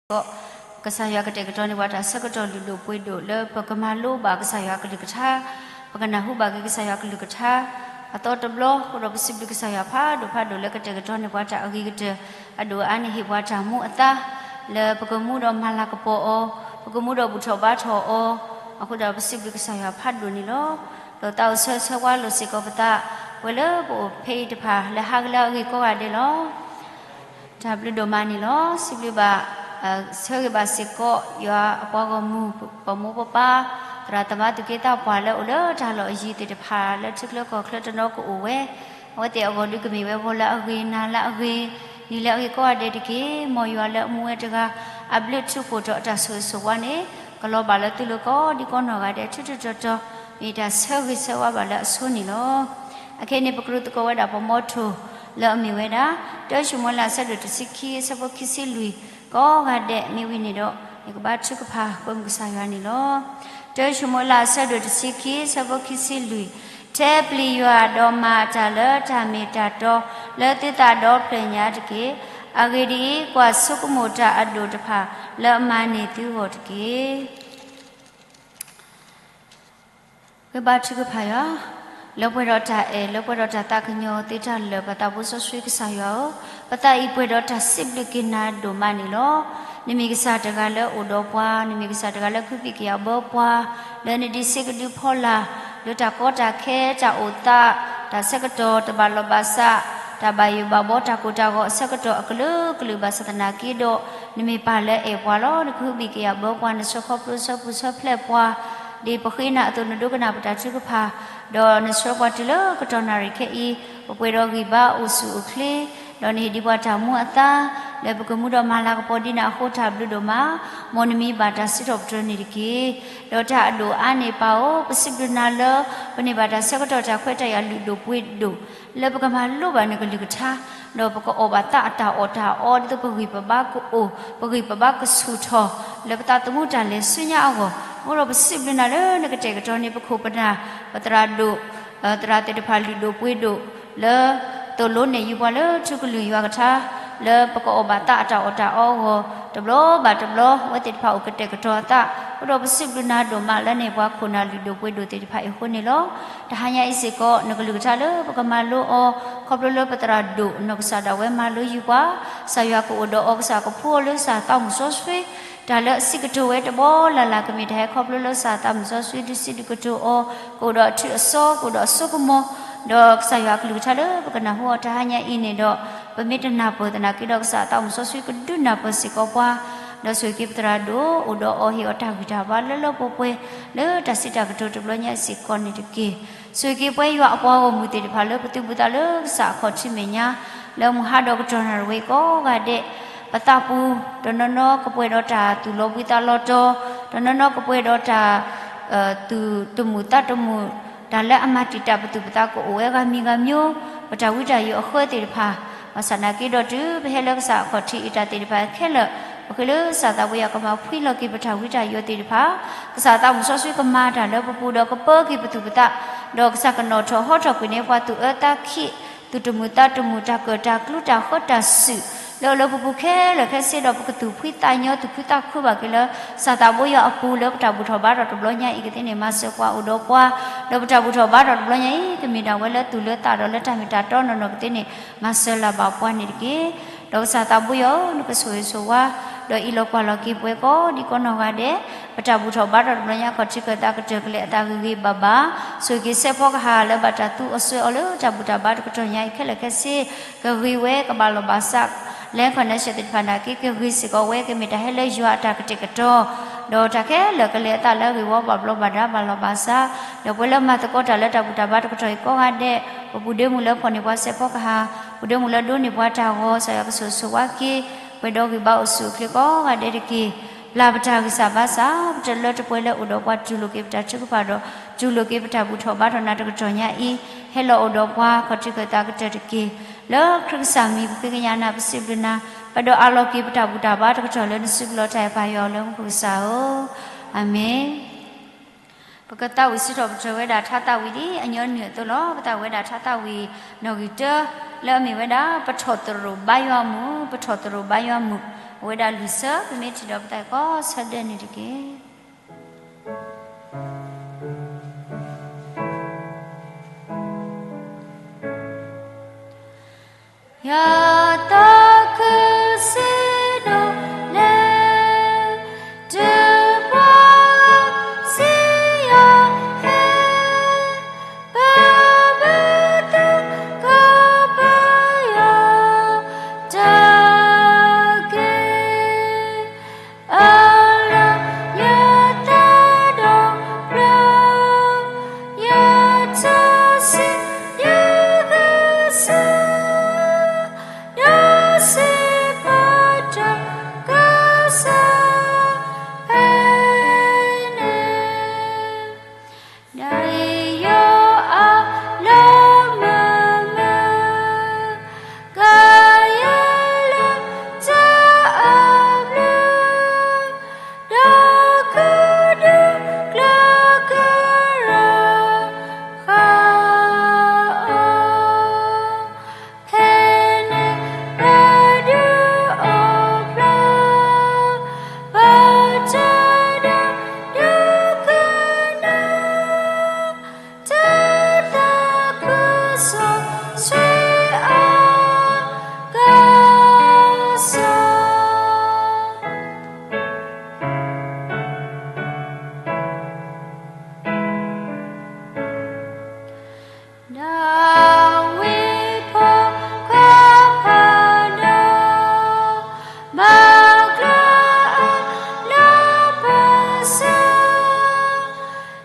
ပကစံးဘျုးကစၢ်ယွၤစ့ၢ်ကီး, ကစၢ်ယွၤကတဲာ်ကတီၤန့ၢ်ပှၤတၢ်ဆၢကတီၢ်လုၢ်ဒိၣ်ပှ့ၤဒိၣ်လၢပကမၤလိဘၣ်ကစၢ်ယွၤကလုၢ်ကထါ, ပကနၢ်ဟူဘၣ်က့ၤကစၢ်ယွၤကလုၢ်ကထါ အသီတဘျီ, အဃိဒီးပစံးဘျုးကစၢ်ယွၤဖးဒိၣ်ဖးဒိၣ်လၢကတဲာ်ကတီၤန့ၢ်ပှၤတၢ်အဂ့ၤကတၢၢ်, အဒိၣ်အါန့ၣ်ဟ့ၣ်ပှၤတၢ်မူအသါ လၢပကမူဒီးမၤလၤကပီၤအီၤ, ပကမူဒီးဘူၣ်ထီၣ်ဘါထီၣ်အီၤ, အဃိဒီးပစံးဘျုးကစၢ်ယွၤဖးဒိၣ်န့ၣ်လီၤ. ဒီးသးအိၣ်ဆၢဂ့ၤဆၢဝါလိာ်စ့ၢ်ကီးပသး, ပဝဲလၢပအိၣ်ဖဲအံၤတဖၣ် လၢဟးဂ့ၤလၢအဂ့ၤကိးဂၤဒဲးလီၤ. တၢ်ဘျုးဒိၣ်မးန့ၣ်လီၤ. စံးဘျုးဘၣ်, ဆၢဂ့ၤဘၣ်စ့ၢ်ကီး ယွၤအပှၤဂီၢ်မုၢ် ပမိၢ်ပပၢ်, သရၣ်သမါသူၣ်က့သးပှၢ်လၢအိၣ်လၢတၢ်လီၢ်အယံၤသ့ၣ်တဖၣ် လၢထံချၢကီၢ်ချၢတနီၤကအိၣ်ဝဲ, အဝဲသ့ၣ်အဂီၢ်ဒုးကမ့ၢ်ဝဲဂီၤလၢအဂ့ၤ, နၤလၢအဂ့ၤ, နံၤလၢအဂ့ၤကိးဂၤဒဲးတက့ၢ်. မ်ယွၤလၢအမူဝဲတဂၤ အဘျုးအထူးဖှိၣ်ထီၣ်အတၢ်ဆိၣ်ဂ့ၤဆိၣ်ဝါန့ၣ် ကလီၤဘၣ်လၢသုလိၤကိးဒံကိးနီၢ်ဂၤဒဲး ထူးထူးတီၤတီၤ, မ့ၢ်တၢ်ဆၢဂ့ၤဆၢဝါဘၣ်လၢအဆိန့ၣ်လီၤ. အခဲအံၤန့ၣ် ပကရူၢ်သကိးဝဲဒၣ်ပှၤမီထိၣ် လၢအမ့ၢ်ဝဲဒၣ် တၢၡမူၤအ့လး အဆၢဒိၣ်တဆံခံ အဆၢဖိခံဆံလွံၢ် ကိးဂၤဒဲး မ့ၢ်ဝံၤန့ၣ်ဒီး ယကဘါထုကဖၣ်ကွဲမုာ်ကစၢ်ယွၤန့ၣ်လီၤ. တၢၡမူၤအ့လး အဆၢဒိၣ်တဆံခံ အဆၢဖိခံဆံလွံၢ်, ထဲပျံၤယွၤဒီးမၤတၢ်လၢတၢ်မ့ၢ်တၢ်တီ လၢသုသးဒီဖျၢၣ်ညါတက့ၢ်. အဂ့ၢ်ဒ်အံၤ, ကွၢ်ဆိကမိၣ်တၢ်အဒိၣ်တဖၣ် လၢအမၤန့ၢ်သုဂီၢ်တက့ၢ်. ဂ့ၤဘါထုကဖၣ်ယွၤ, လၢပှဲၤဒီးတၢ်အဲၣ် လၢပှဲၤဒီးတၢ်သးကညီၤသ့တၢ်လၢာ် ပသးဘိစီဆှံကစၢ်ယွၤဧၢ, ပသးအံၤပှဲၤဒီးတၢ်စံးဘျုးက့ၤနၤဒိၣ်မးန့ၣ်လီၤ. နမ့ၢ်ကစၢ်တဂၤလၢအိၣ်ဒီးပှၤ, နမ့ၢ်ကစၢ်တဂၤလၢခုဖံးကယာ်ဘၢပှၤ, လၢနဒံးဆှံကဒုဖီလာ်, လၢတၢ်ကီတၢ်ခဲ တၢ်အိၣ်သး, တၢ်ဆၢကတီၢ်တဘၣ်လီၢ်ဘၣ်စး, တၢ်ဘၣ်ယိၣ်ဘၣ်ဘီ တၢ်ကိၢ်တၢ်ဂီၤအဆၢကတီၢ်အကလုာ်ကလုာ် ဘၣ်ဆၣ်သနာ်က့ဒီး နမ့ၢ်ပၢ်လၢအဲၣ်ပှၤလီၤ. နကဟုဘံၣ်ကယာ်ဘၢပှၤ, နဆှၢခီဖျိဆှၢပူၤဆှၢဖျဲးပှၤ, ဒ်ပဃ့နၤအသိး နဒိကနၣ်ပတၢ်ထုကဖၣ်, ဒီးနဆှၢပှၤတုၤလၢကတီၢ်နၣ်ရံၣ်ခဲအံၤ, ပပှဲၤဒီးဂံၢ်ဘါအိၣ်ဆူၣ်အိၣ်ချ့, ဒီးနဟ့ၣ်ဒံးပှၤတၢ်မူအသါ, လၢပကမူဒီးမၤလၤကပီၤဒ်နၤအဃိ တၢ်ဘျုးဒိၣ်မး, မ်နမံၤဘၣ်တၢ်စံးထီၣ်ပတြၢၤန့ၣ်တက့ၢ်. ဒီးတၢ်အဒိၣ်အါန့ၣ်ပၢ်ဧၢ, ပစံးဘျုးနၤလၢ ပန့ၢ်ဘၣ်တၢ်ဆၢကတီၢ်တၢ်ခွဲးတၢ်ယာ်လုၢ်ဒိၣ်ပှ့ၤဒိၣ် လၢပကမၤလိဘၣ်နကလုၢ်ကထါ, ဒီးပကအီၣ်ဘၣ်သးအတၢ်အီၣ်တၢ်အီ ဒ်သိးပဂံၢ်ပဘါကအိၣ်, ပဂံၢ်ပဘါကဆူၣ်ထီၣ်, လၢပသးသမူတၢ်လဲၤဆူညါအဂီၢ်, အဃိဒီးပစံးဘျုးနၤလၢနကတဲာ်ကတီၤန့ၢ်ပခိၣ်ပနၢ်, ပသရၣ်ဒိၣ်, သရၣ်သ့ၣ်တဖၣ်လုၢ်ဒိၣ်ပှ့ၤဒိၣ်, လၢ သိၣ်လိနဲၣ်ယုာ်ပှၤလၢထူကလုၢ်ယွၤကထါ, လၢပကအီၣ်ဘၣ်သးအတၢ်အီၣ်တၢ်အီအဂီၢ်, တဘျီဘၣ်တဘျီ အဝဲသ့ၣ်တဖၣ်အိၣ်ကတဲာ်ကတီၤအသး, အဃိဒီးပစံးဘျုးနၤဒိၣ်မးလၢနဟ့ၣ်ပှၤခိၣ်နၢ်လုၢ်ဒိၣ်ပှ့ၤဒိၣ်သ့ၣ်တဖၣ်အံၤအဃိန့ၣ်လီၤ. တဟါညါအံၤစ့ၢ်ကီး နကလုၢ်ကထါလၢပကမၤလိအီၤ, ခီဖျိလၢပသရၣ်ဒိၣ်နီၢ်ကစၢ်ဒၣ်ဝဲမၤလိယုာ်ပှၤ, ကစၢ်ယွၤကအိၣ်ဒီးအီၤ, ကစၢ်ကဖှူအီၤလၢကစၢ်သးမုၢ်စီဆှံ, တၢ်လၢအစံးကတိၤဝဲတဘီလၢ်လၢ် ကမ့ၢ်တၢ်ဟဲခီဖျိလၢကစၢ်သးမုၢ်စီဆှံ ဒုးစံးဒုးကတိၤအီၤ, ကအိၣ်ဒီးအထူးအစီ, ကအိၣ်ဒီးအစိကမီၤ, ဒီးကစၢ်ယွၤအကလုၢ်ကထါလၢပကနၢ်ဟူအီၤတဟါညါအံၤန့ၣ်ဒီး, ပမ့ၢ်တနၢ်ပၢၢ်သနာ်က့ဒီး ကစၢ်သးမုၢ်စီဆှံကဒုးနၢ်ပၢၢ်စ့ၢ်ကီးပှၤ, ဒီးဆိၣ်ဂ့ၤက့ၤပသရၣ်ဒိၣ်, အိၣ်ဒီးအီၤဟ့ၣ်အီၤတၢ်ဂံၢ်တၢ်ဘါလၢလၢပှဲၤပှဲၤ လၢတၢ်စံးတၢ်ကတိၤတဘျီညါစ့ၢ်ကီးန့ၣ်တက့ၢ်. ဆိၣ်ဂ့ၤက့ၤပဝဲယွၤအပှၤဂီၢ်မုၢ်သ့ၣ်တဖၣ် လၢပသုးဘူးသးလၢကစၢ်အခီၣ်ထံးမဲာ်ညါ, လၢမုၢ်ဟါဒီးကတီၢ်နၣ်ရံၣ်ဝဲကိးဂၤဒဲး, ပသးပူၤ, တနီၤနီၤကပှဲၤဒီးတၢ်သူၣ်လီၤဘှံးသးလီၤတီၤ, တနီၤနီၤကပှဲၤဒီးတၢ် သူၣ်တမုာ်သးတမုာ်, တၢ်လၢအမၤတံာ်တာ်ပသူၣ်ပသးကအိၣ်ဝဲဂၤမံၤဂၤမျိုး, ပတၢ်ဝံတၢ်ယိးအဃၢသ့ၣ်တဖၣ်, ဘၣ်ဆၣ်သနာ်က့ဒီးတုၤပဟဲလၢကစၢ်အခီၣ်ထံးအံၤ တၢ်သ့ၣ်တဖၣ်ခဲလၢာ်, ပဃ့လၢကစၢ်သးဘိယွၤကမၤဖှံလီၤက့ၤပတၢ်ဝံတၢ်ယိးသ့ၣ်တဖၣ်, ကစၢ်သးမုၢ်စီဆှံကမၤတၢ်လၢပပူၤဒီးကပၢက့ၤပသူၣ်ပသး, ဒီးကစၢ်ကနီၣ်ထီၣ်ဟီထီၣ်ကွံာ်န့ၢ်ပှၤသူၣ်အၢသးခံ, သူၣ်တမုာ်သးတမုာ် တၢ်ကၢၣ်တၢ်ကျူတၢ်ဃၢတၢ်စုာ် လၢအအိၣ်လၢပပူၤခဲလၢာ်ခဲဆ့ဒီး ပကသူၣ်ဖှံသးညီသူၣ်ခုသးခုဘၣ်က့ၤလၢ ကစၢ်သးဘိယွၤအပူၤလၢပတၢ်ဘူၣ်ထီၣ်ဘါထီၣ်တဘျီညါအံၤကသ့န့ၣ် မၤစၢၤပှၤအိၣ်ဒီးပှၤ, ဒီးပတၢ်ဘူၣ်ထီၣ်ဘါထီၣ်တဘျီညါအံၤ ကမ့ၢ်ဒၣ်ဝဲလၢသူၣ်လၢသးဒီးလၢတၢ်မ့ၢ်တၢ်တီနီၢ်နီၢ်ကသ့န့ၣ် မၤစၢၤလၢ်ဘၣ်ပှၤန့ၣ်တက့ၢ်. ဒီးကစၢ်သးဘိယွၤဧၢ, နကဆိၣ်ဂ့ၤဆိၣ်ဝါ ဒီးအံးလီၤကွၢ်လီၤက့ၤပဝဲကိးဒံကိးနီၢ်ဂၤဒဲး, ပတၢ်ဘူၣ်ထီၣ်ဘါထီၣ်တဘျီညါ ခီၣ်ထံးခၢၣ်သးကတၢၢ်ကလဲာ်အသးဂ့ၤဂ့ၤဘၣ်ဘၣ်, ဆိၣ်ဂ့ၤက့ၤစဲးဖီကဟၣ်လၢဘၣ်တၢ်သူအီၤစွဲအီၤလၢတၢ်ဘူၣ်တၢ်ဘါတကတီၢ်ညါအံၤ ခဲလၢာ်ခဲဆ့ ကဂ့ၤဝဲကဘၣ်လီၢ်ဘၣ်စး, land connection သ့ၣ်တဖၣ်နာ်က့ ကဂ့ၤစ့ၢ်ကီးဝဲ ကမ့ၢ်တၢ်ဟဲလၢယွၤအတၢ်ကတဲာ်ကတီၤ, ဒီးတၢ်ခဲလၢာ်ကလဲၤအသးလၢအဂ့ၢ်ဝီ ဘၣ်ဘျီးဘၣ်ဒါဘၣ်လီၢ်ဘၣ်စး, ဒီးပဝဲလၢမၤသကိးတၢ်လၢတၢ်ဘူၣ်တၢ်ဘါတကတီၢ်အံၤကိးဂၤဒဲး, ပပူၤဒ့မုၣ်လၢဖီၣ်န့ၢ်ပှၤစဲးဖီကဟၣ်, ပူၤဒ့မုၣ်လၢဒိးန့ၢ်ပှၤတၢ်ဂီၤ ကစၢ်ယွၤကဆိၣ်ဂ့ၤဆိၣ်ဝါက့ၤ, ပှဲၤဒီးဂံၢ်ဘါအိၣ်ဆူၣ်အိၣ်ချ့ကိးဂၤဒဲးတက့ၢ်. ပျၢ်ပတၢ်ဂံၢ်စၢ်ဘါစၢ်, ပတလၢတပှဲၤလၢအိၣ်ဒီးပှၤတူၢ်လိာ်က့ၤပတၢ်ထုကဖၣ်ဒီး တူၢ်လိာ်က့ၤပတၢ်ဘူၣ်ထီၣ်ဘါထီၣ်နၤတကတီၢ်ညါအံၤ, ဟဲလီၤအိၣ်ဒီးပှၤ ခီၣ်ထံးခၢၣ်သးကတၢၢ်တက့ၢ်. လၢခရံာ်ကစၢ်မံၤပဃ့ကညးနၤ ပစံးဘျုးနၤ, ပဒိးအးလီၤက့ၤပတၢ်ဘူၣ်တၢ်ဘါတကတီၢ်လၢနစုပူၤလီၤတၢ်အဲၣ်ပၢ်ယွၤလၢမူခိၣ်ကစၢ်ဧၢ, အၤမ့ၣ်. ပကသးဝံၣ်စံးထီၣ်ပတြၢၤဝဲဒၣ်ထါသးဝံၣ်ဒ်အညီနုၢ်အသိးလီၤ. ပသးဝံၣ်ဝဲဒၣ်ထါသးဝံၣ်နီၣ်ဂံၢ်တၢ လၢအမ့ၢ်ဝဲဒၣ် ပထီၣ်သရိာ်ဘါယွၤအမုၢ်, ပထီၣ်သရိာ်ဘါယွၤအမုၢ်. အဝဲဒၣ်လွံၢ်ဆၢ ပမ့ၢ်ထံၣ်ဒီးပသးကိးဆၢဒဲးန့ၣ်တက့ၢ်. ယသးခုစံးဒိၣ်လဲၣ်, တပှၢ်စံယိၤဟဲ ပမ့ၢ်သူကပၢယွၤတၢ်က့ၢ်, အလၢယသးဒီဖျၢၣ်, ယထံၣ်ဆံးဒ်ဂ့ၤဆၢ, ဒီးစံးဘၣ်တၢ်ကစီၣ်ဖဲန့ၣ် နယိၤအလၢမုာ်မုာ်, ကယဲၢ်လၢတၢ်အဘျုး, ဒီးကဒုးကျဲကရၢဃာ်အီၤ ဖဲန့ၣ်ပဒုးအိၣ်ဖျါ, ပတၢ်ဒုးဒိကနၣ်, တၢ်သးခုစီဆှံအကစီၣ် ဒၤဝံးဖိခွါဖးဒိၣ်, မၤကျၢၤအလၢပစၢၤ,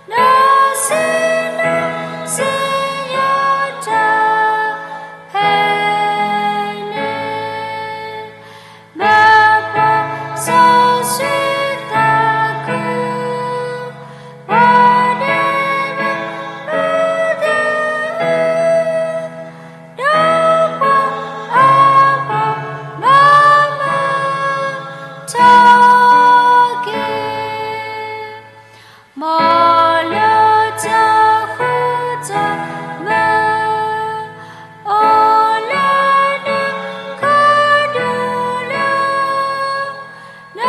ဒီးစံးန့ၢ်စံယိၤတၢ်ဖဲန့ၣ် မၤပှၤစီဆှံသးခု, ပှၤဒဲးဘးဖိသၣ်အု, ဒီးပှၤအါဂၤဘၣ်မၤထီၣ်က့ၤ မ်လၢတၢ်ဃူတၢ်မုာ် အိၣ်လၢနခီဒုၣ်လၢ န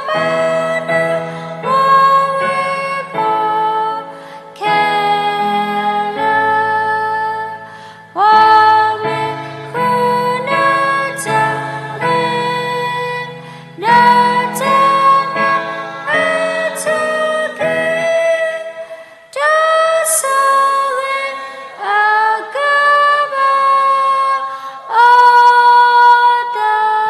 မၤနၢၤပှၤဝ့ၢ်ဖိခဲလၢာ် ပှၤမ့ၢ်ဃုနတၢ်ဂ့ၤ, နတၢ်မၤအါထီၣ်က့ၤ, တၢ်ဆိၣ်ဂ့ၤအကဘၣ်အီၤသး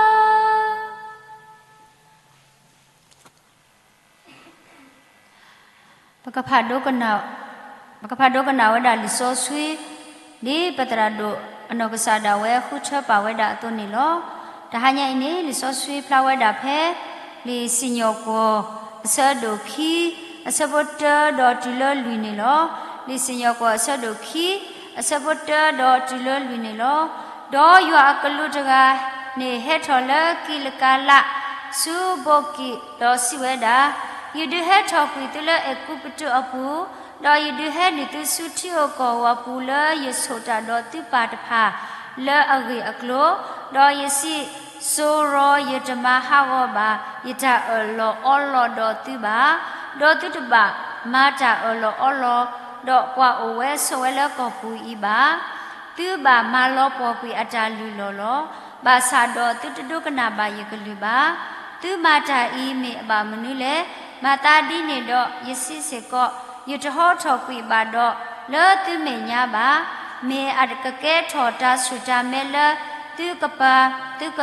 ပကဖးဒိကနၣ်, ပကဖးဒိကနၣ်ဝဲဒၣ်လံာ်စီဆှံ ဒ်ပသရၣ်ဒိၣ်အနီၢ်ကစၢ်ဒၣ်ဝဲဃုထၢပာ်ဝဲဒၣ်အသိးန့ၣ်လီၤ. တဟါညါအံၤန့ၣ် လံာ်စီဆှံဖျါဝဲဒၣ်ဖဲ လံာ်စံၣ်ညီၣ်ကွီၢ် အဆၢဒိၣ်ခံ အဆၢဖိတၢဒီးတုၤလၢလွံၢ်န့ၣ်လီၤ. လံာ်စံၣ်ညီၣ်ကွီၢ်အဆၢဒိၣ်ခံ အဆၢဖိတၢဒီးတုၤလၢလွံၢ်န့ၣ်လီၤ. ဒီးယွၤအကလူးတဂၤန့ၣ် ဟဲထီၣ်လၢကံးလကၤလး ဆူဘိးကံၣ်ဒီးစံးဝဲဒၣ်, ယဒုးဟဲထီၣ်ကွံာ်သုလၢအဲၤကူပတူးအပူၤ, ဒီးယဒုးဟဲနုာ်သုဆူထံဧိၤကီၢ်ဧိၤအပူၤလၢယဆိၣ်တၢ်ဒီးသုပၢ်တဖၣ်လၢအဂ့ၢ်အကျိၤ, ဒီးယစံး, စိရီၤယတမၤဟးဂီၤဘၣ်ယတၢ်အၢၣ်လီၤအီလီၤဒီးသုဘၣ်, ဒီးသုတဘၣ်မၤတၢ်အၢၣ်လီၤအီလီၤဒီးပှၤအိၣ်ဝဲဆိးဝဲလၢကီၢ်ပူၤအံၤဘၣ်. သုဘၣ်မၤလီၤပှီၢ်ကွံာ်အတၢ်လုၢ်လီၢ်လီၤ. ဘၣ်ဆၣ်ဒီးသုတဒိကနၣ်ဘၣ်ယကလုၢ်ဘၣ်. သုမၤတၢ်အံၤမ့ၢ်အဘၣ်မနုၤလဲၣ်. မၤသးဒ်န့ၣ်ဒီးယစံးစ့ၢ်ကီး, ယတဟီထီၣ်ကွံာ်ဘၣ်ဒီးလၢသုမဲာ်ညါဘၣ်. မ့ၢ်အကကဲထီၣ်တၢ်ဆူၣ်တၢ်မဲလၢသုကပၤ, သုက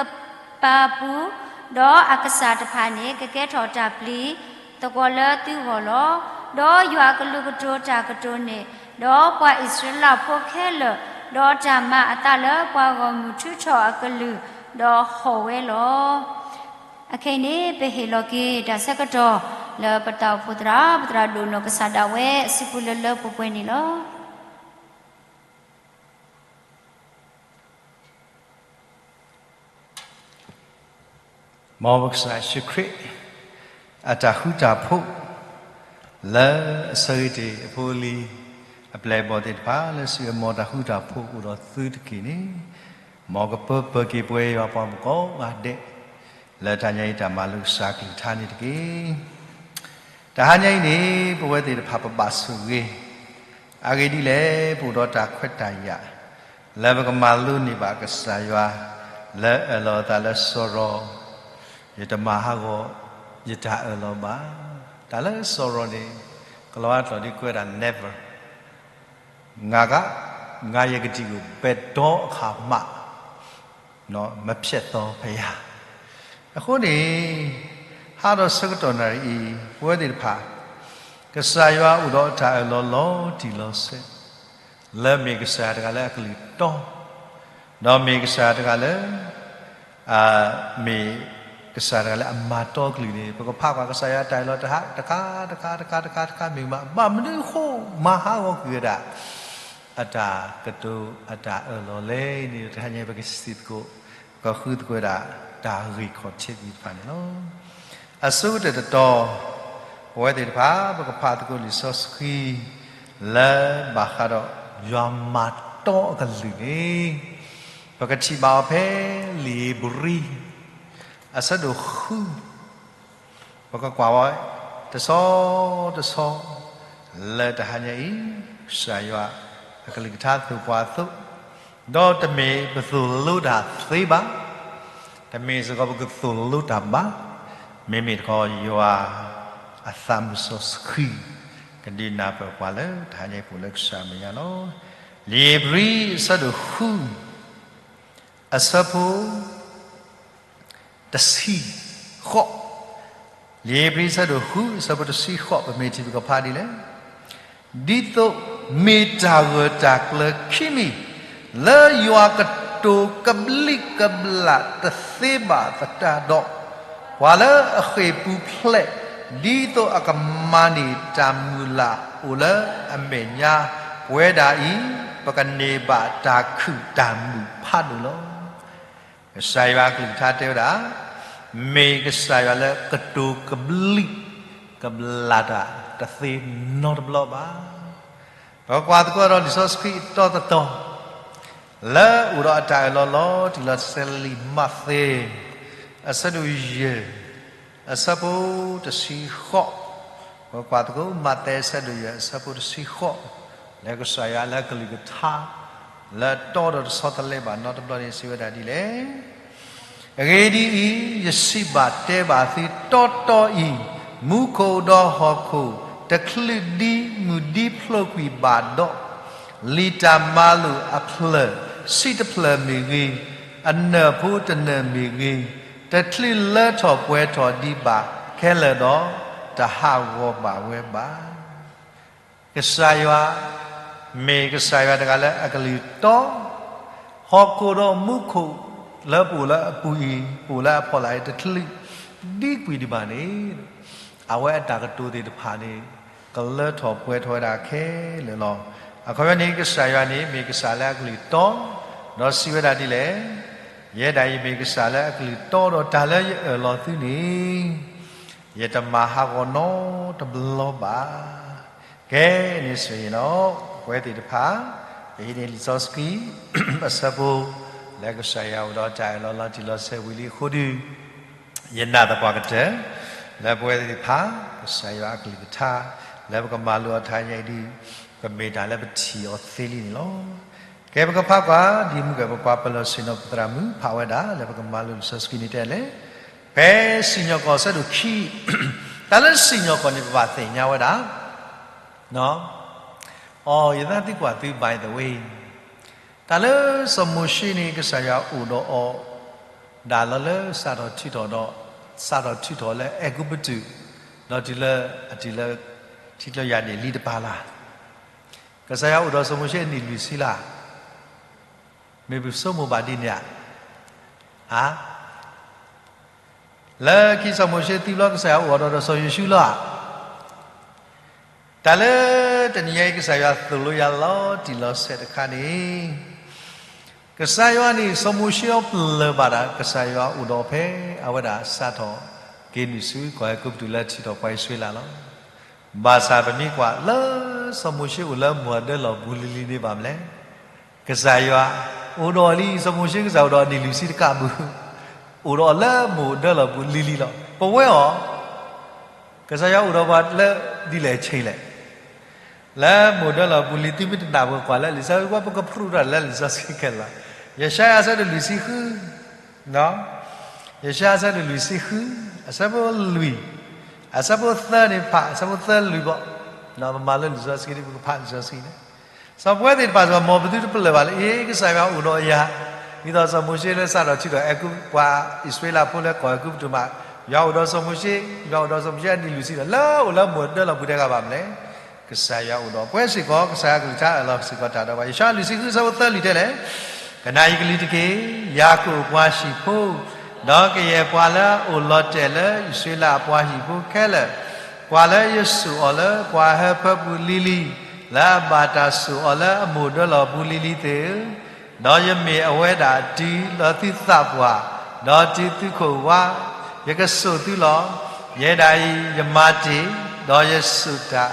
ပၤပူၤ, ဒီးအကစၢ်တဖၣ်န့ၣ် ကကဲထီၣ်တၢ်ပျံၤသကွီၤလၢသုဂီၢ်လီၤ. ဒီးယွၤအကလူးကတိၤတၢ်ကတိၤန့ၣ်ဒီးပှၤအံၣ်စရ့လးဖိခဲလၢာ်, ဒီးတၢ်မၤအသးလၢပှၤဂီၢ်မုၢ်ထုးထီၣ်အကလုၢ်, ဒီးဟီၣ်ဝဲလီၤ. အခဲအံၤန့ၣ် ပဟ့ၣ်လီၤက့ၤတၢ်ဆၢကတီၢ်လၢပတၢ်အိၣ်ဖှိၣ်သရၣ်, ပသရၣ်ဒိၣ်နီၢ်ကစၢ်ဒၣ်ဝဲအစုပူၤလၢလၢပှဲၤပှဲၤန့ၣ်လီၤ. မ်ပကစၢ်ယ့ၣ်ၡူးခရံာ် အတၢ်ဃူတၢ်ဖိး လၢအဆၢဂ့ၤတ့ၢ်အဖိအလံၤ အပျဲၢ်အဘီၣ်သ့ၣ်တဖၣ် လၢစုအမီၤတၢ်ဃူတၢ်ဖိးအိၣ်ဒီးသုတက့ၢ်န့ၣ်, မ်ကပၢပၢၤက့ၤပဝဲယွၤပှၤမုၣ်ကိးဂၤဒဲး လၢတဟါညါအံၤတၢ်မၤလိကစၢ်ကလုၢ်ကထါန့ၣ်တက့ၢ်. တဟါညါအံၤန့ၣ် ပဝဲသ့ၣ်တဖၣ်ပဘၣ်ဆိၣ်ဂ့ၤ, အဂ့ၢ်ဒ်လဲၣ် ပအိၣ်ဒီးတၢ်ခွဲးတၢ်ယာ် လၢပကမၤလိန့ၢ်ဘၣ်ကစၢ်ယွၤ လၢအၢၣ်လီၤအသးလၢစီရီ, ယတမၤဟးဂီၤ ယတၢ်အၢၣ်လီၤဘၣ်. တၢ်လၢစီရီန့ၣ် ကလီၤဝါကျိာ်ဒ်ကွဲးဒၣ် never, ငါက, ငါယကတံၢ်အိၣ် ဘယ်တော့အခါမှ မဖျက်သောဘုရား. အဃိန့ၣ် ဟါဒီးဆၢကတီၢ်နၣ်ရံၣ်အံၤ ပဝဲသ့ၣ်တဖၣ် ကစၢ်ယွၤအိၣ်ဒီးအတၢ်အၢၣ်လီၤလီၤတံၢ်လီၤဆဲး လၢမ့ၢ်ကစၢ်ယွၤတဂၤလၢအကလုၢ်တီ, ဒီးမ့ၢ်ကစၢ်ယွၤတဂၤလၢ မ့ၢ်ကစၢ်တဂၤလၢအမၤတီကလုၢ်န့ၣ် ပကဖးကွၢ်ကစၢ်ယွၤအတၢ်အၢၣ်လီၤတဟါ တခါတခါတခါတခါတခါတခါမ့ၢ်မး ဘၣ်မနုၤအဃိမၤဟးဂီၤကွံာ်ဝဲဒၣ် အတၢ်ကတိၤအတၢ်အၢၣ်လီၤလဲၣ်န့ၣ် တဟါညါပကစံၣ်သကိး ပကဃုသကိးဝဲဒၣ် တၢ်ဂ့ၢ်ခီၣ်ထံးဝံၤတဖၣ်န့ၣ်လီၤ. အဆိကတၢၢ်တတီၤ ပဝဲသ့ၣ်တဖၣ် ပကဖးသကိးလံာ်စီဆှံ လၢဘၣ်ဃးဒီး ယွၤမၤတီအကလုၢ်န့ၣ် ပကထံၣ်ဘၣ်အီၤဖဲလံာ်ဧ့ၤဘြံၤ အဆၢဒိၣ်ဃု ပကကွၢ်ဝဲ တဆီတဆီ လၢတဟါညါအံၤ ကစၢ်ယွၤအကလုၢ်ကထါသိၣ်ပှၤအသိး, ဒီးတမ့ၢ်ပသိၣ်လိတၢ်သ့ဘၣ်, တမ့ၢ်စ့ၢ်ကီးပကသိၣ်လိတၢ်ဘၣ်, မ့မ့ၢ်တခီယွၤအသးမုၢ်စီဆှံ ကဒုးနၢ်ပၢၢ်ပှၤလၢတဟါညါအံၤ ပအိၣ်လၢကစၢ်အမဲာ်ညါလီၤ. လံာ်ဧ့ၤဘြံၤအဆၢဒိၣ်ဃု အဆၢဖိ တဆံဃိး, လံာ်ဧ့ၤဘြံၤအဆၢဒိၣ်ဃု အဆၢဖိတဆံဃိး ပမ့ၢ်ထံၣ်ပကဖးဒ်လဲၣ်. ဒ်သိးမ့ၢ်တၢ်ဂၢၢ်တၢ်ကျၢၤခံမံၤ လၢယွၤကတိၤကဘျံးကဘျၣ်တသ့ဘၣ်သတးဒီး, ပှၤလၢအဃ့ၢ်ပူၤဖျဲး ဒ်သိးအကမၤန့ၢ်တၢ်မုၢ်လၢ်အိၣ်လၢအမဲာ်ညါပဝဲဒၣ်အံၤ, ပကန့ၢ်ဘၣ်တၢ်ခုၣ်တၢ်မုာ်ဖးဒိၣ်လီၤ. ကစၢ်ယွၤအကလုၢ်ကထါတဲဝဲဒၣ်, မ့ၢ်ကစၢ်ယွၤလၢကတိၤကဘျံးကဘျၣ်တၢ်တသ့နီတဘျီဘၣ်. ပကကွၢ်သကိးဒီးလံာ်စီဆှံအတီတတီၤ လၢအအိၣ်ဒီးအတၢ်အၢၣ်လီၤလီၤတံၢ်လီၤဆဲးလၢလံာ်မးသဲ အဆၢဒိၣ်ယဲၢ် အဆၢဖိတဆံဃိး, ပကကွၢ်သကိး မးသဲအဆၢဒိၣ်ယဲၢ် အဆၢဖိတဆံဃိး, လၢကစၢ်ယွၤလၢအကလုၢ်ကထါ လၢအတီဒီးတဆီတလဲဘၣ်နီတဘျီန့ၣ် စံးဝဲဒၣ်ဒ်လဲၣ်. အဂ့ၢ်ဒ်အံၤ, ယစံးဘၣ်တဲဘၣ်သုတီတီအံၤ, မူခိၣ်ဒီးဟီၣ်ခိၣ် တချုးဒ်မုၢ်ဒ်ဖျိးကွံာ်ဘၣ်ဒီး, လံာ်တၢ်မၤလိာ်အဖျၢၣ်ဆံတဖျၢၣ်မ့ၢ်ဂ့ၤ, အနၢၣ်ဖိတနၢၣ်မ့ၢ်ဂ့ၤ, တချုးလၢထီၣ်ပှဲၤထီၣ်ဒံးဘၣ်ခဲလၢာ်ဒီး, တဟးဂီၤဘၣ်ဝဲဘၣ်. ကစၢ်ယွၤ မ့ၢ်ကစၢ်ယွၤတဂၤလၢအကလုၢ်တီ, ဟီၣ်ခိၣ်ဒီးမူခိၣ်လၢပအိၣ်လၢအပူၤအံၤ, ပအိၣ်လၢအဖီလာ်အံၤ တချုးဒံးကွံာ်ဒံးဘၣ်န့ၣ်, အဝဲအတၢ်ကတိၤသ့ၣ်တဖၣ်န့ၣ် ကလၢထီၣ်ပှဲၤထီၣ်ဝဲဒၣ်ခဲလၢာ်လီၤ. အခီပညီန့ၣ် ကစၢ်ယွၤန့ၣ် မ့ၢ်ကစၢ်လၢအကလုၢ်တီ, ဒီးစံးဝဲဒၣ်ဒ်လဲၣ်, ယဲဒၣ်အံၤမ့ၢ်ကစၢ်လၢအကလုၢ်တီ, ဒီးတၢ်လၢယအၢၣ်လီၤသုန့ၣ် ယတမၤဟးဂီၤနီတဘျီဘၣ်. ကဲန့ၣ်စ့ၢ်ကီး ပဝဲသ့ၣ်တဖၣ် ပဟံးန့ၢ်လံာ်စီဆှံ အဆၢဖိ လၢကစၢ်ယွၤအိၣ်ဒီးတၢ်အၢၣ်လီၤလီၤတံၢ်လီၤဆဲးဝံၤလံအဃိဒီး, ယနာ်သပှၢ်ကတၢၢ် လၢပဝဲသ့ၣ်တဖၣ် ကစၢ်ယွၤအကလုၢ်ကထါ လၢပကမၤလိအီၤတဟါညါအံၤဒီး ကမ့ၢ်တၢ်လၢပထံၣ်အီၤသ့လံန့ၣ်လီၤ. ကဲ ပကဖးကွၢ် ဒ်မုၢ်ကဲၣ် ပကွၢ်ပလီၢ်ဆ့ၣ်နီၤပသရၣ်မုၣ် ဖးဝဲဒၣ်လၢပကမၤလိလံာ်စီဆှံန့ၣ်တဲလဲၣ်, ဖဲစံၣ်ညီၣ်ကွီၢ်အဆၢဒိၣ်ခံ, တၢ်လၢစံၣ်ညီၣ်ကွီၢ်န့ၣ် ပဘၣ်သ့ၣ်ညါဝဲဒၣ် အီၤ ယသးသံကွၢ်သု by the way, တၢ်လၢစီၤမိၤၡ့န့ၣ် ကစၢ်ယွၤအိၣ်ဒီးအီၤ ဒၣ်လီၤလၢစးထီၣ်ထုးထီၣ်ဒီး, စးထီၣ်ထုးထီၣ်လၢအဲၤကူပတူး, ဒီးတုၤလၢအတုၤလၢ ထံကျိယၤန့ၣ် လံတပၤလၢ်, ကစၢ်ယွၤအိၣ်ဒီးစီၤမိၤၡ့အနံၣ်လွံၢ်ဆံလၢ်, မ့ၢ်ပဆိကမိၣ်ဘၣ်ဒ်န့ၣ်ဧါ. လၢခံစီၤမိၤၡ့သံဘျီ ကစၢ်ယွၤအိၣ်ဒီးစီၤယိၤၡူလီၤဧါ. တၢ်လၢတနံၤညါအံၤ ကစၢ်ယွၤသိၣ်လိယၤလီၤတံၢ်လီၤဆဲးတခါန့ၣ်, ကစၢ်ယွၤန့ၣ် စီၤမိၤၡ့အီၤပျၢၢ်ဘၣ်ဒၣ် ကစၢ်ယွၤအိၣ်ဒီးဖဲအဝဲဒၣ်စးထီၣ်က့ၤနုာ်ဆူကီၢ်အဲၤကူပတူးလၢထုးထီၣ်ပှၤအံၣ်စရ့လးလီၤ. ဘၣ်ဆၣ်ပမ့ၢ်ကွၢ်လၢစီၤမိၤၡ့အိၣ်လၢမုၢ်ဒၢလီၢ်ဘူးလံၤလံၤန့ၣ်ဘၣ်မလဲၣ်, ကစၢ်ယွၤအိၣ်ဒီးလံ, စီၤမိၤၡ့ကစၢ်အိၣ်ဒီးအနံၣ်လွံၢ်ဆံတကးဘၣ် အိၣ်ဒီးလၢမိၢ်ဒၢလီၢ်ပူၤလံၤလံၤလီၤ. ပဝဲအီၤ ကစၢ်ယွၤအိၣ်ဒီးပှၤလၢဒ်လဲၣ်ဆ့လဲၣ်. လၢမိၢ်ဒၢလီၢ်ပူၤလံၤ သုမ့ၢ်တနာ်ပှၤကွၢ်လၢလံာ်စီဆှံ ပကဖျိးတၢ်လၢလံာ်စီဆှံခဲလၢာ်လီၤ. ယၡါယၤအဆၢဒိၣ်လွံၢ်ဆံဃု, ယၡါယၤအဆၢဒိၣ်လွံၢ်ဆံဃု, အဆၢဖိလွံၢ်, အဆၢဖိသၢန့ၣ်ဖး အဆၢဖိသၢလွံၢ်ဘီ, ပမၤလၢလံာ်စီဆှံ ပကဖးလံာ်စီဆှံန့ၣ် စီၤပဝဲသ့ၣ်တဖၣ်စ့ၢ်ကီး မ်ပသုတပလၢၢ်ဘၣ်လၢ အ့ ကစၢ်ယွၤအိၣ်ဒီးယၤ, ဒ်သိးစီၤမိၤၡ့လၢစးထီၣ်ထုးထီၣ်အဲၤကူပတူး ပှၤအံၣ်စရ့လးဖိလၢကီၢ်အဲၤကူပတူးမး, ယွၤအိၣ်ဒီးစီၤမိၤၡ့, ယွၤအိၣ်ဒီးစီၤမိၤၡ့အနံၣ်လွံၢ်ဆံဒီး လၢအိၣ်လၢမိၢ်ဒၢလီၢ်ပူၤထဲဂၤဘၣ်မနုၤလဲၣ်. ကစၢ်ယွၤအိၣ်ဒီးပှၤစ့ၢ်ကီး, ကစၢ်ယွၤကလုၢ်ကထါအၢၣ်လီၤစ့ၢ်ကီးတၢ်ဒီးပှၤ, ယၡါယၤလွံၢ်ဆံဃု အဆၢဖိသၢလွံၢ်တဲလဲၣ်. ကနၣ်ယကလုၢ်တက့ၢ်, ယၤကိာ်အပှၤဟံၣ်ဖိ, ဒီးကယဲၢ်ပှၤလၢအအိၣ်လီၤတဲာ်လၢအံၣ်စရ့လးအပှၤဟံၣ်ဖိခဲလၢာ်, ပှၤလၢယစိာ်အီၤလၢပှၤဟၢဖၢပူၤလံၤလံၤ, လၢအဘၣ်တၢ်စိာ်အီၤလၢအမိၢ်ဒၢလီၢ်ပူၤလံၤလံၤသ့ၣ်ဧၢ, ဒီးယမ့ၢ်အဝဲဒၣ်တုၤလီၤသုသးပှၢ်, ဒီးတုၤသုခိၣ်ဝါ, ယကစိာ်သုလီၤ. ယဲဒၣ်အံၤယမၤတ့ၢ်, ဒီးယစိာ်တၢ်,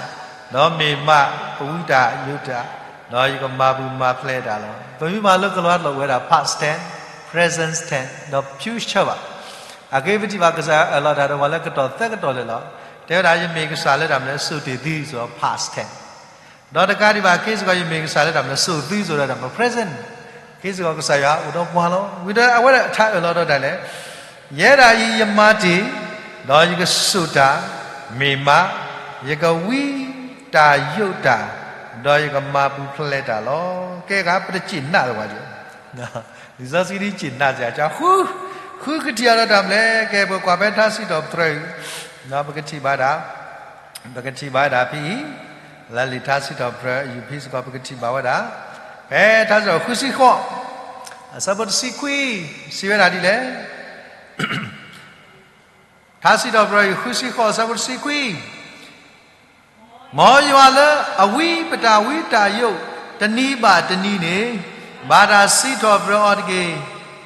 ဒီးမ့ၢ်မးကဝံတၢ်ယိးတၢ်, ဒီးယကမၤပူၤမၤဖျဲးတၢ်လီၤ. ပမ့ၢ်မၤလိကလီတၢ်လီၤ အိၣ်ဝဲဒၣ် past tense, present tense ဒီး future ဘၣ်. အဂ့ၢ်ပထံၣ်ဘၣ် ကစၢ်ယွၤအၢၣ်လီၤတၢ်ဒီးပှၤလၢကတီၢ်သၢကတီၢ်လၢာ်လီၤ. တဲဝဲဒၣ် ယမ့ၢ်ကစၢ်လၢတၢ်မနုၤလဲၣ် စိာ်တ့ၢ်သု စိာ် past tense ဒီးတကးဒံးဘၣ် က့ၤစ့ၢ်ကီး ယမ့ၢ်ကစၢ်လၢတၢ်မနုၤလဲၣ် စိာ်သု စိာ်ဒီးတၢ်မနုၤလဲၣ် present, က့ၤစ့ၢ်ကီး ကစၢ်ယွၤအိၣ်ဒီးပှၤလီၤ. ဝံၤဒီးအဝဲဒၣ်အထါအၢၣ်လီၤဒီးတၢ်လဲၣ်, ယဲဒၣ်အံၤယမၤတ့ၢ်, ဒီးယကစိာ်တၢ်, မ့ၢ်မး, ယကဝံတၢ်ယိးတၢ်, ဒီးယကမၤပူၤဖျဲးတၢ်လီၤ. ကဲဂၤ ပတစံးနးလၢၤဘၣ်, လံာ်စီဆှံဒ်စံးနးစ့ၢ်ကီး ဃု, ဃုကထံၣ်အီၤဒီးတၢ်မနုၤလဲၣ်. ကဲ ပကွၢ်ဖဲထါစံးထီၣ်ပတြၢၤအံၤ, ပကထံၣ်ဘၣ်ဒၣ် ပကထံၣ်ဘၣ်ဝဲဒၣ်ဖဲအံၤ, လၢလံာ်ထါစံးထီၣ်ပတြၢၤအယူၢ်ဖံစ့ၢ်ကီး ပကထံၣ်ဘၣ်ဝဲဒၣ်, ဖဲထါစံးထီၣ်ပတြၢၤဃုဆံဃိး, အဆၢဖိတဆံခွံ, စံးဝဲဒၣ်ဒ်လဲၣ်, ထါစံးထီၣ်ပတြၢၤအယူၢ်ဃုဆံဃိး အဆၢဖိတဆံခွံ, မ်ယွၤလၢအဝံပတၢ်ဝံတၢ်ယိး တနံၤဘၣ်တနံၤန့ၣ်, ဘၣ်တၢ်စံးထီၣ်ပတြၢၤအီၤတက့ၢ်.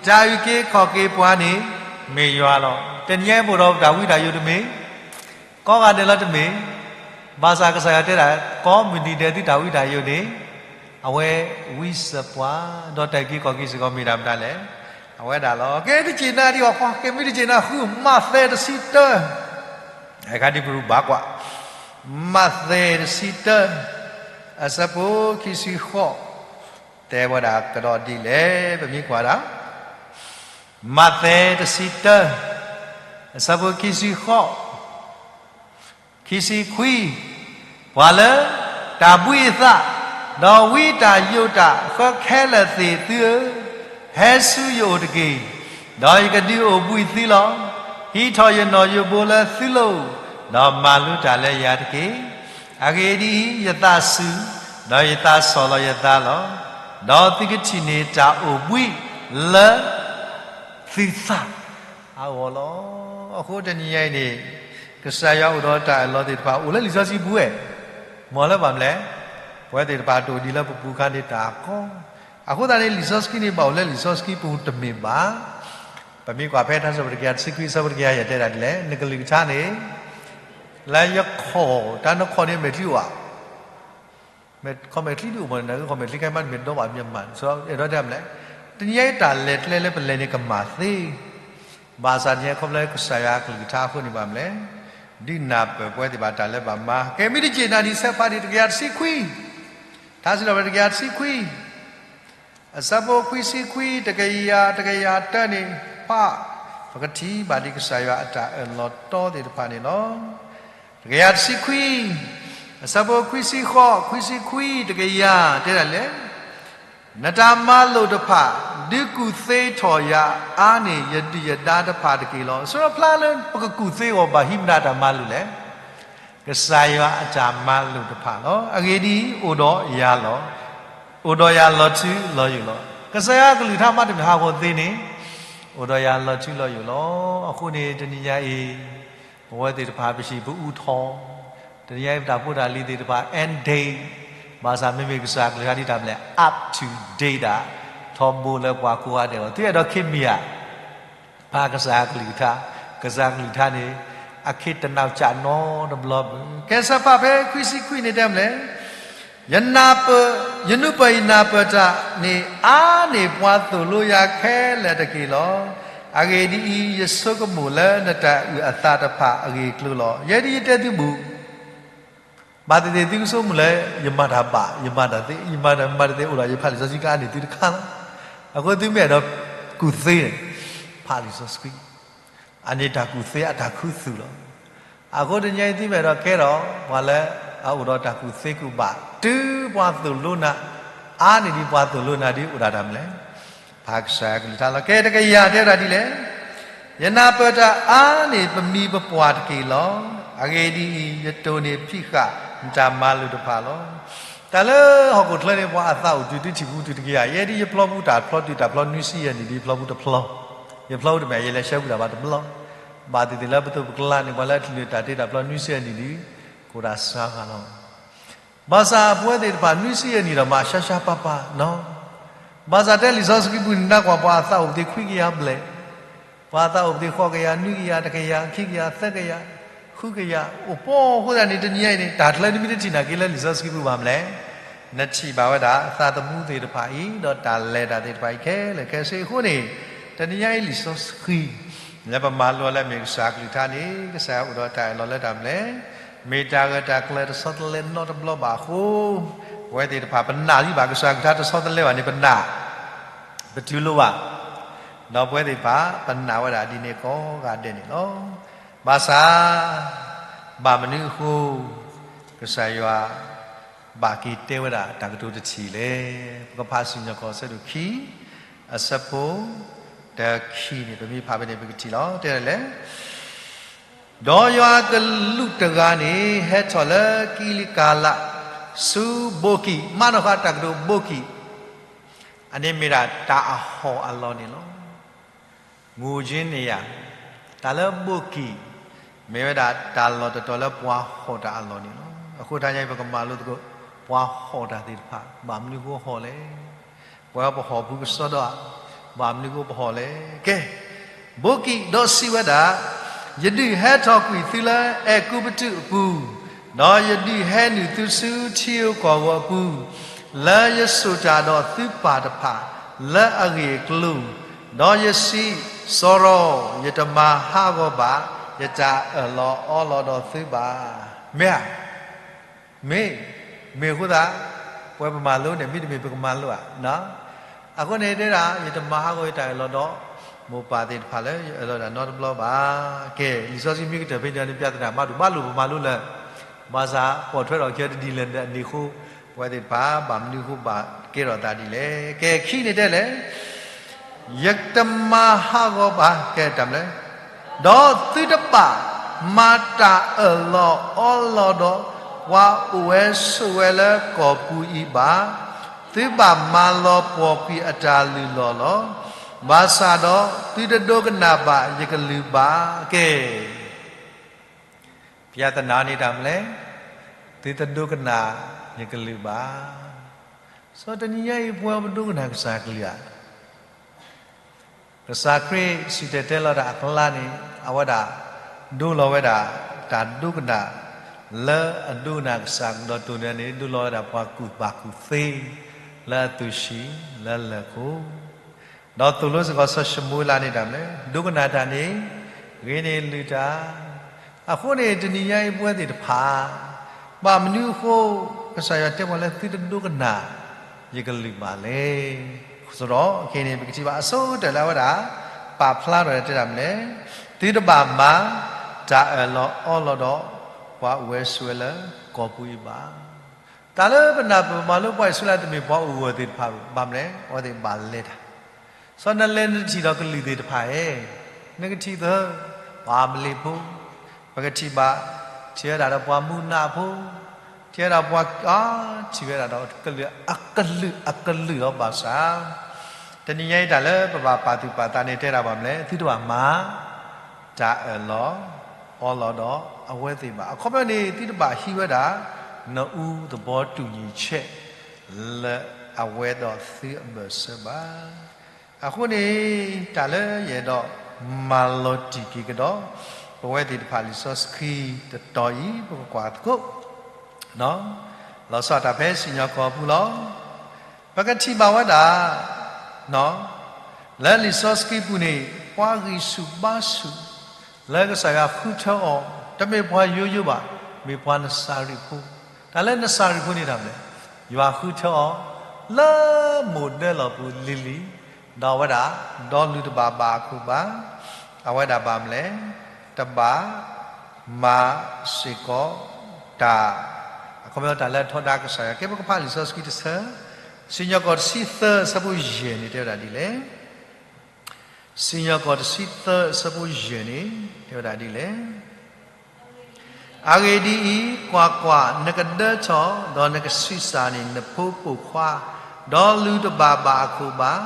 တၢ်အုၣ်က့ၤခီၣ်က့ၤပှၤန့ၣ် မ့ၢ်ယွၤလီၤ. တနံၤအံၤ ပအိၣ်ဒီးပတၢ်ဝံတၢ်ယိးတမ့ၢ် ကိးဂၤဒဲးလၢတမ့ၢ်, ဘၣ်ဆၣ်ကစၢ်ယွၤတဲဒၣ် ကိးမုၢ်နံၤဒဲးသုတၢ်ဝံတၢ်ယိးန့ၣ်, အဝဲဝံစၢၤပှၤ, ဒီးတၢ်အုၣ်က့ၤခီၣ်က့ၤစ့ၢ်ကီးမ့ၢ်တၢ်မတၤလဲၣ်, အဝဲဒၣ်လီၤ. ကဲတက့ၢ်နၤဒ်အီၤဃီ, ကဲမ့ၢ်တက့ၢ်နၤ ဃုမးသဲတဆံတၢ, အခါဒ်ပရူးဘၣ်ကွၢ်, မးသဲတဆံတၢ, အဆၢဖိခံဆံဃိး, တဲဝဲဒၣ်ကဒီးဒ်လဲၣ်, ပမ့ၢ်ကွၢ်ဒၣ် မးသဲတဆံတၢ, အဆၢဖိခံဆံဃိး, ခံဆံခွံ, ပှၤလၢတၢ်ဘှံးအသး, ဒီးဝံတၢ်ယိးတၢ်အဃၢခဲလၢာ်သ့ၣ်သုဧၢ, ဟဲဆူယအိၣ်တက့ၢ်, ဒီးယကဒုးအိၣ်ဘှံးသုလီၤ. ဟံးထီၣ်ယနီၣ်ယိးဘိလၢသုလိၤ, ဒီးမၤလိတၢ်လၢယၤတက့ၢ်. အဂ့ၢ်ဒ်အံၤ, ယသးစူၤ, ဒီးယသးဆီၣ်လီၤယသးလီၤ. ဒီးသုကထံၣ်န့ၢ်တၢ်အိၣ်ဘှံးလၢ သုသးအဂီၢ်လီၤ. အဃိတနံၤညါအံၤန့ၣ်, ကစၢ်ယွၤအိၣ်ဒီးတၢ်အၢၣ်လီၤသ့ၣ်တဖၣ် အိၣ်လၢလံာ်စီဆှံပူၤဝဲ, မ်လၢဘၣ်မနုၤလဲၣ်, ပဝဲသ့ၣ်တဖၣ်တအိၣ်ဒံးလၢပပူၤခါန့ၣ်တၢ်ကီ, အဃိသတးန့ၣ် လံာ်စီဆှံန့ၣ် ဘၣ်အိၣ်လၢလံာ်စီဆှံပူၤတမ့ၢ်ဘၣ်. ပမ့ၢ်ကွၢ်ဖဲထါစံးထီၣ်ပတြၢၤတကယၤတဆံခွံ အဆၢဖိတကယၤယဲၢ် တဲဒၣ်ဒ်လဲၣ်, နကလုၢ်ကထါန့ၣ် လၢယခီၣ်, တၢ်နခီၣ်န့ၣ်မဲာ်ချံအိၣ်ဧါ, ခီၣ်မဲာ်ချံဒုးအိၣ်မး, နခီၣ်မဲာ်ချံခဲမးတမ့ၢ်ဒီဘၣ်မ့ၢ်မး, အဲၣ်ဒိးတဲမနုၤလဲၣ်, တနံၤညါအံၤတၢ်လဲၤကျဲလၢပလဲၤန့ၣ်ကမၤသ့, ဘၣ်ဆၣ်တနံၤညါခီဖျိလၢကစၢ်ယွၤအကလုၢ်ကထါအဃိန့ၣ်ဘၣ်မနုၤလဲၣ်, ဒုးနၢ်ပၢၢ်ပဝဲသ့ၣ်တဖၣ်တၢ်လၢဘၣ်မၤ, ကဲမ့ၢ်တက့ၢ်နၤဒ်ဆဲးဖးဒ်တကယၤတဆံခွံ, ထါစံးထီၣ်ပတြၢၤတကယၤတဆံခွံ အဆၢဖိခွံဆံခွံ တကယၤ တကယၤတၢန့ၣ်ဖး, ပကထံၣ်ဘၣ်ဒ်ကစၢ်ယွၤအတၢ်အၢၣ်လီၤတီသ့ၣ်တဖၣ်န့ၣ်လီၤ. တကယၤတဆံခွံ, အဆၢဖိခွံဆံဃိး, ခွံဆံခွံ တကယၤ တဲဒၣ်လဲၣ်, နတၢ်မၤလိာ်တဖၣ် ဒုးကူၣ်သ့ထီၣ်ယၤအါန့ၢ် ယဒုၣ်ယဒါတဖၣ်တက့ၢ်လီၤ. စီၤပီလူးဖျါလၢပကကူၣ်သ့အီၤဘၣ် ဟံးမတၤတၢ်မၤလိာ်လဲၣ်. ကစၢ်ယွၤအတၢ်မၤလိာ်တဖၣ်လီၤ. အဂ့ၢ်ဒ်အံၤ, အိၣ်ဒီးယၤလီၤ. အိၣ်ဒီးယၤလီၤထူလီၤယိာ်လီၤ. ကစၢ်ယွၤအကလုၢ်ကထါမးတမ့ၢ်ဟးဂီၤသ့န့ၣ်, အိၣ်ဒီးယၤလီၤထူလီၤယိာ်လီၤ. အဃိန့ၣ် တနံၤညါအံၤ, ပဝဲသ့ၣ်တဖၣ်ပဟံၣ်ပအူထီ, တနံၤညါအံၤပတၢ်ဖိတၢ်လံၤသ့ၣ်တဖၣ် end date, ဘၣ်ဆၣ်မ့မ့ၢ်ကစၢ်အကလုၢ်ကထါဒ်တၢ်မနုၤလဲၣ် up to date ဒၣ်, ထီဘိလၢပှၤကိးဂၤဒဲးအဂီၢ်, သုအဲၣ်ဒိးခ့မ့ၢ်ဧါ. ဖးကစၢ်အကလုၢ်ကထါ, ကစၢ်အကလုၢ်ကထါန့ၣ် အခ့တနီၢ်ကၠးနီတဘျီဘၣ်. ကဲဆၢဖးဖဲခွံဆံခွံန့ၣ်တဲမနုၤလဲၣ်, ယနၢ်ပၢၢ်, ယနုာ်ပၢၢ်ယနၢ်ပၢၢ်တၢ်န့ၣ် အါန့ၢ်ပှၤသိၣ်လိယၤခဲလၢာ်တက့ၢ်လီၤ. အဂ့ၢ်ဒ်အံၤ, ယဆိကမိၣ်လၢနတၢ်အုၣ်အသးတဖၣ်အဂ့ၢ်အကျိၤလီၤ. ယဲဒ်ယတဲသုဘူး, ဘၣ်သ့ၣ်သ့ၣ်သုကဆိကမိၣ်လၢ ယမၤတၢ်ဘၣ်, ယမၤတၢ်သ့, ယမၤတၢ်မၤတသ့အိၣ်ဒီး ယဖးလံာ်စီဆှံကအါန့ၢ်သုတခါလီၤ. အဃိသုမ့ၢ်အဲၣ်ဒိးကူၣ်သ့န့ၣ်, ဖးလံာ်စီဆှံ အန့ၣ်တၢ်ကူၣ်သ့အတၢ်ခူသူၣ်လီၤ. အဃိတနံၤအံၤသုမ့ၢ်အဲၣ်ဒိးကဲထီၣ် ပှၤလၢအအိၣ်ဒီးတၢ်ကူၣ်သ့ကူၣ်ဘၣ် တုၤပှၤသိၣ်လိနၤ, အါန့ၢ်ဒံးပှၤသိၣ်လိနၤဒ်အိၣ်ဒၣ်တၢ်မနုၤလဲၣ်. ဖးကစၢ်ယွၤကလုၢ်ကထါလီၤ. ကဲတကယၤတဲဝဲဒၣ်ဒ်လဲၣ်. ယနၢ်ပၢၢ်တၢ်အါန့ၢ်ပမံၤပပှၢ်တက့ၢ်လီၤ. အဂ့ၢ်ဒ်အံၤ, ယတိၢ်န့ၢ်ဖံးဃာ်နတၢ်မၤလိာ်တဖၣ်လီၤ. တၢ်လၢဟီၣ်ခိၣ်ချၢန့ၣ် ပှၤအသးအိၣ်တုၤသုထံၣ်ပူၤတုၤတကယၤ, ယဲဒ်ယဖျီပူၤတၢ်ဖျီတုၤတၢ်ဖျီနွံဆံယဲၢ်နံၣ်ဒ်ယဖျီပူၤတဖျီ, ယဖျီပူၤတမ့ၢ်ယလဲၤဆှၢပူၤတၢ်ဘၣ်တဘျီ, ဘၣ်သ့ၣ်သ့ၣ်လၢပသိးပကျါန့ၣ် ပှၤလၢအထံၣ်န့ၢ်တၢ်တ့တၢ်ဖျီနွံဆံယဲၢ်နံၣ်ဒ် ကအိၣ်ဒၣ်စှၤဂၤလီၤ. ဘၣ်ဆၣ်ပဝဲသ့ၣ်တဖၣ်နွံဆံယဲၢ်နံၣ်ဒီးမၤဆှါဆှါပၢ်ပၢ်နီၤ. ဘၣ်ဆၣ်တဲလံာ်စီဆှံပူၤန့ၣ် နကွၢ်ပှၤအသးအိၣ်သ့ခွံကယၤဘျဲၣ်, ပှၤအသးအိၣ်သ့ဃိးကယၤ, နွံကယၤ, တကယၤ, ခံကယၤ, သၢကယၤ, ဃုကယၤ, အိၣ်ပှဲၤအဃိသတးန့ၣ် တနံၤအံၤန့ၣ် တၢ်ချၢနမ့ၢ်တထံၣ်နာ်က့လၢလံာ်စီဆှံပူၤဘၣ်မနုၤလဲၣ်. နထံၣ်ဘၣ်ဝဲဒၣ်သးသမူသ့ၣ်တဖၣ်အံၤ ဒီးတၢ်လဲၤတၢ်သ့ၣ်တဖၣ်အံၤခဲလၢာ်ခဲဆ့အဃိန့ၣ်, တနံၤအံၤလံာ်စီဆှံ လၢပမၤလိအီၤလၢမ့ၢ်ကစၢ်ကလုၢ်ကထါန့ၣ် ကစၢ်ယွၤအိၣ်ဒီးတၢ်အၢၣ်လီၤလၢတၢ်မနုၤလဲၣ်. မ့ၢ်တၢ်ဂၢၢ်တၢ်ကျၢၤတဆီတလဲနီတဘျီဘၣ်အဃိ, ပဝဲသ့ၣ်တဖၣ်ပနာ်လံဘၣ် ကစၢ်ကလုၢ်ကထါတဆီတလဲဘၣ်န့ၣ် ပနာ်, ပတူၢ်လိာ်ဘၣ်, ဒီးပဝဲသ့ၣ်တဖၣ် ပနာ်ဝဲဒၣ်ဒ်န့ၣ်ကိးဂၤဒဲးန့ၣ်လီၤ. ဘၣ်ဆၣ်, ဘၣ်မနုၤအဃိ ကစၢ်ယွၤ ဘၣ်က့ၤတဲဝဲဒၣ်တၢ်ကတိၤတထံၣ်လဲၣ်. ပကဖးစံၣ်ညီၣ်ကွီၢ်အဆၢဒိၣ်ခံ, အဆၢဖိတခံန့ၣ် ပမ့ၢ်ဖးဖဲန့ၣ် ပကထံၣ်လီၤ. တဲလဲၣ်, ဒီးယွၤအကလူးတဂၤန့ၣ် ဟဲထီၣ်လၢကံလကၤလး ဆူဘိကံၣ်, မၤနီၣ်ဃာ်တၢ်ကတိၤဘိကံၣ်, အန့ၣ်မ့ၢ်ဒၣ်တၢ်အဟီၣ်အလီၢ်န့ၣ်လီၤ. ငိၣ်ကၠ့န့ၣ်ယၤ, တၢ်လၢဘိကံၣ် မ့ၢ်ဝဲဒၣ်တၢ်လီၢ်တတီၤလၢပှၤဟီၣ်တၢ်အလီၢ်န့ၣ်လီၤ. အဃိတနံၤအံၤ ပကမၤလိသကိး ပှၤဟီၣ်တၢ်သ့ၣ်တဖၣ် ဘၣ်မနုၤဃိဟီၣ်လဲၣ်. ပဝဲပဟီၣ်ပူၤကစီဒီဧါ, ဘၣ်မနုၤဃိပဟီၣ်လဲၣ်. ကဲ, ဘိကံၣ်ဒီးစံးဝဲဒၣ်, ယဒုးဟဲထီၣ်ကွံာ်သုလၢအဲၤကူပတူးအပူၤ, ဒီးယဒုးဟဲနုာ်သုဆူထံဧိၤကီၢ်ဧိၤအပူၤ, လၢယစိာ်တၢ်ဒီးသုပၢ်တဖၣ်လၢအဂ့ၢ်အကျိၤ, ဒီးယစံး, စီၤရီၤ, ယတမၤဟးဂီၤဘၣ် ယတၢ်အၢၣ်လီၤအီလီၤဒီးသုဘၣ်. မ့ၢ်ဧါ. မ့ၢ်, မ့ၢ်အဃိသတး, ပဝဲပမၤလိန့ၣ် မ့တမ့ၢ်ပကမၤလိဧါ. အဃိန့ၣ်တဲဒၣ် ယတမၤဟးဂီၤယတၢ်အၢၣ်လီၤဒီး မိၢ်ပၢ်သ့ၣ်တဖၣ်လၢယအၢၣ်လီၤတၢ်နီတဘျီဘၣ်. ကဲ, လံာ်စီဆှံမ့ၢ်ကတၢၢ်ဖဲန့ၣ်န့ၣ် ပြဿနာမးဒိၣ်, ဘၣ်လိာ်ပမၤလိလၢ ဘၣ်ဆၣ်ပိာ်ထွဲထီၣ်က့ၤတဒ်လဲၣ်န့ၣ်အဃိ, ပဝဲသ့ၣ်တဖၣ် ဘၣ်မနုၤအဃိဘၣ်ကဲထီၣ်သးဒ်လဲၣ်. ကဲ, ခံန့ၣ်တဲလဲၣ် ယတမၤဟးဂီၤဘၣ်, ကဲတၢ်မနုၤလဲၣ်, ဒီးသုတဘၣ်မၤတၢ်အၢၣ်လီၤအီလီၤဒီး ပှၤအိၣ်ဝဲဆိးဝဲလၢကီၢ်ပူၤအံၤဘၣ်. သုဘၣ်မၤလီၤပှီၢ်ကွံာ်အတၢ်လုၢ်လီၢ်လီၤ. ဘၣ်ဆၣ်ဒီးသုတဒိကနၣ်ဘၣ်ယကလုၢ်ဘၣ်. ကဲ, ပြဿနာန့ၣ်တၢ်မနုၤလဲၣ်, သုတဒိကနၣ်ယကလုၢ်ဘၣ်. စီၤတနံၤညါအံၤ ပဝဲပဒိကနၣ်ကစၢ်ကလုၢ်ဧါ. ကစၢ်ခရံာ်စံၣ်တဲၤတဲလီၤတၢ်အကျါန့ၣ် အဝဲဒၣ် ဒိလီၤဝဲဒၣ် တၢ်ဒိကနၣ် လၢအဒိကနၣ်ကစၢ်ကဒီးတိၢ်န့ၣ်န့ၣ် ဒိလီၤဝဲဒၣ်ပှၤကူၣ်ဘၣ်ကူၣ်သ့ လၢအသူၣ်ဆံး လၢလၢၢ်ခိၣ် ဒီးသိၣ်လိစ့ၢ်ကီးစီၤၡမူၤအ့လးန့ၣ်တၢ်မနုၤလဲၣ်, ဒိကနၣ်တၢ်န့ၣ် ဂ့ၤန့ၢ်လုၢ်တၢ်. အဃိန့ၣ် တနံၤညါအံၤ ပဝဲသ့ၣ်တဖၣ် ဘၣ်မနုၤအဃိ ကစၢ်ယွၤတဲပှၤလၢသုတဒိကနၣ် ယကလုၢ်ဘၣ်လဲၣ်. ဆိုတော့ ခဲအံၤန့ၣ် ပကထံၣ်ဘၣ်အဆိကတၢၢ်လၢအဝဲဒၣ် ပာ်ဖျါထီၣ်ဒီးတဲတၢ်မနုၤလဲၣ်, သုတဘၣ်မၤ တၢ်အၢၣ်လီၤအီလီၤဒီး ပှၤအိၣ်ဝဲဆိးဝဲလၢကီၢ်ပူၤအံၤဘၣ်. တၢ်လၢပနၢ်ပၢၢ်မၤလိပှၤအံၣ်စရ့လးတမ့ၢ်ပှၤအိၣ်ဂၢၢ်သ့ၣ်တဖၣ်ဘၣ်, ဘၣ်မနုၤလဲၣ်, အဝဲသ့ၣ်ဘၣ်လဲၤတၢ် စီၤနလဲၤနထံၣ်ဒီးကလုာ်သ့ၣ်တဖၣ်ဧါ, နကထံၣ်သၢ ပှၤအမလ့းဖိ, ပကထံၣ်ဘၣ် ထံၣ်ဝဲဒၣ်ဒီးပှၤမူနးဖိ, ထံၣ်ဝဲဒၣ်ပှၤ, ထံၣ်ဝဲဒၣ်ဒီးကလုာ်အကလုာ်အကလုာ်လီၤဘၣ်ဆၣ်, တနံၤညါအံၤတၢ်လၢပဘၣ်ပာ်သူၣ်ပာ်သးန့ၣ် တဲဒၣ်ဘၣ်မနုၤလဲၣ်, သုတဘၣ်မၤ တၢ်အၢၣ်လီၤအီလီၤဒီးအဝဲသ့ၣ်ဘၣ်. အခီပညီန့ၣ် သုတဘၣ်ဟံးဝဲဒၣ် နအူသဘီတူၢ်နံၤဆဲး လၢအဝဲဒီးသုအဘၢၣ်စၢၤဘၣ်. အဃိန့ၣ် တၢ်လၢယအဲၣ်ဒိးမၤလီၤတံၢ်က့ၤကဒီး ပဝဲသ့ၣ်တဖၣ်လံာ်စီဆှံတတီၤအံၤ ပကကွၢ်သကိး လီၤဆီဒၣ်တၢ်ဖဲစံၣ်ညီၣ်ကွီၢ်အပူၤလီၤ. ပကထံၣ်ဘၣ်ဝဲဒၣ် လၢလံာ်စီဆှံပူၤန့ၣ် ပှၤဂံၢ်ဆူၣ်ဘါဆူၣ် လၢကစၢ်ယွၤဃုထၢအီၤ, တမ့ၢ်ပှၤယိယိဘၣ်, မ့ၢ်ပှၤနစၤရ့းဖိ. တၢ်လၢနစၤရ့းဖိန့ၣ်တၢ်မနုၤလဲၣ်, ယွၤဃုထၢအီၤ လၢမိၢ်ဒၢလီၢ်ပူၤလံၤလံၤ, ဒီးအဝဲဒၣ် ဒီးလုၢ်တဘၣ်ဘၣ်အခိၣ်ဘၣ်, အဝဲဒၣ်ဘၣ်မနုၤလဲၣ်, တဘၣ်မၤစ့ၢ်ကီးတၢ်, အခီပညီတၢ်လၢထီဒါကစၢ်ယွၤ. ကဲ ပကဖးလံာ်စီဆှံတဆၢ, စံၣ်ညီၣ်ကွီၢ်တဆံသၢအဆၢဖိယဲၢ်န့ၣ် တဲဝဲဒၣ်ဒ်လဲၣ်. စံၣ်ညီၣ်ကွီၢ်တဆံသၢအဆၢဖိယဲၢ်န့ၣ် တဲဝဲဒၣ်ဒ်လဲၣ်. အဂ့ၢ်ဒ်အံၤ, ကွၢ်ကွၢ်, နကဒၢထီၣ်, ဒီးနကဆံးစၢ်န့ၢ် နဖိပိာ်ခွါ, ဒီးလုၢ်တဘၣ်ဘၣ်အခိၣ်ဘၣ်.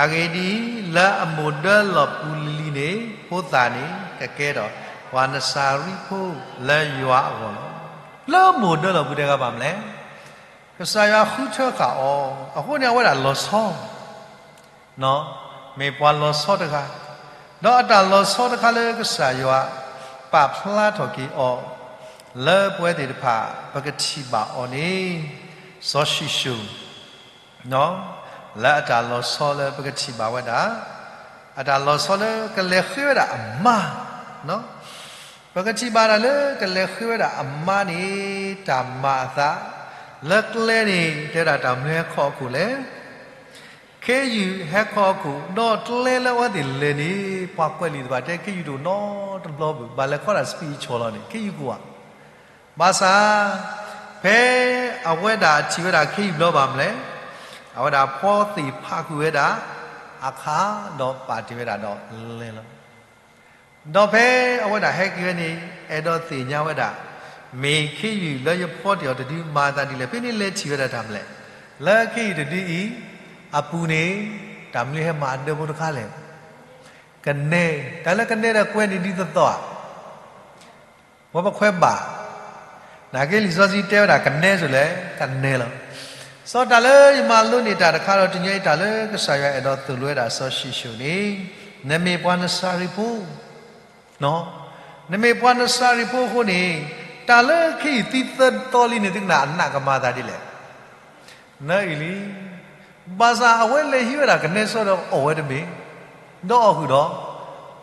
အဂ့ၢ်ဒ်အံၤ, လၢအမိၢ်ဒၢလီၢ်ပူၤလံၤလံၤန့ၣ် ဖိသၣ်န့ၣ် ကကဲထီၣ် ပှၤနစၤရ့းဖိလၢယွၤအဂီၢ်လီၤ. လၢမိၢ်ဒၢလီၢ်ပူၤတဲဂၤဘၣ်မနုၤလဲၣ်, ကစၢ်ယွၤဃုထၢဃာ်အီၤ, အဃိန့ၣ် အဝဲဒၣ်လီၤဆီ မ့ၢ်ပှၤလီၤဆီတဂၤ, ဒီးအတၢ်လီၤဆီတခါလၢကစၢ်ယွၤ ပာ်ဖျါထီၣ်က့ၤအီၤ လၢပဝဲသ့ၣ်တဖၣ် ပကထံၣ်ဘၣ်အီၤန့ၣ် စီၤၡံၣ်ၡိၣ် လၢအတၢ်လီၤဆီလၢပကထံၣ်ဘၣ်ဝဲဒၣ်, အတၢ်လီၤဆီလၢကလဲၤဃ့ဝဲဒၣ်အမါ, ပကထံၣ်ဘၣ်ဒၣ်လၢကလဲၤဃ့ဝဲဒၣ်အမါန့ၣ် တၢ်မၤအသး လၢကျဲန့ၣ် တဲဒၣ်တၢ်မနုၤဟဲခီအခိၣ်လဲၣ် ခ့ယုၢ်ဟဲခီအခိၣ်, ဒီးကျဲလၢအဝဲသ့ၣ်လဲၤန့ၣ် ပှၤကွဲးလံာ်တဖၣ်တဲ ခ့ယုၢ်တအိၣ်နီတဘျီဘၣ်, ဘၣ်လဲၤခီဒၣ်စပံးအဆီၣ်လီၤန့ၣ် ခ့ယုၢ်ကအိၣ်ဧါ. ဘၣ်ဆၣ် ဖဲအဝဲဒၣ်ထံၣ်ဝဲဒၣ်ခ့ယုၢ်ဘျီဘၣ်မနုၤလဲၣ်, အဝဲဒၣ်ဖီသ့ၣ်ဖးကွံာ်ဝဲဒၣ် အခါ ဒီးပာ်တ့ၢ်ဝဲဒၣ်ဒီးလဲၤလီၤ. ဒီးဖဲအဝဲဒၣ်ဟဲက့ၤဝဲန့ၣ် အဲၣ်ဒိးသ့ၣ်ညါဝဲဒၣ်, မ့ၢ်ခ့ယုၢ်လၢယဖီတ့ၢ်အီၤတဒုမၤအသးဒ်လဲၣ်. ဖဲန့ၣ်လဲၤထံၣ်ဝဲဒၣ်တၢ်မနုၤလဲၣ်, လၢခ့ယုၢ်တဒုအံၤ အပူၤန့ၣ် တၢ်မနုၤဟဲမၤအဒၢဖိတခါလဲၣ်, ကနဲ, တၢ်လၢကနဲဒီးကွဲန့ၣ်ဒ်သိးသိးဧါ ဝဲပခွဲးဘၣ်, နာ်က့လံာ်စီဆှံတဲဝဲဒၣ်ကနဲစိၤလဲၣ်, ကနဲလီၤ. စီၤတၢ်လၢယမၤလိန့ၢ်တၢ်တခါဒီး တနံၤအံၤတၢ်လၢကစၢ်ယွၤအဲၣ်ဒိးသိၣ်လိဝဲဒၣ်စီၤၡံၣ်ၡိၣ်န့ၣ်, နမ့ၢ်ပှၤနစၤရ့းဖိ, နမ့ၢ်ပှၤနစၤရ့းဖိအဃိန့ၣ်, တၢ်လၢခ့ယုၢ်သံသၢတီလံန့ၣ် သုကနၣ်အနးကမၤသးဒ်လဲၣ် နအံၤလံ. ဘၣ်ဆၣ်အဝဲလဲၤဟံးဝဲဒၣ်ကနဲစီဒီးအီၣ်ဝဲတမ့ၢ်, ဒီးအီၣ်ဃုာ်ဒီး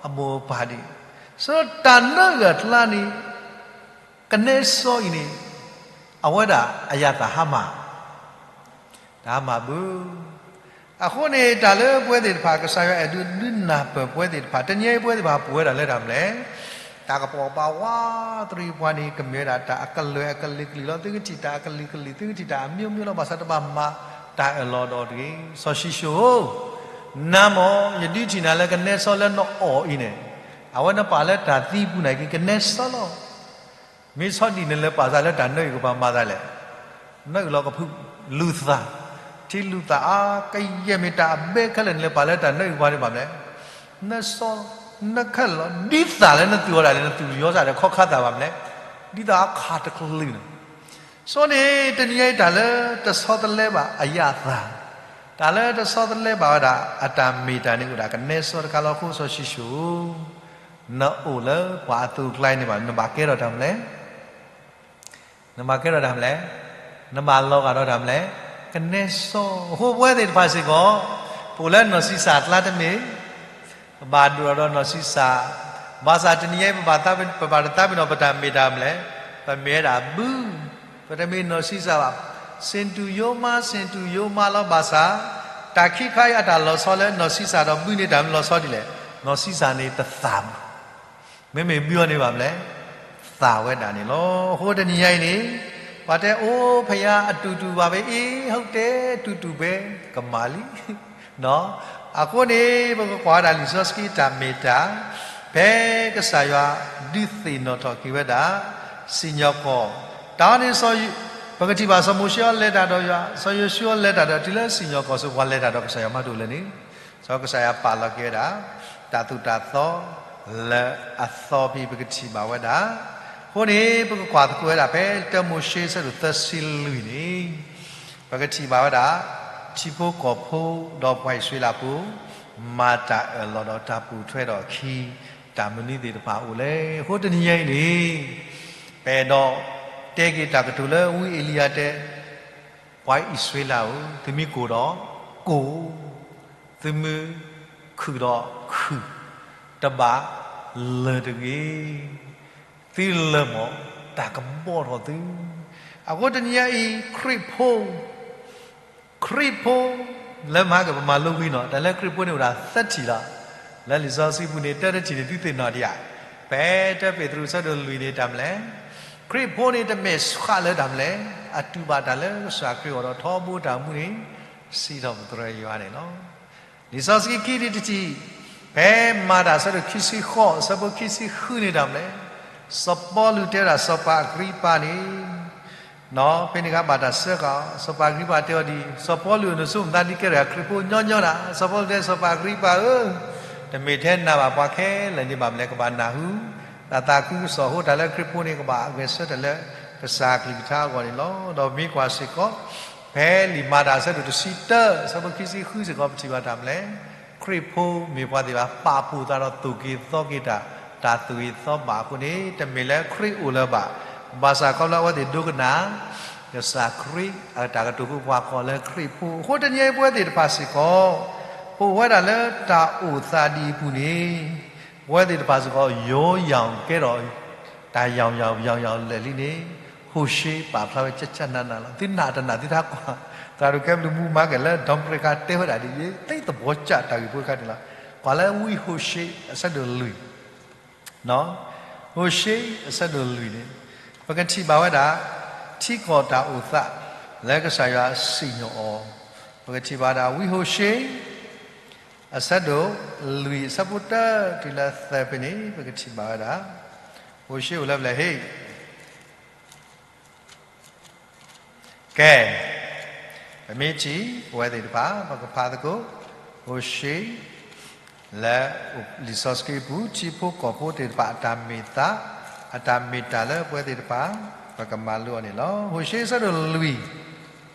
အမိၢ်အပၢ်ဒံး, စီၤတၢ်နၢအုၣ်အကျါန့ၣ်, ကနဲစီအံၤန့ၣ်, အဝဲဒၣ်အယၣ်သၣ်ဟါမၢ်, တၢ်ဟါမၢ်ဘၣ်. အဃိန့ၣ် တၢ်လၢပဝဲသ့ၣ်တဖၣ် ကစၢ်ယွၤအဲၣ်ဒိးဒုးနၢ်ပၢၢ်ပဝဲသ့ၣ်တဖၣ် တနံၤအံၤပဝဲသ့ၣ်တဖၣ်ပာ်ဝဲဒၣ်လၢတၢ်မနုၤလဲၣ်, တၢ်ကပိာ်ကပၤဝးတရံးပှၤန့ၣ် ကမ့ၢ်ဝဲဒၣ်တၢ်အကလုာ်အကလုာ်ကလုာ်လီၤ. သုကထံၣ်တၢ်အကလုာ်ကလုာ်, သုကထံၣ်တၢ်အမျိုးမျိုးလီၤ. ဘၣ်ဆၣ်တဘၣ်မၤတၢ်အၢၣ်လီၤဒီးတဂ့ၤ. စီၤၡံၣ်ၡိၣ်ဧၢ, နၤမ့ၢ် ယဒုးထံၣ်နၤလၢကနဲစီလၢနအီၣ်အံၤန့ၣ်, အဝဲနပာ်လၢတၢ်သံပူၤန့ၣ်က့ ကနဲစီလီၤ. မ့ၢ်ဆီဒံၣ်န့ၣ် လဲၤပာ်သးလၢတၢ်နၢအုၣ်ကပၤမၤသးလဲၣ်. နၢအုၣ်လီၤကဖု, လုၢ်သၣ်, ထံလုၢ်သၣ်အါကယဲၢ် မ့ၢ်တၢ်အဘဲခဲလၢာ်န့ၣ် လဲၤပာ်လၢတၢ်နၢအုၣ်ကပၤန့ၣ်ဘၣ်မနုၤလဲၣ်. နစီ, နခဲလၢာ်လီၤ. ဒ်သၣ်လၢနသူၣ်အီၤဒၣ်လဲာ် နသူၣ်ယီၤစၢ်ဒီးခီခါသၣ်ဘၣ်မနုၤလဲၣ်. ဒ်သိးအခးတကလုာ်န့ၣ် စီၤန့ၣ် တနံၤအံၤတၢ်လၢတဆီတလဲဘၣ်အယၣ်သၣ်, တၢ်လၢတဆီတလဲဘၣ်ဝဲဒၣ် အတၢ်မ့ၢ်တၢ်န့ၣ်အိၣ်ဒၣ်ကနဲစီတခါလီၤ. အဃိစီၤၡံၣ်ၡိၣ်ဧၢ, နအိၣ်လၢပှၤအသိးအကျါန့ၣ်ဘၣ်, နဘၣ်ကဲထီၣ်တၢ်မနုၤလဲၣ်, နဘၣ်ကဲထီၣ်တၢ်မနုၤလဲၣ်, နဘၣ်လီၤဂာ်ဒီးတၢ်မနုၤလဲၣ်, ကနဲစီ. အဃိပဝဲသ့ၣ်တဖၣ်စ့ၢ်ကီး ပအိၣ်လၢနီၢ်ဆံးစၢ်အကျါတမ့ၢ် ပဘၣ်ဒိၣ်ထီၣ်ဒီးနီၢ်ဆံးစၢ်, ဘၣ်ဆၣ်တနံၤအံၤ ပဘၣ်သးပ့ၤ, ပဘၣ်တသးပ့ၤနီၣ်ပတၢ်မ့ၢ်တၢ်မနုၤလဲၣ်, ပမ့ၢ်ဝဲဒၣ်ဘု, ပတမ့ၢ်နီၢ်ဆံးစၢ်ဘၣ်. စ့ၣ်တူၢ်ယိမါ, စ့ၣ်တူၢ်ယိမါလီၤ. ဘၣ်ဆၣ် တၢ်ခံခါအံၤအတၢ်လီၤဆီလၢနီၢ်ဆံးစၢ်ဒီးဘုန့ၣ် တၢ်မနုၤလီၤဆီဒ်လဲၣ်, နီၢ်ဆံးစၢ်န့ၣ်တသၣ်ဘၣ်. မ့မ့ၢ်ဘုအီၤန့ၣ်ဘၣ်မနုၤလဲၣ်, သၣ်ဝဲဒၣ်န့ၣ်လီၤ. အဃိတနံၤညါအံၤန့ၣ် ပှၤတဲအိၣ်ဖယါအတူၢ်တူၢ်ဘၣ်ဖဲအံၤ ဟုတ်တယ်, တူၢ်တူၢ်ပဲ, ကမၣ်လံ. အဃိန့ၣ် ပကကွၢ်ဝဲဒၣ်လံာ်စီဆှံတၢ်မ့ၢ်တၢ်, ဖဲကစၢ်ယွၤဒုးသ့ၣ်နီၣ်ထီၣ်က့ၤဝဲဒၣ် စံၣ်ညီၣ်ကွီၢ်, တၢ်အံၤန့ၣ် ပကထံၣ်ဘၣ်စီၤမိၤၡ့အီၤလဲၤတၢ်ဒီးယွၤ, စီၤယိၤၡူအီၤလဲၤတၢ်ဒီး တုၤလၢစံၣ်ညီၣ်ကွီၢ်စိၤ ပှၤလဲၤတၢ်ဒီးကစၢ်ယွၤမၤတအိၣ်လၢၤန့ၣ်, စီၤကစၢ်ယွၤပာ်လီၤက့ၤဝဲဒၣ် တၢ်သိၣ်တၢ်သီလၢအသီဖဲ ပကထံၣ်ဘၣ်ဝဲဒၣ်. အဃိန့ၣ် ပကကွၢ်သကိးဝဲဒၣ်ဖဲ တၢမိၤၡ့ အဆၢဒိၣ်သၢဆံလွံၢ်န့ၣ် ပကထံၣ်ဘၣ်ဝဲဒၣ် ထံဖိကီၢ်ဖိဒီးပှၤအံၣ်စရ့လးဖိ မၤတၢ်အၢၣ်လီၤဒီးတၢ်ပိာ်ထွဲဒီးအခံ တၢ်မနုၤသ့ၣ်တဖၣ်အိၣ်လဲၣ်. အဃိတနံၤညါအံၤန့ၣ် ပအဲၣ်ဒိးတဲက့ၤတၢ်ကတိၤလၢဝံအ့လံယၤတဲ ပှၤအံၣ်စရ့လးဧၢ, သုမ့ၢ်ကိၢ်ဒီးကိၢ်, သုမ့ၢ်ခုၣ်ဒီးခုၣ် တဘၣ်လၢၤတဂ့ၤ. သုလၢၤမး, တၢ်ကဘီၣ်ထီၣ်သု. အဃိတနံၤညါအံၤ ခရံာ်ဖိ ခရံာ်ဖိ လၢမၤက့ၤပမၤလိဝံၤနီၤ, တၢ်လၢခရံာ်ဖိန့ၣ်အိၣ်ဒၣ်သၢထံၣ်လီၤ. လၢလံာ်စီဆှံပူၤန့ၣ် တၢ်တထံၣ်န့ၣ် သုသ့ၣ်နီၣ်ဒံးဧါ. ဖဲတၢ်ပ့းတရူးအဆၢဒိၣ်လွံၢ်န့ၣ် တၢ်မနုၤလဲၣ်. ခရံာ်ဖိန့ၣ်တမ့ၢ်ဆှးလၢတၢ်မနုၤလဲၣ်, အတူၢ်ဘၣ်တၢ်လၢကစၢ်ခရံာ်အအိၣ်ဒီးထီဘိတၢ်မူန့ၣ် စံးထီၣ်ပတြၢၤယွၤန့ၣ်လီၤ. လံာ်စီဆှံခံထံၣ်တထံၣ်, ဖဲမၤတၢ်အဆၢဒိၣ်ခံဆံဃိး အဆၢဖိခံဆံဃုန့ၣ် တၢ်မနုၤလဲၣ်, စီၤပီလူးတဲဝဲဒၣ်စီၤပၤအကရံပၤန့ၣ် ဖဲန့ၣ်အခါဘၣ်တၢ်စၢဃာ်အီၤ, စီၤပၤအကရံပၤတဲအီၤဒ်အံၤ, စီၤပီလူး နဆိမိၣ်သးဒ်ကဲထီၣ်ခရံာ်ဖိညီညီဒၣ်. စီၤပီလူးတဲ စီၤပၤအကရံပၤဧၢ, တမ့ၢ်ထဲနၤဘၣ်, ပှၤခဲလၢာ်န့ၣ်ဘၣ်မနုၤလဲၣ် ကဘၣ်နၢ်ဟူ တၢ်သးခုကစီၣ်အဃိ တၢ်လၢခရံာ်ဖိန့ၣ် ကဘၣ်ဂဲၤဆၢထၢၣ်လၢကစၢ်အကလုၢ်ကထါအဂီၢ်န့ၣ်လီၤ. ဒီးပမ့ၢ်ကွၢ်စ့ၢ်ကီး ဖဲလံာ်မၤတၢ်အဆၢဒိၣ်တဆံတၢ အဆၢဖိခံဆံဃုစ့ၢ်ကီး ပထံၣ်ဘၣ်တၢ်မနုၤလဲၣ်, ခရံာ်ဖိမ့ၢ်ပှၤသ့ၣ်တဖၣ် ပာ်ဖှိၣ်သးဒီးသိၣ်က့ၤသီက့ၤတၢ်, တၢ်သူၣ်ဂ့ၤသီဘၣ်အဃိန့ၣ် တမ့ၢ်လၢခရံာ်အိၣ်လၢၤဘၣ်. ဘၣ်ဆၣ်ခီဖျိအဝဲသ့ၣ်ဒိကနၣ် ကစၢ်ခရံာ်အတၢ်ကတိၤအဃိ ပှၤကိးလၢခရံာ်ဖိ. အဃိတနံၤအံၤ ပဝဲသ့ၣ်တဖၣ်စ့ၢ်ကီး ပအိၣ်ဝဲဒၣ်လၢတၢ်အိၣ်သးဒ်အံၤအပူၤန့ၣ် ပဝဲသ့ၣ်တဖၣ်စ့ၢ်ကီး ယိယိာ်ကဲထီၣ် တၢ်ယိာ်ယိာ် ယိာ်ယိာ်လၢာ်လံန့ၣ် ဟိၤၡ့ပာ်ဖျါဝဲကၠၢ်ကၠၢ်နးနးလီၤ. သုနာ်တနာ် သုတဟးကွၢ်, သရၣ်ဒိၣ်ကဲဘျုးမူမၤက့ၤလၢ ဒီမတြ့ကါတဲဝဲဒၣ်ဒ်အံၤ ယသ့သဘှီကၢ်တၢ်ဂ့ၢ်ဖိတခါန့ၣ်လီၤ. ကွၢ်လၢဝံဟိၤၡ့ အဆၢဒိၣ်လွံၢ်, ဟိၤၡ့ အဆၢဒိၣ်လွံၢ်န့ၣ် ပကထံၣ်ဘၣ်ဝဲဒၣ် ထံကီၢ်တၢ်အိၣ်သး လၢကစၢ်ယွၤစံၣ်ညီၣ်အီၤ, ပကထံၣ်ဘၣ်ဝဲဒၣ် ဝံဟိၤၡ့ အဆၢဒိၣ်လွံၢ် အဆၢဖိတၢတုၤလၢသၢဖဲန့ၣ် ပကထံၣ်ဘၣ်ဝဲဒၣ် ဟိၤၡ့အိၣ်လၢပျၢၤဟ့ၣ် ကဲ, ပမ့ၢ်ထံၣ် ပဝဲသ့ၣ်တဖၣ် ပကဖးသကိး ဟိၤၡ့ လၢလံာ်စီဆှံပူၤ ထံဖိကီၢ်ဖိသ့ၣ်တဖၣ် အတၢ်မ့ၢ်သး အတၢ်မ့ၢ်တၢ်လၢပဝဲသ့ၣ်တဖၣ် ပကမၤလိအီၤန့ၣ်လီၤ. ဟိၤၡ့အဆၢဒိၣ်လွံၢ်,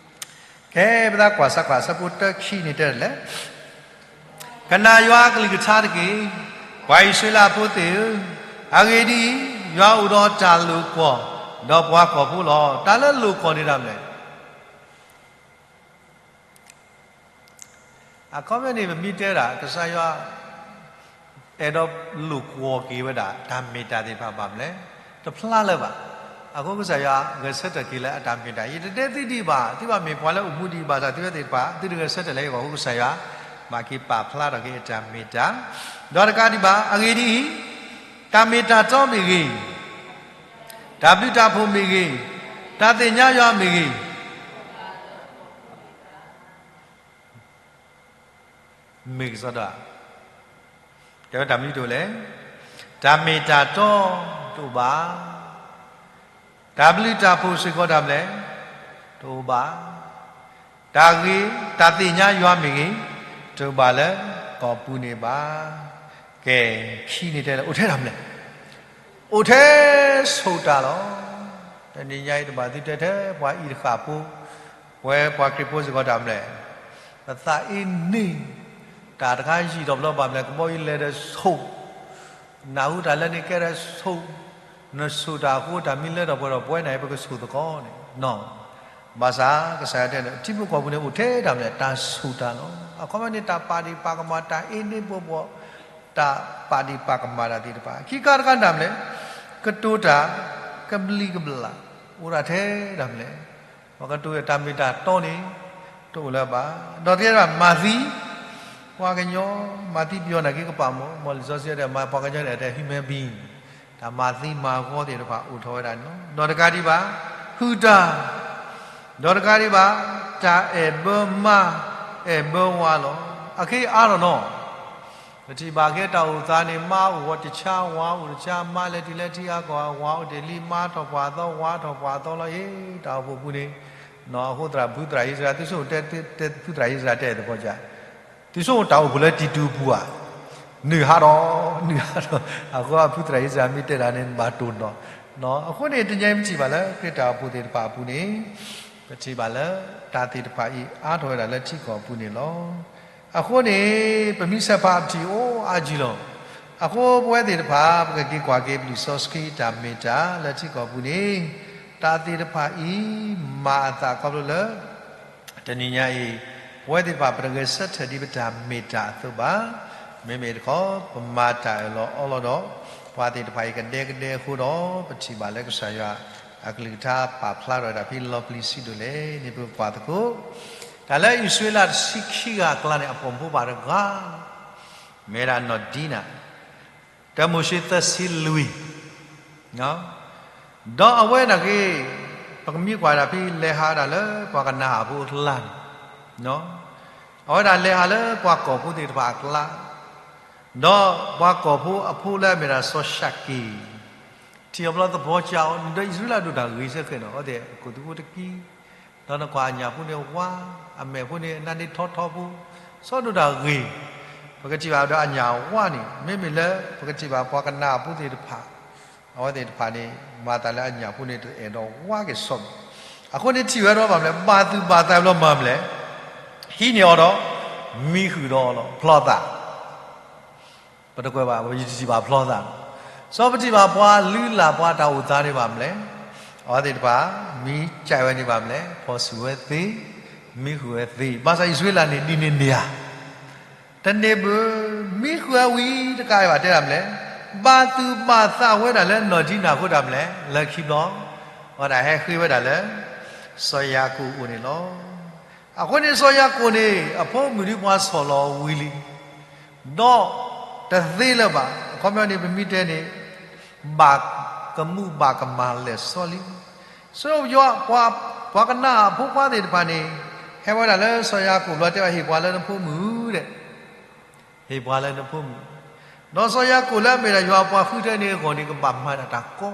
ကဲ ပသးကွၢ်စၢကွၢ် အဆၢဖိတၢခံန့ၣ်တဲဒ်လဲၣ် ကနၣ်ယွၤအကလုၢ်ကထါတက့ၢ်, ပှၤအံၣ်စရ့လးဖိသ့ၣ်ဧၢ, အဂ့ၢ်ဒ်အံၤ, ယွၤအိၣ်ဒီးတၢ်လိာ်ကွီၢ်, ဒီးပှၤကီၢ်ဖိလီၤ. တၢ်လၢလိာ်ကွီၢ်န့ၣ်တၢ်မနုၤလဲၣ်. အခီပညီန့ၣ် ပမ့ၢ်တဲဒၣ် ကစၢ်ယွၤ အဲၣ်ဒိးလိာ်ကွီၢ်က့ၤဝဲဒၣ် တၢ်မ့ၢ်တၢ်သ့ၣ်တဖၣ်ဘၣ်မနုၤလဲၣ်, တဖျါလၢၤဘၣ်. အဃိကစၢ်ယွၤဂဲၤဆၢထၢၣ်က့ၤလၢအတၢ်မ့ၢ်တၢ်, ယတတဲသုဒံးဘၣ်, သုဘၣ်မ့ၢ်ပှၤလၢအိၣ်မူဒံးဘၣ်ဆၣ် သုဝဲသ့ၣ်တဖၣ် သုတဂဲၤဆၢထၢၣ်လၢယဂီၢ်အဃိ ကစၢ်ယွၤ ဘၣ်က့ၤပာ်ဖျါထီၣ်က့ၤအတၢ်မ့ၢ်တၢ်, ဒီးတကးဒံးဘၣ် အဂ့ၢ်ဒ်အံၤ, တၢ်မ့ၢ်တၢ်တီမ့ၢ်ဂ့ၤ, တၢ်ဘျုးတၢ်ဖှိၣ်မ့ၢ်ဂ့ၤ, တၢ်သ့ၣ်ညါယွၤမ့ၢ်ဂ့ၤ မ့ၢ်ကစီဒီဧါ, တဲဝဲတၢ်မနုၤတအိၣ်လဲၣ်, တၢ်မ့ၢ်တၢ်တီတအိၣ်ဘၣ်, တၢ်ဘျုးတၢ်ဖှိၣ်စ့ၢ်ကီးတၢ်မနုၤလဲၣ်, တအိၣ်ဘၣ်, တၢ်ဂ့ၤ တၢ်သ့ၣ်ညါယွၤမ့ၢ်ဂ့ၤ, တအိၣ်ဘၣ်လၢကီၢ်ပူၤန့ၣ်ဘၣ်. ကဲ, ခံန့ၣ်တဲလၢ အိၣ်ထဲတၢ်မနုၤလဲၣ်, အိၣ်ထဲဆိးတၢ်လီၤ. တနံၤညါအံၤတဘၣ်သုတဲထဲ ပှၤအံၤတဃၣ်ဖိ ပဝဲပှၤခရံာ်ဖိစ့ၢ်ကီးတၢ်မနုၤလဲၣ်, ပသးအ့န့ၢ် တၢ်တခါယံာ်ထီၣ်ဘျီဘၣ်မနုၤလဲၣ်, ကဘီယူၤလဲၤဒီးဆိး, နၢ်ဟူတၢ်လၢန့ၣ်ကဲဒီးဆိး, နဆိးတၢ်အဃိ တၢ်မ့ၢ်လၢထီၣ်ပှဲၤထီၣ်ပဝဲန့ၣ် ပကဆိးသကိးန့ၣ်, ဘၣ်ဆၣ်ကစၢ်ယွၤတဲန့ၣ် ထံဖိကီၢ်ဖိန့ၣ် အိၣ်ထဲတၢ်မနုၤလဲၣ်, တၢ်ဆိးတၢ်လီၤ. အခီပညီန့ၣ် တၢ်ပာ်ဒ့ၣ်ပာ်ကမၣ် တၢ်အ့န့ၢ်ဘိဘိ တၢ်ပာ်ဒ့ၣ်ပာ်ကမၣ်တၢ်သ့ၣ်တဖၣ်, ခံခါတခါတၢ်မနုၤလဲၣ်, ကတိၤတၢ် ကဘျံးကဘျၣ် အိၣ်ဒၣ်ထဲတၢ်မနုၤလဲၣ်, ပှၤကတိၤတၢ်မ့ၢ်တၢ်တီန့ၣ် တအိၣ်လၢၤဘၣ်. ဒီးတကဲဒၣ်မၤသံ ပှၤကညီ မၤသံပယီၤနာ်က့ကပာ်မီၤ, မ်လံာ်စီဆှံတဲ ပှၤကညီန့ၣ်တဲ human being တၢ်မၤသံမၤဂီၤသ့ၣ်တဖၣ်အိၣ်ထီၣ်ဝဲဒၣ်န့ၣ်လီၤ. ဒီးတကးဒံးဘၣ် ဟုၣ်တၢ်, ဒီးတကးဒံးဘၣ် တၢ်အဲၣ်ဘၢမါ အဲၣ်ဘၢဝၤလီၤ. အခဲအံၤအါထီၣ်နီၤ ပထံၣ်ဘၣ်က့ၤတၢ်အိၣ်သးန့ၣ် မါအိၣ်ဝဲတဆါ ဝၤအိၣ်တဆါ, မါလဲၤတုၤလၢထံအါကီၢ် ဝၤအိၣ်တ့ၢ်လံ, မါထီၣ်ပှၢ်သီ ဝၤထီၣ်ပှၢ်သီလီၤ. အ့ တၢ်အိၣ်ဖှိၣ်ပူၤန့ၣ် အဃိသရၣ်ဖုသရၣ်အံၣ်စရ့လး သုဆိကမိၣ်တဲ ဖုသရၣ်အံၣ်စရ့လးတဲသပှၢ်ကၢ် သုဆိကမိၣ်တၢ်အိၣ်ဖှိၣ်လၢတံတူးပူၤဧါ, နုာ်ဟးဒီး နုာ်ဟးဒီး အဃိဖုသရၣ်အံၣ်စရ့လးမ့ၢ်တဲတၢ်န့ၣ် နဘၣ်တိၢ်နီၣ်. အဃိန့ၣ် တနံၤအံၤပထံၣ်ဘၣ်လၢ ခရံာ်တၢ်အိၣ်ဖှိၣ်သ့ၣ်တဖၣ်အပူၤန့ၣ် ပထံၣ်ဘၣ်လၢ တၢ်သ့ၣ်တဖၣ်အံၤ အါထီၣ်ဝဲဒၣ်လၢထံကီၢ်ပူၤန့ၣ်လီၤ. အဃိန့ၣ် ပမ့ၢ်ဆဲးဖးပထံၣ်အိၣ်အါယံၤလီၤ. အဃိပဝဲသ့ၣ်တဖၣ် ပကက့ၤကွၢ်က့ၤပလံာ်စီဆှံတၢ်မ့ၢ်တၢ်လၢထံကီၢ်ပူၤန့ၣ် တၢ်သ့ၣ်တဖၣ်အံၤ မၤအသးခီဖျိလၢ တနံၤညါအံၤ ပဝဲသ့ၣ်တဖၣ် ပတဂဲၤဆၢထၢၣ်ဒ်ပတၢ်မ့ၢ်တၢ်အသိးဘၣ်. မ့မ့ၢ်တခီ ပမၤတၢ်အၢၣ်လီၤအီလီၤဒီး ပှၤသ့ၣ်တဖၣ်အံၤကဒဲကဒဲအဃိဒီး ပထံၣ်ဘၣ်လၢကစၢ်ယွၤအကလုၢ်ကထါပာ်ဖျါထီၣ်ဝဲဒၣ်ဖဲလီၤပျံၤဆံးဒိၣ်လဲၣ်န့ၣ် ပကွၢ်သကိး တၢ်လၢအံၣ်စရ့လးတဆံခံဂၤအကျါန့ၣ် အပိာ်မုၣ်ဖိဘၣ်တဂၤ မ့ၢ်ဝဲဒၣ်နီၢ်ဒံနၤ တၢမိၤၡ့သၢဆံလွံၢ် ဒီးအဝဲဒၣ်က့ၤ ပကမ့ၢ်ကွၢ်ဒၣ်ဖဲလဲၤဟးဝဲဒၣ်လၢပှၤကနၤအၣ်ဖိအကျါန့ၣ် အဝဲဒၣ်လဲၤဟးလၢပှၤကီၢ်ဖိသ့ၣ်တဖၣ်အကျါ ဒီးပှၤကီၢ်ဖိအဖိလၢအမ့ၢ်ဒၣ်စီၤၡၤက့ၣ် ထံၣ်အဘျီသပီၤကၢအီၤန့ၣ် ဒီးအံၣ်စရ့လးဒိၣ်တၢ်ဂ့ၤစ့ၢ်ကီးနီၤ အဝဲသ့ၣ်အကိၣ်သူၣ်ဖိတကံ ဒီးနကွၢ်အညၣ်ဖိန့ၣ်ဝါ, အမဲာ်ဖိန့ၣ် အနါန့ၣ်ထီထီဖိ, စီၤဒိၣ်တၢ်ဂ့ၤ, ပကထံၣ်ဘၣ်ဒီးအညၣ်ဝါန့ၣ် မ့မ့ၢ်လၢပကထံၣ်ဘၣ်ပှၤကနၤအၣ်ဖိသ့ၣ်တဖၣ်, အဝဲသ့ၣ်တဖၣ်န့ၣ် မၤသးလၢအညၣ်ဖိန့ၣ်တအဲၣ်ဒိးဝါက့ၤစီဘၣ်. အဃိန့ၣ်ထံၣ်ဝဲဒီးဘၣ်မလဲၣ်, ဘၣ်သူၣ်ဘၣ်သးဘျီမၤမလဲၣ်, ဟံးန့ၢ်အီၤဒီး မံဃုာ်ဒီးအီၤလီၤ, ဖျီသး ပတကွဲးဘၣ် ယတထံၣ်ဘၣ်ဖျီသး, စီၤပထံၣ်ဘၣ်ပှၤလုၢ်လၢ်ပှၤတၢ်အိၣ်သးန့ၣ်ဘၣ်မလဲၣ်, အဝဲသ့ၣ်တဖၣ် မံကဲဝဲန့ၣ်ဘၣ်မလဲၣ်, ဖီၣ်ဆူၣ်ဝဲသ့, မံဃုာ်ဝဲသ့, ဘၣ်ဆၣ်အံၣ်စရ့လးန့ၣ်ဒ်န့ၣ်န့ၣ်ဧါ, တန့ၢ်ဘၣ်, မံဃုာ်ဝဲဝံၤတကးဘၣ်တဲဒၣ်မလဲၣ်, ဘၣ်သူၣ်ဘၣ်သးဝဲဒၣ်လၢနီၢ်ဒံနၤအဃိဒၣ်မလဲၣ်, လၢခံဘျီ, အဝဲဒၣ်ဟဲဃ့ဝဲဒၣ်လၢ စီၤယၤကိာ်အအိၣ်န့ၣ်လီၤ. အဃိန့ၣ်စီၤယၤကိာ်န့ၣ် အဖိမုၣ်ဒ်ပှၤဆီၣ်လီၤဝံၤလံ ဒီးတသ့လၢၤဘၣ်, အခီပညီန့ၣ် ပမ့ၢ်တဲန့ၣ် ဘၣ်ကမူၣ်ဘၣ်ကမၣ်လဲၤစီလံ. ဆိယွၤ ပှၤကနၤအၣ်ဖိခွါသ့ၣ်တဖၣ်န့ၣ် ဟဲဝဲဒၣ်လၢစီၤယၤကိာ်ဘျီတဲဝဲ ဟ့ၣ်ပှၤလၢနဖိမုၣ်ဒီး ဟ့ၣ်ပှၤလၢနဖိမုၣ်, ဒီးစီၤယၤကိာ်လၢအမ့ၢ်ဒၣ်ယွၤအပှၤဃုထၢန့ၣ်အဂီၢ်န့ၣ် ကဘၣ်မၤဒၣ်တၢ်ကီ,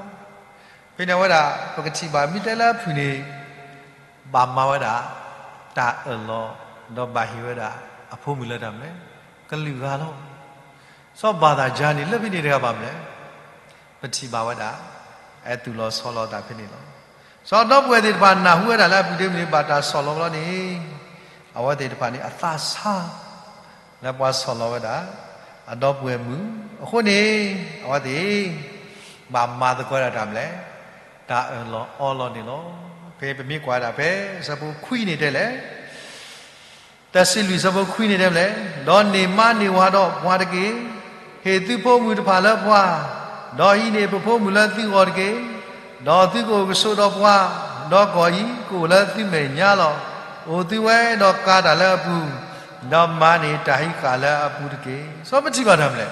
ဖဲန့ၣ်အဝဲဒၣ် ပကထံၣ်ဘၣ်မ့ၢ်တဲလၢအဖုၣ်န့ၣ် ဘၣ်မၤဝဲဒၣ် တၢ်အၢၣ်လီၤ, ဒီးဘၣ်ဟ့ၣ်ဝဲဒၣ် အဖိမုၣ်လၢတၢ်မလဲၣ်, ကလုာ်ဂၤလီၤ. စီၤဘၣ်သးယၤန့ၣ် လၢဖဲန့ၣ်တဂၤဘၣ်မလဲၣ်, ပထံၣ်ဘၣ်ဝဲဒၣ် အသူၣ်လီၤဆီလီၤအသးဖဲန့ၣ်လီၤ. စီၤဒီပုၢ်ဝဲၢ်သ့ၣ်တဖၣ်နၢ်ဟူဝဲဒၣ်လၢအပုၢ်ဒ့မုၣ်န့ၣ် ဘၣ်တၢ်ဆီၣ်လီၤဘျီန့ၣ်, အဝဲသ့ၣ်တဖၣ်န့ၣ် အသးဆါ လၢပှၤဆီၣ်လီၤဝဲဒၣ် အဒီပုၢ်ဝဲၢ်မုၣ်, အဃိန့ၣ် အဝဲသ့ၣ် ဘၣ်မၤသကိးဝဲဒၣ်တၢ်မလဲၣ်, တၢ်အၢၣ်လီၤအီလီၤန့ၣ်လီၤ. ဖဲပမ့ၢ်ကွၢ်ဒၣ်ဖဲ ဆၢဖိခွံန့ၣ်တဲလဲၣ် တၢ်စံးလွံၢ်ဆၢဖိခွံန့ၣ်တဲမလဲၣ်, ဒီးန့ၢ်မါန့ၢ်ဝၤဒီးပှၤတက့ၢ်. ဟ့ၣ်သုဖိမုၣ်တဖၣ်လၢပှၤ, ဒီးဟံးန့ၢ်ပဖိမုၣ်လၢသုဂီၢ်တက့ၢ်. ဒီးသုကအိၣ်ကဆိးဒီးပှၤ, ဒီးကီၢ်အံၤကအိၣ်လၢသုမဲာ်ညါလီၤ. အိၣ်သုဝဲဒီးကၤတၢ်လၢအပူၤ, ဒီးမၤန့ၢ်တၢ်ဟံးဃာ်လၢအပူၤတက့ၢ်. စီၤပထံၣ်ဘၣ်တၢ်မလဲၣ်,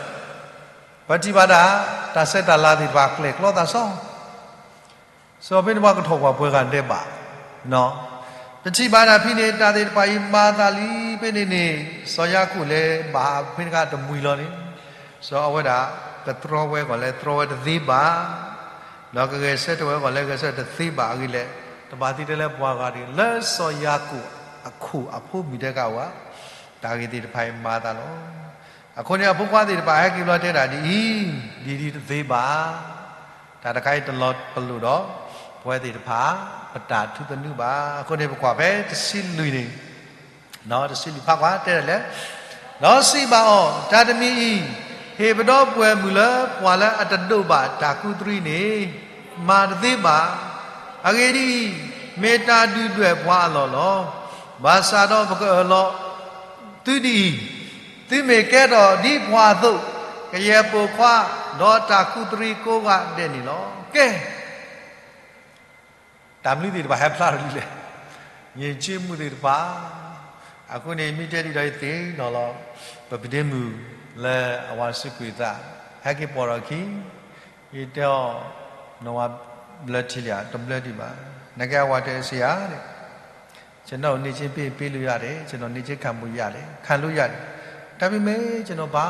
ပထံၣ်ဘၣ်ဒၣ် တၢ်ဆဲးတၢ်လၤသ့ၣ်တဖၣ်ကျဲၣ်ကျီသးစီ စီၤဖဲန့ၣ်ပှၤကထီၣ်ပှၤပှဲၤဂၤဒဲးဘး, ပထံၣ်ဘၣ်ဒၣ်ဖဲန့ၣ် တၢ်သ့ၣ်တဖၣ်အံၤမၤသးလံဖဲန့ၣ်န့ၣ် စီၤယၤကိာ်လဲၤဘၣ်ဖဲန့ၣ်တခါတမှံၤလီၤန့ၣ်, စီၤအဝဲဒၣ် ကတြီဝဲကီၢ်လဲၤတြီဝဲတသ့ဘၣ်, ဒီးကဂဲၤဆၢထၢၣ်ဝဲကီၢ်လဲၤဂဲၤဆၢထၢၣ်တသ့ဘၣ်အဂ့ၢ်လဲၣ်, တဘၣ်သ့တဲလၢပှၤဂၤတဂ့ၤ လၢစီၤယၤကိာ်အခိၣ်အဖိမုၣ်တဲကဝဲ တၢ်ဂ့ၢ်သ့ၣ်တဖၣ်အံၤမၤသးလီၤ. အဃိန့ၣ် အဖိခွါသ့ၣ်တဖၣ်ဟဲက့ၤဘျီတဲဒၣ်ဒ်အံၤ, ဒ်ဒ်တသ့ဘၣ် တၢ်တခါအံၤတလီၤပလိာ်ဒီး ပဝဲသ့ၣ်တဖၣ် ပတၢ်ထူသနူဘၣ်. အဃိန့ၣ် ပကွၢ်ဖဲတဆံလွံၢ်န့ၣ်, တဆံလွံၢ်ဖးကွၢ်တဲဒ်လဲၣ်, ဒီးစံးဘၣ်အီၤ, တၢ်တမံၤအံၤ, ဟ့ၣ်ပဒီပုၢ်ဝဲၢ်မုၣ်လၢပှၤလၢအတဒိးဘၣ်တၢ်ကူးတရံးန့ၣ် မၤတသ့ဘၣ်. အဂ့ၢ်ဒ်အံၤ, မ့ၢ်တၢ်ဒုၣ်ဒွဲၣ်ပှၤအလီၢ်လီၤ. ဘၣ်ဆၣ်ဒီးပကအၢၣ်လီၤ သုဒ်အံၤ, သုမ့ၢ်ကဲထီၣ်ဒ်ပှၤအသိး, ကယဲၢ်ပိာ်ခွါ, ဒီးတၢ်ကူးတရံးကိးဂၤဒဲးန့ၣ်လီၤ. ကဲ, တၢ်မနုၤသ့ၣ်တဖၣ်ဟဲဖျါထီၣ်လံလဲၣ်, ယဉ်ကျေးမှုသ့ၣ်တဖၣ်, အဃိန့ၣ် မ့ၢ်တဲဒ်ဒီးယသ့ၣ်နီၣ်လီၤ, ပပဒ့မုၣ်လၢအဝၤစူးကွံာ်သး, ဟဲက့ၤပိာ်ထီၣ်အခံ, ယတဲအီၤ, နဝၤဘျၢထံလံဧါ, တဘျၢဒံးဘၣ်, နကဲအဝၤတဲစံးဧါ ကျွန်တော် နေချင်းပေး ပေးလို့ရတယ်, ကျွန်တော် နေချင်းခံလို့ရတယ်, ခံလို့ရတယ်, ဒါပေမဲ့ ကျွန်တော် ဘာ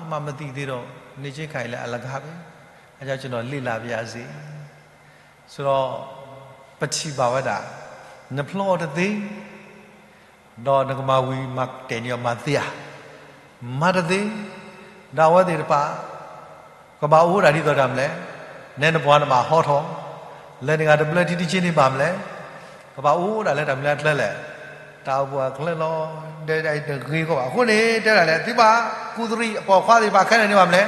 မှ မသိသေးတော့ နေချင်းခံရင်လည်း အလကားပဲ, အဲဒါကြောင့် ကျွန်တော် လေ့လာပါရစေ. ဆိုတော့, ပထံၣ်ဘၣ်ဝဲဒၣ်, နဖျီအီၤတသ့, ဒီးနကမၤဝံၤမၤတဲာ်န့ၢ်အီၤမၤသ့ဧါ, မၤတသ့, ဒီးအဝဲသ့ၣ်တဖၣ် ကဘၣ်အိၣ်ဒၣ်ဒ်သိးတၢ်မနုၤလဲၣ်, နဲနပှၤနဘၣ်ဟီထီၣ်, လဲၤနဂၤတဘျၢထံတက့ၢ်န့ၣ်ဘၣ်မနုၤလဲၣ်, ကဘၣ်အိၣ်ဒၣ်လၢတၢ်မနုၤလဲၣ်အချၢလဲၣ်, တၢ်အိၣ်ဖှိၣ်အချၢလီၤ, ဒဲဒၣ်အံၤတဂ့ၤကီးဘၣ်. အဃိန့ၣ် တဲဒၣ်လဲၣ်, သုဘၣ်ကူးတရံးအပိာ်ခွါသ့ၣ်တဖၣ်ခဲလၢာ်န့ၣ်ဘၣ်မနုၤလဲၣ်,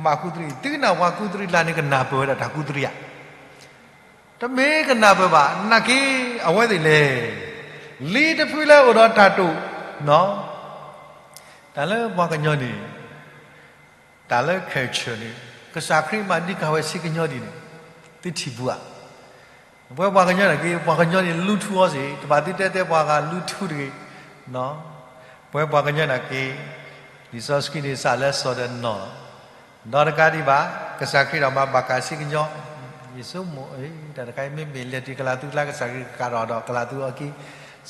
ဘၣ်ကူးတရံး, သုနၢ်ပှၤကူးတရံးလၢန့ၣ် ကနၢ်ပၢၢ်ဝဲဒၣ်တၢ်ကူးတရံးဧါ. တမ့ၢ်ကနၢ်ပၢၢ်ဘၣ်, နာ်က့ အဝဲသ့ၣ်လဲၣ်, လံတဖုလၢအိၣ်ဒီးတၢ်တိာ်, တၢ်လၢပှၤကညီန့ၣ်, တၢ်လၢ culture န့ၣ်, ကစၢ်ခရံာ်မၤဒံးကၤဝဲဆ့ကညီဒ်န့ၣ်, သုထံၣ်ပူၤဧါ. ပဝဲပှၤကညီန့ၣ်က့ ပှၤကညီန့ၣ်လူၤထူအီၤစ့ၢ်, တဘၣ်သုတဲတဲပှၤဂၤလူၤထူတဂ့ၤ. ပဝဲပှၤကညီန့ၣ်က့ လံာ်စီဆှံန့ၣ်စးလၢစီၤဒီးနီၢ်လီၤ. ဒီးတကးဒံးဘၣ် ကစၢ်ခရံာ်ဒီးမၤဘၣ်ကၤဆ့ကညီ, ယဆိကမိၣ် တၢ်တခါအံၤ မ့မ့ၢ်လဲၤတုၤကလၤသူကျါ ကစၢ်ခရံာ်ကကးထီၣ်ဒီးကလၤသူအီၤခံ,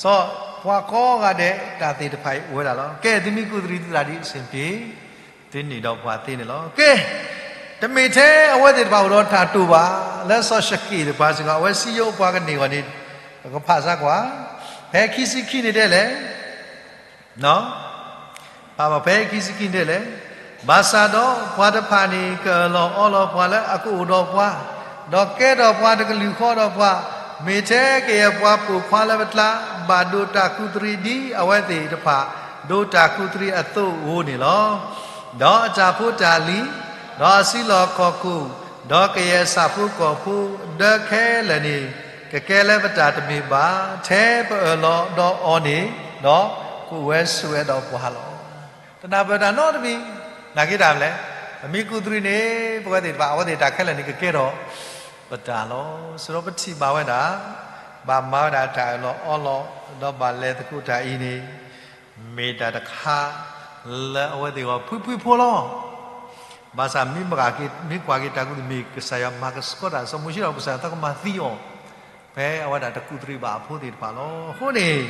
စီၤပှၤကိးဂၤဒဲး တၢ်သ့ၣ်တဖၣ်အံၤအိၣ်ဝဲဒၣ်လီၤ. ကဲ သုမ့ၢ်ကူၣ်သရံးသုသးဒ်အဆင်ပြေ, သုန့ၢ်ဒီးပှၤသ့န့ၣ်လီၤ. ကဲ, တမ့ၢ်ထဲအဝဲသ့ၣ်တဖၣ်အိၣ်ဒီးတၢ်တိာ်ဘၣ်, လၢစီၤၡက့ၣ်တဖၣ်စ့ၢ်ကီး အဝဲစံယိၣ်ပှၤကန့ၢ်အဂီၢ်န့ၣ်, ပကဖးစၢ်ကွၢ်, ဖဲခံဆံခံန့ၣ်တဲလဲၣ် ဖဲခံဆံခံန့ၣ်တဲလဲၣ်, ဘၣ်ဆၣ်ဒီးပှၤတဖၣ်န့ၣ် ကအၢၣ်လီၤအီလီၤပှၤလၢအကအိၣ်ဒီးပှၤ, ဒီးကဲထီၣ်ပှၤတကလုာ်ဃီဒီးပှၤ, မ့ၢ်ထဲကယဲၢ်ပှၤပိာ်ခွါလၢပကျါ, ဘၣ်ဒိးတၢ်ကူးတရံးဒ်အဝဲသ့ၣ်တဖၣ် ဒိးတၢ်ကူးတရံးအသိးဧိၤန့ၣ်လီၤ. ဒီးအတၢ်ဖိတၢ်လံၤ, ဒီးအစုလီၢ်ခီၣ်ခိၣ်, ဒီးကယဲၢ်ဆၣ်ဖိကီၢ်ဖိ, ဒၢခဲလၢာ်န့ၣ်, ကကဲလၢပတၢ်တမ့ၢ်ဘၣ်, ထဲပအၢၣ်လီၤဒီးအီၤန့ၣ်, ဒီးကအိၣ်ဝဲဆိးဝဲဒီးပှၤလီၤ. တနၢ်ပၢၢ်တၢ်နီတမံၤ, နာ်က့တၢ်မနုၤလဲၣ်, ပမ့ၢ်ကူးတရံးန့ၣ် ပဝဲသ့ၣ်တဖၣ် အဝဲသ့ၣ်တၢ်ခဲလၢာ်န့ၣ် ကကဲထီၣ်ပတၢ်လီၤ. စးထီၣ်ပထံၣ်ဘၣ်ဝဲဒၣ်, ဘၣ်မၤဝဲဒၣ်တၢ်အၢၣ်လီၤအီလီၤ, ဒီးဘၣ်လဲၤသကိးတၢ်အံၤန့ၣ်, မ့ၢ်တၢ်တခါ လၢအဝဲသ့ၣ်အဂီၢ် ဖှံဖှံဖိလီၤ. ဘၣ်ဆၣ်မ့ၢ်မၤက့ၤ မ့ၢ်ကွၢ်က့ၤတၢ်ကူးတရံး မ့ၢ်ကစၢ်ယွၤမၤကဆှီတၢ် စီၤမိၤၡ့ဒီးကစၢ်ယွၤသးကမၤသံအီၤ, ဖဲအဝဲဒၣ်တကူးတရံးဘၣ်အဖိသ့ၣ်တဖၣ်လီၤ. အဃိန့ၣ်,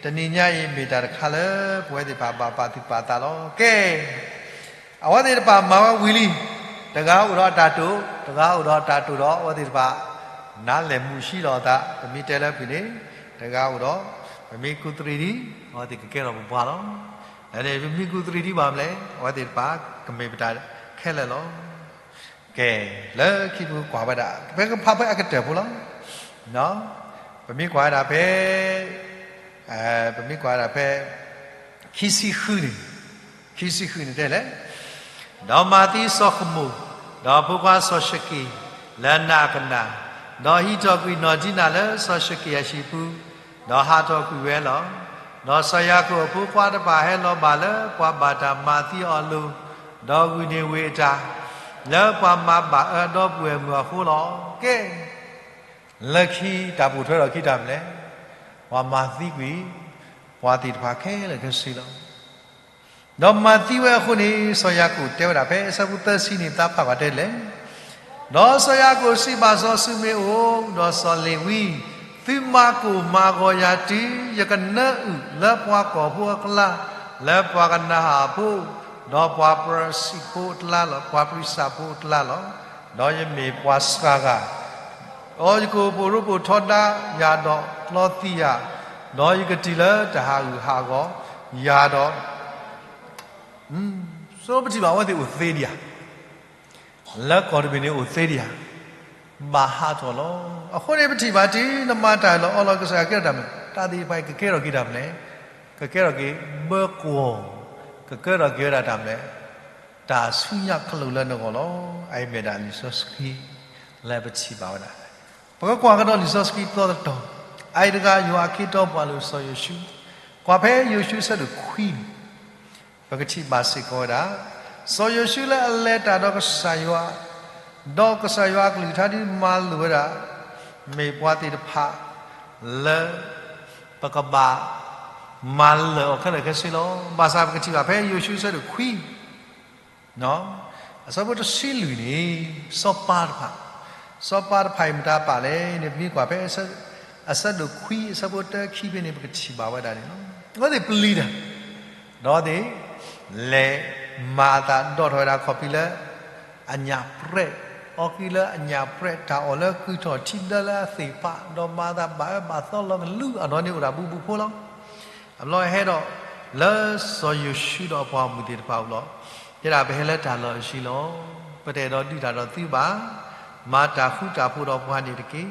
တနံၤညါအံၤမ့ၢ်တၢ်တခါလၢပဝဲသ့ၣ်တဖၣ်ဘၣ်ပာ်သူၣ်ပာ်သးလီၤ. ကဲ, အဝဲသ့ၣ်တဖၣ်မၤဝဲဝံၤလံ, တဂၤအိၣ်ဒီးအတၢ်တိာ်, တဂၤအိၣ်ဒီးအတၢ်တိာ်ဒီး အဝဲသ့ၣ်တဖၣ် နါလဲၢ်မုာ်ဆံးလီၤအသး, ပမ့ၢ်တဲလၢပှၤန့ၣ်, တဂၤအိၣ်ဒီး, ပမ့ၢ်ကူးတရံးဒံး, အဝဲသ့ၣ်ကကဲထီၣ်ပပှၤလီၤ. န့ၣ် ပမ့ၢ်ကူးတရံးဒံးဘၣ်မနုၤလဲၣ်, အဝဲသ့ၣ်တဖၣ် ကမ့ၢ်ပတၢ်ခဲလၢာ်လီၤ. ကဲ, လၢခံပကကွၢ်ဝဲဒၣ် ပကဖးဖဲအကတၢၢ်ဖိလီၤ. ပမ့ၢ်ကွၢ်ဝဲဒၣ်ဖဲ, ပမ့ၢ်ကွၢ်ဝဲဒၣ်ဖဲ, ခံဆံဃုန့ၣ်, ခံဆံဃုန့ၣ်တဲလဲၣ်, ဒီးမၤသံစီၤၡမူး, ဒီးအဖိခွါစီၤၡက့ၣ်, လၢနးကနၣ်, ဒီးဟံးထီၣ်ကွံာ်နီၢ်ဒံနၤလၢစီၤၡက့ၣ်အဟံၣ်ပူၤ, ဒီးဟးထီၣ်ကွံာ်ဝဲလီၤ. ဒီးစီၤယၤကိာ်အဖိခွါတဖၣ်ဟဲလီၤဘၣ်လၢပှၤဘၣ်တၢ်မၤသံအီၤအလိၤ, ဒီးဂုာ်န့ၢ်ဝ့ၢ်အတၢ်, လၢပှၤမၤဘၣ်အၢဒီပုၢ်ဝဲၢ်မုၣ်အဃိလီၤ. ကဲ, လၢခံတၢ်ပိာ်ထွဲထီၣ်ခံတၢ်မနုၤလဲၣ်, ပှၤမၤသံကွံာ်, ပှၤသ့ၣ်တဖၣ်ခဲလၢာ်ခဲဆ့လီၤ. ဒီးမၤသံဝဲအဃိန့ၣ် စီၤယၤကိာ်တဲဝဲဒၣ်ဖဲအဆၢဖိသၢဆံန့ၣ် သးဖးကွၢ်တဲလဲၣ်, ဒီးစီၤယၤကိာ်စံးဘၣ်စီၤၡမူးအိၣ်, ဒီးစီၤလ့ၤဝံ, သုမၤကိၢ်မၤဂီၤယၤတုၤ, ယကနၢအုၣ်လၢပှၤကီၢ်ဖိအကျါ, လၢပှၤကနၤဧၣ်ဖိ, ဒီးပှၤပရံးစံးဖိအကျါလီၤ, ပှၤပရံးစံးဖိအကျါလီၤ. ဒီးယမ့ၢ်ပှၤစှၤဂၤ ဒီးယကအိၣ်ဖှိၣ်ရိဖှိၣ်ထီဒါယၤဒီးကျီသံယၤ, ဒီးယကတုၤလၢတၢ်ဟးဂူာ်ဟးဂီၤယၤဒီး, ဆိပထံၣ်ဘၣ်အဝဲသ့ၣ်အိၣ်သ့ဒံးဧါ, လၢကီၢ်တဘ့ၣ်န့ၣ်အိၣ်သ့ဒံးဧါ, ဘၣ်ဟးထီၣ်လီၤ. အဃိန့ၣ်ပထံၣ်ဘၣ်တုၤနမၤတၢ်အၢၣ်လီၤအီလီၤကစၢ်ယွၤကဲထီၣ်တၢ်မနုၤလဲၣ်, တၢ်သ့ၣ်တဖၣ်အံၤကကဲထီၣ်က့ၤတၢ်မနုၤလဲၣ်, ကကဲထီၣ်က့ၤဘၢကွီၢ်, ကကဲထီၣ်က့ၤဝဲဒၣ်တၢ်မနုၤလဲၣ်, တၢ်ဆူညါခီလၢနဂီၢ်လီၤ. အအံၤမ့ၢ်ဒၣ်လံာ်စီဆှံ လၢပထံၣ်ဘၣ်ဝဲဒၣ်, ပကကွၢ်ကဒီးလံာ်စီဆှံသီတတီၤ, အအံၤတဂၤယွၤအခ့အတီပှၤလိာ်စီၤယိၤၡူ, ကွၢ်ဖဲယိၤၡူအဆၢဒိၣ်ခွံန့ၣ် ပကထံၣ်ဘၣ်စ့ၢ်ကီးဝဲဒၣ်, စီၤယိၤၡူလၢအလဲၤတၢ်ဒီးကစၢ်ယွၤ, ဒီးကစၢ်ယွၤအကလုၢ်ကထါဒုးမၤလိာ်ဝဲဒၣ်, မ့ၢ်ပှၤသ့ၣ်တဖၣ်လၢ ပကဘၣ်မၤလၢာ်အီၤခဲလၢာ်ခဲဆ့လီၤ. ဘၣ်ဆၣ်ပကထံၣ်ဘၣ်ဖဲယိၤၡူအဆၢဒိၣ်ခွံ အဆၢဖိတဆံလွံၢ်န့ၣ်, စီၤပၤတဖၣ်, စီၤပၤတဖၣ်အံၤမတၤပာ်လဲၣ်န့ၣ် ပမ့ၢ်ကွၢ်ဖဲ အဆၢဒိၣ်ခွံ အဆၢဖိတၢခံဖဲန့ၣ် ပကထံၣ်ဘၣ်ဝဲဒၣ်န့ၣ်လီၤ. အဝဲသ့ၣ်ပျံၤတၢ်, ဒီးသ့ၣ်လဲၤမၤအသးဒီးထီၣ်ဝဲဒၣ်ခီၣ်ဖံးလၢ အညၣ်ပြဲး, အီကံလၢအညၣ်ပြဲး တၢ်အီၣ်လၢကုၢ်ထီၣ်ထံဒၢလၢအသ့ၣ်ဖး, ဒီးမၤအသးဘၣ်အၢဘၣ်သီလီၤကလုာ်အနီၢ်န့ၣ်အိၣ်ဒၣ်ဘူးဘူးဖိလီၤ. အဘျီဟဲဒီးလၢစီၤယိၤၡူဒီးအပှၤမုၣ်သ့ၣ်တဖၣ်အအိၣ်လီၤ. တဲဒၣ်ပဟဲလၢတၢ်လီၢ်အဆှံလီၤ. ပတအဲၣ်ဒိးဒုးတၢ်ဒီးသုဘၣ်. မၤတၢ်ဃူတၢ်ဖိးဒီးပှၤန့ၣ်တက့ၢ်.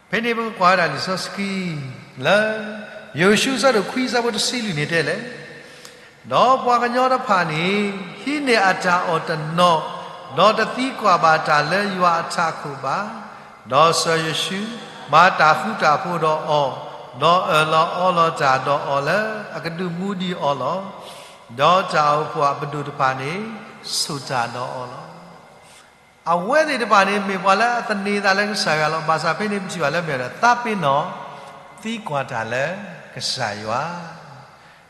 ဖဲန့ၣ်ပကကွၢ်ဝဲဒၣ်လံာ်စီဆှံ လၢယိၤၡူအဆၢဒိၣ်ခွံအဆၢဖိတဆံလွံၢ်န့ၣ်တဲလဲၣ်, ဒီးပှၤကညီတဖၣ်န့ၣ် ဟံးန့ၢ်အတၢ်အီၣ်တနီၤ, ဒီးတသံကွၢ်ဘၣ်တၢ်လၢယွၤအထးခိၣ်ဘၣ်. ဒီးစီၤယိၤၡူမၤတၢ်ဃူတၢ်ဖိးဒီးအီၤ, ဒီးအၢၣ်လီၤအီလီၤတၢ်ဒီးအီၤလၢအကဒုးမူဒံးအီၤလီၤ. ဒီးတၢ်အိၣ်ဖှိၣ်အပဒိၣ်တဖၣ်န့ၣ် ဆိၣ်တၢ်ဒီးအီၤလီၤ. အဝဲသ့ၣ်တဖၣ်န့ၣ် မ့ၢ်ပှၤလၢအသန့ၤသးလၢကစၢ်ယွၤလီၤ. ဘၣ်ဆၣ်ဖဲန့ၣ်ပထံၣ်ဘၣ်လၢမ့ၢ်ဝဲဒၣ် သးပ့ၤနီၣ်သံကွၢ်တၢ်လၢကစၢ်ယွၤ.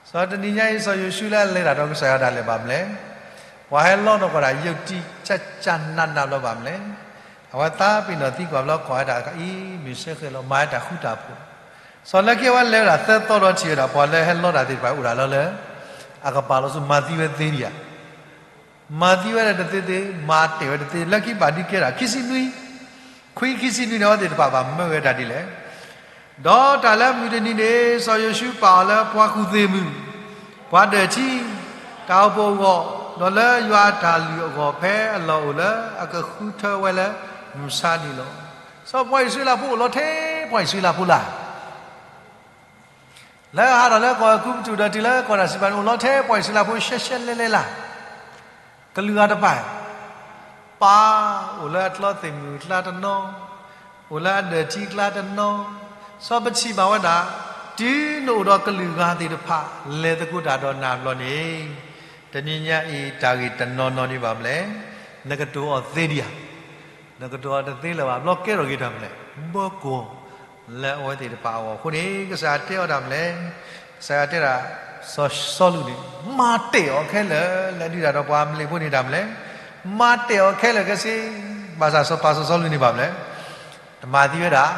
စီၤတနံၤညါအံၤ စီၤယိၤၡူလၢအလဲၤတၢ်ဒီးကစၢ်ယွၤဒၣ်လဲာ်ဘၣ်မလဲၣ်, ပှၤဟဲလီထီၣ်ကွၢ်ဒၣ် ယုၢ်တံၢ်ကၠၢ်ကၠၢ်နးနးဘျီဘၣ်မလဲၣ်. အဝဲသးပ့ၤနီၣ်သံကွၢ်ဘျီ ကွၢ်ဝဲဒၣ်အံၤ မ့ၢ်စ့ၢ်ကီးလီၤ မၤဝဲတၢ်ဃူတၢ်ဖိး. စီၤလၢခံအဝဲလဲၤဝဲဒၣ်သၢသီဒီးထံၣ်ဝဲဒၣ် ပှၤလၢဟဲလီတၢ်သ့ၣ်တဖၣ်အိၣ်ဒၣ်လီၤလၢ အကပၤလီၤဆူ မၤသံဝဲသ့ဒံးဧါ. မၤသံဝဲဒၣ်တသ့သ့, မၤတဲာ်ဝဲတသ့, လၢခံဘၣ်ဒုးကဲဒၣ် ခံဆံနွံ, ခွံခံဆံနွံန့ၣ် အဝဲသ့ၣ်တဖၣ်ဘၣ်မၢဝဲဒၣ်ဒ်လဲၣ်. ဒီးတၢ်လၢမုၢ်တနံၤန့ၣ် စီၤယိၤၡူပာ်အီၤလၢပှၤကူၣ်သ့ၣ်မုၣ်, ပှၤဒၢးထံ, တၢ်အိၣ်ဖှိၣ်အဂီၢ်, ဒီးလၢယွၤအတၢ်လုၢ်အဂီၢ် ဖဲအလီၢ်အိၣ်လၢအကဃုထၢဝဲလၢမုၢ်ဆါန့ၣ်လီၤ. စီၤပှၤအံၣ်စရ့လးဖိအိၣ်လီၤထဲပှၤအံၣ်စရ့လးဖိလၢ် လၢဟးထီၣ်လၢကီၢ်အဲၤကူပတူးဒီးတုၤလၢကီၢ်တၢ်စံးပာ်န့ၣ် အိၣ်လီၤထဲပှၤအံၣ်စရ့လးဖိရှဲရှဲလဲလဲလၢ်. ကလုာ်ဂၤတဖၣ် ပၢ်အိၣ်လၢအကျီသ့ၣ်မုၣ်အကျါတနီၤ, အိၣ်လၢအဒၢးထံအကျါတနီၤ, စီၤပထံၣ်ဘၣ်ဝဲဒၣ်, တုၤနအိၣ်ဒီးကလုာ်ဂၤသ့ၣ်တဖၣ် လဲၤသကိးတၢ်ဒီးနၤဘျီန့ၣ်, တနံၤညါအံၤတၢ်ဂ့ၢ်တနီၤနီၤဒ်ဘၣ်မလဲၣ်, နကတိၤအီၤသ့ဒံးဧါ. နကတိၤအီၤတသ့လၢၤဘၣ်, ဘျီကဲထီၣ်က့ၤတၢ်မလဲၣ်, ဘၢကွီၢ် လၢအဝဲသ့ၣ်တဖၣ်အဂီၢ်အဃိန့ၣ် ကစၢ်ယွၤတဲအီၤတၢ်မလဲၣ်. ကစၢ်ယွၤတဲဒၣ် စီၤစီလူးန့ၣ် မၤတဲာ်အီၤခဲလၢာ် လၢဒုးတၢ်ဒီးပှၤအမလ့းဖိန့ၣ်တၢ်မလဲၣ်, မၤတဲာ်အီၤခဲလၢာ်ခဲဆ့, ဘၣ်ဆၣ်စီၤပၤစီၤစီလူးန့ၣ်ဘၣ်မလဲၣ်, တမၤသံဝဲဒၣ်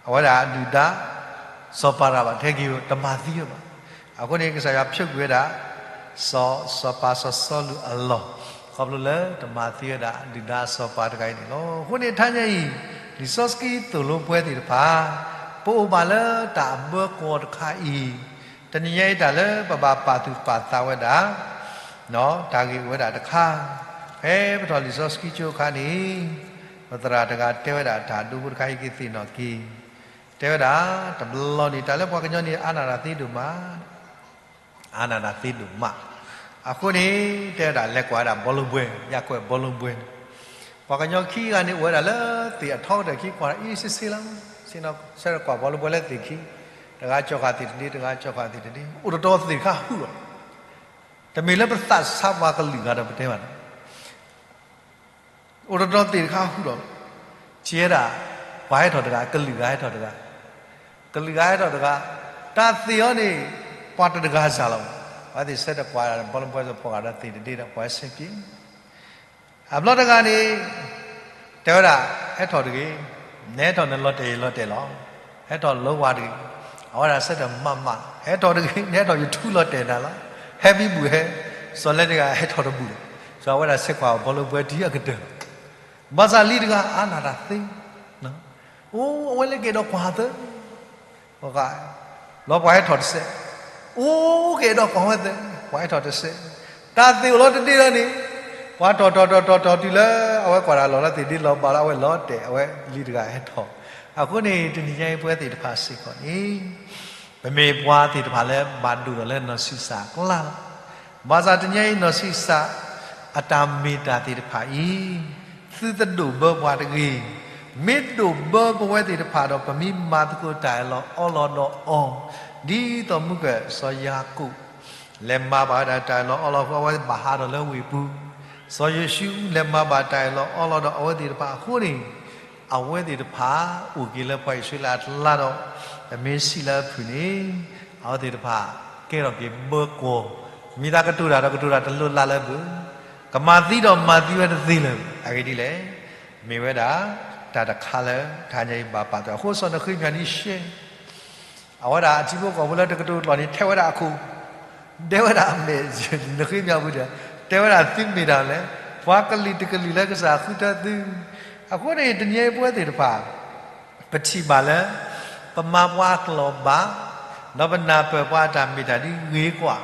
အဝဲဒၣ်ဒုၣ်ဒါ စီၤပၤရၤဘၣ် ထဲက့ၤ တမၤသံဝဲဘၣ်. အဃိန့ၣ် ကစၢ်ယွၤဖျိးကွံာ်ဝဲဒၣ် စီၤ စီၤပၤစီၤစီလူးအလီၢ်, ခီဖျိလၢတမၤသံဝဲဒၣ်ဒုၣ်ဒါစီၤပၤတဂၤအံၤန့ၣ်လီၤ. အဃိန့ၣ် တဟါညါအံၤ လံာ်စီဆှံသိၣ်လိပဝဲသ့ၣ်တဖၣ် ပအိၣ်ဘၣ်လၢတၢ်အဘၢကွီၢ်တခါအံၤ, တနံၤညါအံၤတၢ်လၢပဘၣ်ပာ်သူၣ်ပာ်သးဝဲဒၣ် တၢ်ဂ့ၢ်အိၣ်ဝဲဒၣ်တခါ, ဖဲပထီၣ်လံာ်စီဆှံကၠိအခါန့ၣ်, ပသရၣ်တဂၤတဲဝဲဒၣ်တၢ်ဒိဖိတခါအံၤကသ့ၣ်နီၣ်က့ၤ, တဲဝဲဒၣ်, တဘျီန့ၣ် တၢ်လၢပှၤကညီန့ၣ် အါနၢ်တၢ်သ့ဒိၣ်မး, အါနၢ်တၢ်သ့ဒိၣ်မး, အဃိန့ၣ် တဲဝဲဒၣ်လဲၤကွၢ်ဝဲဒၣ်ဘီလိပှဲၤ, ယၢ်ကွဲးဘီလိပှဲၤန့ၣ်, ပှၤကညီခံဂၤန့ၣ် အိၣ်ဝဲဒၣ်လၢသ့ၣ်အထီကတၢၢ်ခံ ကွၢ်အံၤဆ့ဆ့လီၤ, ဆ့ၣ်နီၤဆၢကွၢ်ဘီလိပှဲၤလၢသ့ၣ်ခံ, တဂၤကၠီၣ်ဃာ်သ့ၣ်တဒ့, တဂၤကၠီၣ်ဃာ်သ့ၣ်တဒ့, အိၣ်တတီၤသ့ၣ်တခါဟူးလီၤ, တမ့ၢ်လၢပသးဆါပှၤကလုာ်ဂၤဒီးပတဲဘၣ်န့ၣ် အိၣ်တတီၤသ့ၣ်တခါဟူးဒီး, ကဲဒၣ်, ပှၤဟဲထီၣ်တဂၤ, ကလုာ်ဂၤဟဲထီၣ်တဂၤ, ကလုာ်ဂၤဟဲထီၣ်တဂၤ, တၢ်သ့ၣ်အီၤန့ၣ်, ပှၤတတဂၤစၢ်လီၤ, ပှၤသ့ၣ်ဆၢတကွၢ်ဒၣ် ဘီလၢပှဲၤစ့ၢ်ဖီဂၢ်ဒီးသ့ၣ်တဒ့ဒီးပှၤဆဲးက့ၤ, အဘျီတဂၤန့ၣ်, တဲဝဲဒၣ်, ဟဲထီၣ်တဂ့ၤ, နဟဲထီၣ်နလီၤတဲာ်ယလီၤတဲာ်လီၤ, ဟဲထီၣ်လီၤဝါတဂ့ၤ, အဝဲဒၣ်ဆၢထၢၣ်မးမး, ဟဲထီၣ်တဂ့ၤ, နဟဲထီၣ်ယထူလီၤတဲာ်နၤလီၤ, ဟဲမံဘူၣ်ဟဲ, စီၤလဲတဂၤဟဲထီၣ်တဘူၣ်လီၤ, စီၤအဝဲဒၣ်ဆဲးကွၢ်ဘီလၢပှဲၤတံၤအကတၢၢ်လီၤ, ဘၣ်ဆၣ်လံတဂၤအါနၢ်တၢ်သ့, အိၣ် အဝဲလဲၤက့ၤဒီးကွၢ်သၢ, လီၤပှၤဟဲထီၣ်တစဲး, အိၣ်က့ၤဒီးကွၢ်ဝဲသၢ, ပှၤဟဲထီၣ်တစဲး, တၢ်သ့ၣ်အိၣ်လီၤတဒ့လီၤန့ၣ်, ပှၤတီၢ်တီၢ်တီၢ်တီၢ်တုၤလၢအဝဲကွၢ်တၢ်လီၢ်လၢသ့ၣ်ဒ့လီၤဘၣ်လၢအဝဲလီၤတဲာ် အဝဲလံတဂၤဟဲထီၣ်, အဃိန့ၣ် တနံၤညါအံၤပဝဲသ့ၣ်တဖၣ်စ့ၢ်ကီးန့ၣ် ပမ့ၢ်ပှၤသ့ၣ်တဖၣ်လၢဘၣ်ဒိၣ်ထီၣ်လၢနီၢ်ဆံးစၢ်အကျါလီၤ. ဘၣ်ဆၣ်တနံၤညါအံၤနီၢ်ဆံးစၢ် အတၢ်မ့ၢ်တၢ်သ့ၣ်တဖၣ်အံၤ သုတဒိၣ်ဘၢပှၤတဂ့ၤ. မ့ၢ်ဒိၣ်ဘၢပဝဲသ့ၣ်တဖၣ်ဒီး ပမ့ၢ်မၤသကိးတၢ်အၢၣ်လီၤအီလီၤဒီးအီၤ, ဒ်သိးမုၢ်ကၢၢ်စီၤယၤကိာ် လဲၤမၤဘၣ်ဝဲဒၣ်တၢ်အၢၣ်လီၤအီလီၤအဃိ အဝဲဘၣ်ဟးထီၣ်လၢဝ့ၢ်ပူၤ, စီၤယိၤၡူ လဲၤမၤဘၣ်တၢ်အၢၣ်လီၤအီလီၤဒီးအဝဲသ့ၣ်တဖၣ်အဃိန့ၣ်, အဝဲသ့ၣ်တဖၣ်အိၣ်က့ၤလၢပှၤအံၣ်စရ့လးအကျါဒီး ပမ့ၢ်စံးလၢအဖုၣ်န့ၣ်, အဝဲသ့ၣ်တဖၣ်ကဲထီၣ်က့ၤဘၢကွီၢ်, မ့ၢ်သးကတိၤတၢ်ဒီးကတိၤတၢ်တလိၤလၢ်လၢၤဘၣ်, ကမၤသံဒီးမၤသံဝဲတသ့လၢၤဘၣ်. အဂ့ၢ်ဒ်လဲၣ်, မ့ၢ်ဝဲဒၣ်တၢ်တခါလၢတဟါညါအံၤဘၣ်ပာ်သးအဃိ စီၤနဃ့မယၤဒ်ရှဲ အဝဲဒၣ်အထံဖိကီၢ်ဖိလၢတကတိၤတလီၢ်န့ၣ် ထဲဝဲဒၣ်အခိၣ်, ဒဲဝဲဒၣ်အမဲာ်, နဃ့မယၤပူၤဒီး တဲဝဲဒၣ်သုမ့ၢ်တၢ်လဲၣ်, ပှၤကလုာ်တကလုာ်လၢကစၢ်ဃုထၢသု, အဃိန့ၣ် တနံၤအံၤပဝဲသ့ၣ်တဖၣ် ပထံၣ်ဘၣ်လၢ ပမၤပှၤအကျိာ်ဘၣ်, ဒီးပနၢ်ပၢၢ်ပှၤအတၢ်မ့ၢ်တၢ်ဒ်ဂ့ၤကွၢ်,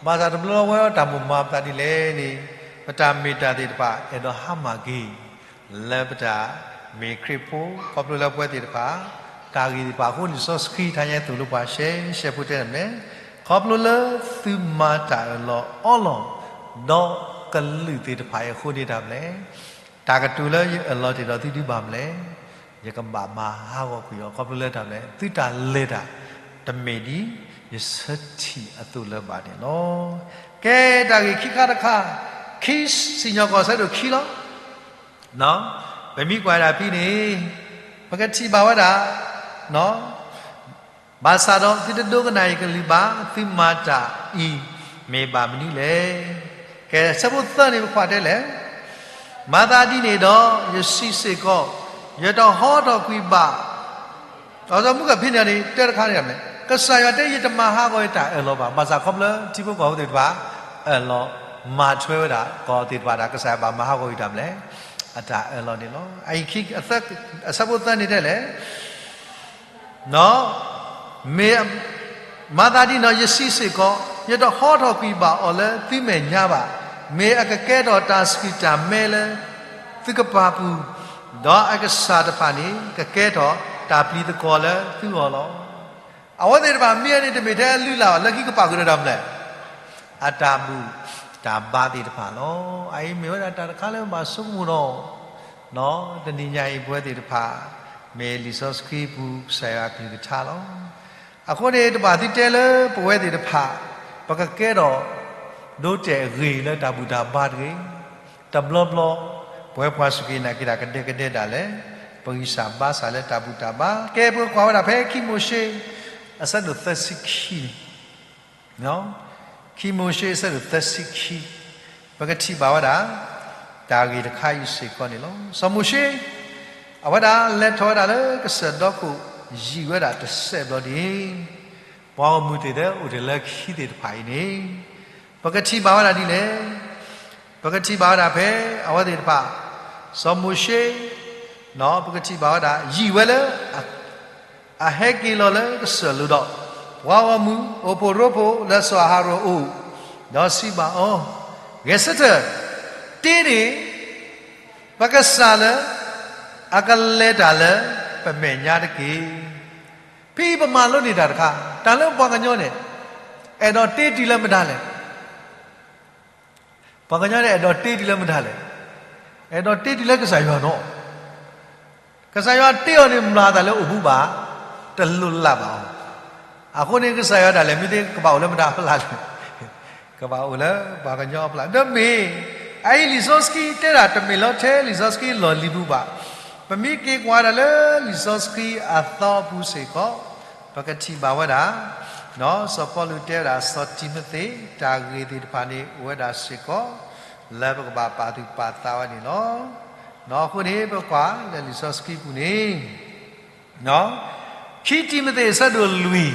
ဘၣ်ဆၣ်တဘျီလၢဝဲတၢ်မိၣ်မၤပသးဒ်လဲၣ်န့ၣ်, ပတၢ်မ့ၢ်တၢ်သ့ၣ်တဖၣ်အဲၣ်ဒိးဟါမၢ်က့ၤ လၢပတၢ်မ့ၢ်ခရံာ်ဖိ ခီဖျိလၢပဝဲသ့ၣ်တဖၣ် တၢ်ဂ့ၢ်သ့ၣ်တဖၣ်အဃိ လံာ်စီဆှံတဟါညါသိၣ်လိပှၤရှဲရှဲဖိတဲန့ၣ်မ့ၢ်, ခီဖျိလၢသုမၤတၢ်အၢၣ်လီၤအီလီၤ ဒီးကလုာ်သ့ၣ်တဖၣ်အံၤအဃိန့ၣ်တၢ်မ့ၢ်, တၢ်ကတိၤလၢယအၢၣ်လီၤတ့ၢ်ဒီးသုဒ်ဘၣ်မ့ၢ်လဲၣ်, ယကဘၣ်မၤဟးဂီၤကွံာ်အီၤ ခီဖျိလၢတၢ်မ့ၢ်လဲၣ်, သုတၢ်လဲၤတၢ် တမ့ၢ်ဒ် ယဆၢထံၣ်အသိးလၢၤဘၣ်န့ၣ်လီၤ. ကဲတၢ်ဂ့ၢ်ခံခါတခါ, ခံစံၣ်ညီၣ်ကွီၢ်ဆၢဒိၣ်ခံလီၤ. ပမ့ၢ်ကွၢ်ဒၣ်ဖဲန့ၣ်, ပကထံၣ်ဘၣ်ဝဲဒၣ်, ဘၣ်ဆၣ်ဒီးသုတဒိကနၣ်ယကလုၢ်ဘၣ်, သုမၤတၢ်အံၤမ့ၢ်ဘၣ်မနုၤလဲၣ်. ကဲဆၢဖိသၢန့ၣ်ပကွၢ်တဲလဲၣ်. မၤသးဒ်န့ၣ်ဒီး ယစံးစ့ၢ်ကီး, ယတဟီထီၣ်ကွံာ်ဘၣ် ဒီးမုၢ်ကဖံန့ၣ်န့ၣ် တဲတခါန့ၣ်မ့ၢ် ကစၢ်ယွၤတဲယတမၤဟးဂီၤယတၢ်အၢၣ်လီၤဘၣ်. ဘၣ်ဆၣ်ခီဖျိထံဖိကီၢ်ဖိသ့ၣ်တဖၣ် အၢၣ်လီၤမၤထွဲဝဲဒၣ်ကီၢ်သ့ၣ်တဖၣ်ဒီး ကစၢ်ယွၤဘၣ်မၤဟးဂီၤယတၢ်မနုၤလဲၣ်, အတၢ်အၢၣ်လီၤန့ၣ်လီၤ. အံၤ အဆၢဖိသၢန့ၣ်တဲလဲၣ် မ့ၢ် မၤသးဒ်န့ၣ်ဒီး ယစံးစ့ၢ်ကီး, ယတဟီထီၣ်ကွံာ်ဘၣ်အီၤလၢသုမဲာ်ညါဘၣ်. မ့ၢ်အကကဲထီၣ်တၢ်ဆှုၣ်တၢ်မဲလၢသုကပၤပူၤ, ဒီးအကစၢ်တဖၣ်န့ၣ် ကကဲထီၣ်တၢ်ပျံၤသကွီၤလၢသုဂီၢ်လီၤ. အဝဲသ့ၣ်တဖၣ်မ့ၢ်အန့ၣ် တမ့ၢ်ထဲအလုၢ်အလၢ်ဘၣ်, လၢခံကပာ်ဃုာ်ဒီးတၢ်မနုၤလဲၣ်, အတၢ်ဘူၣ်တၢ်ဘါသ့ၣ်တဖၣ်လီၤ. အအံၤမ့ၢ်ဝဲဒၣ်တၢ်တခါလၢဘၣ်ဆိကမိၣ်ဒီး တနံၤညါအံၤ ပဝဲသ့ၣ်တဖၣ် မ့ၢ်လံာ်စီဆှံပူၤ ကစၢ်ယွၤအကလုၢ်ကထါလီၤ. အဃိန့ၣ် တဘၣ်သုတဲလၢပဝဲသ့ၣ်တဖၣ် ပကကဲထီၣ် ဒိတဲာ်အဂ့ၤလၢတၢ်ဘူၣ်တၢ်ဘါတဂ့ၤ. တဘျီဘျီ ပဝဲပှၤစူၢ်က့ၤနာ်က့ၤတၢ်ကဒဲကဒဲဒၣ်လဲာ် ပဂံၢ်စၢ်ဘါစၢ်လၢတၢ်ဘူၣ်တၢ်ဘါ. ကဲပကွၢ်ဝဲဒၣ်ဖဲခံမိၤၡ့ အဆၢဒိၣ်သၢဆံခံန့ၣ် ခံမိၤၡ့အဆၢဒိၣ်သၢဆံခံ, ပကထံၣ်ဘၣ်ဝဲဒၣ် တၢ်ဂ့ၢ်တခါအံၤစ့ၢ်ကီးန့ၣ်လီၤ. စီၤမိၤၡ့ အဝဲဒၣ်လဲၤထီၣ်ဝဲဒၣ်လၢကစၢၢ်ဒီခိၣ် ယံာ်ဝဲဒၣ်တစဲးဘျီဒ်န့ၣ်, ပှၤဂီၢ်မုၢ်သ့ၣ်ဧၢ အိၣ်တ့ၢ်လၢခံသ့ၣ်တဖၣ်အံၤန့ၣ် ပကထံၣ်ဘၣ်ဝဲဒၣ်ဒ်လဲၣ်. ပကထံၣ်ဘၣ်ဝဲဒၣ်ဖဲအဝဲသ့ၣ်တဖၣ် စီၤမိၤၡ့ ပကထံၣ်ဘၣ်ဝဲဒၣ် ယံာ်ဝဲလၢ အဟဲက့ၤလီၤလၢကစၢၢ်လိၤဒီး ပှၤဂီၢ်မုၢ်အိၣ်ဖှိၣ်ရိဖှိၣ်လၢစီၤအၤဟရိၣ်အအိၣ်, ဒီးစံးဘၣ်အီၤ, ဂဲၤဆၢထၢၣ်, တ့န့ၢ် ပကစၢ်လၢ အကလဲၤတၢ်လၢပမဲာ်ညါတက့ၢ်. ဖဲအံၤပမၤလိန့ၢ်တၢ်တခါ, တၢ်လၢပှၤကညီန့ၣ် အဲၣ်ဒိးတ့တုၤလၢမတၤလဲၣ်. ပှၤကညီန့ၣ် အဲၣ်ဒိးတ့တုၤလၢမတၤလဲၣ်. အဲၣ်ဒိးတ့တုၤလၢကစၢ်ယွၤနီၤ. ကစၢ်ယွၤတ့အီၤန့ၣ် မၤသးလၢအိၣ်ဘူးဘၣ်, တလိၣ်လၢ်ဘၣ်အီၤ. အဃိန့ၣ် ကစၢ်ယွၤဒၣ်လဲာ် မ့ၢ်သ့ကဘၣ်အိၣ်လၢမတၤအဖျါလဲၣ်. ကဘၣ်အိၣ်လၢပှၤကညီအဖျါ. ဒီးမ့ၢ် အအံၤလံာ်စီဆှံတဲဒၣ် တမ့ၢ်လီၤထဲလံာ်စီဆှံလီၢ်လံၤပူၤဘၣ်. ပမ့ၢ်က့ၤကွၢ်ဒၣ်လၢလံာ်စီဆှံအသီအပူၤစ့ၢ်ကီး ပကထံၣ်ဘၣ်ဝဲဒၣ် စီၤပီလူးတဲဝဲဒၣ်စီၤတံၤမသ့း တၢ်ဂ့ၢ်သ့ၣ်တဖၣ်န့ၣ် အိၣ်ဝဲဒၣ်စ့ၢ်ကီး လၢပကဘၣ်ပာ်သူၣ်ပာ်သးဝဲန့ၣ်လီၤ. အဃိန့ၣ် ပကွၢ်လၢလံာ်စီဆှံပူၤန့ၣ် ခံတံၤမသ့း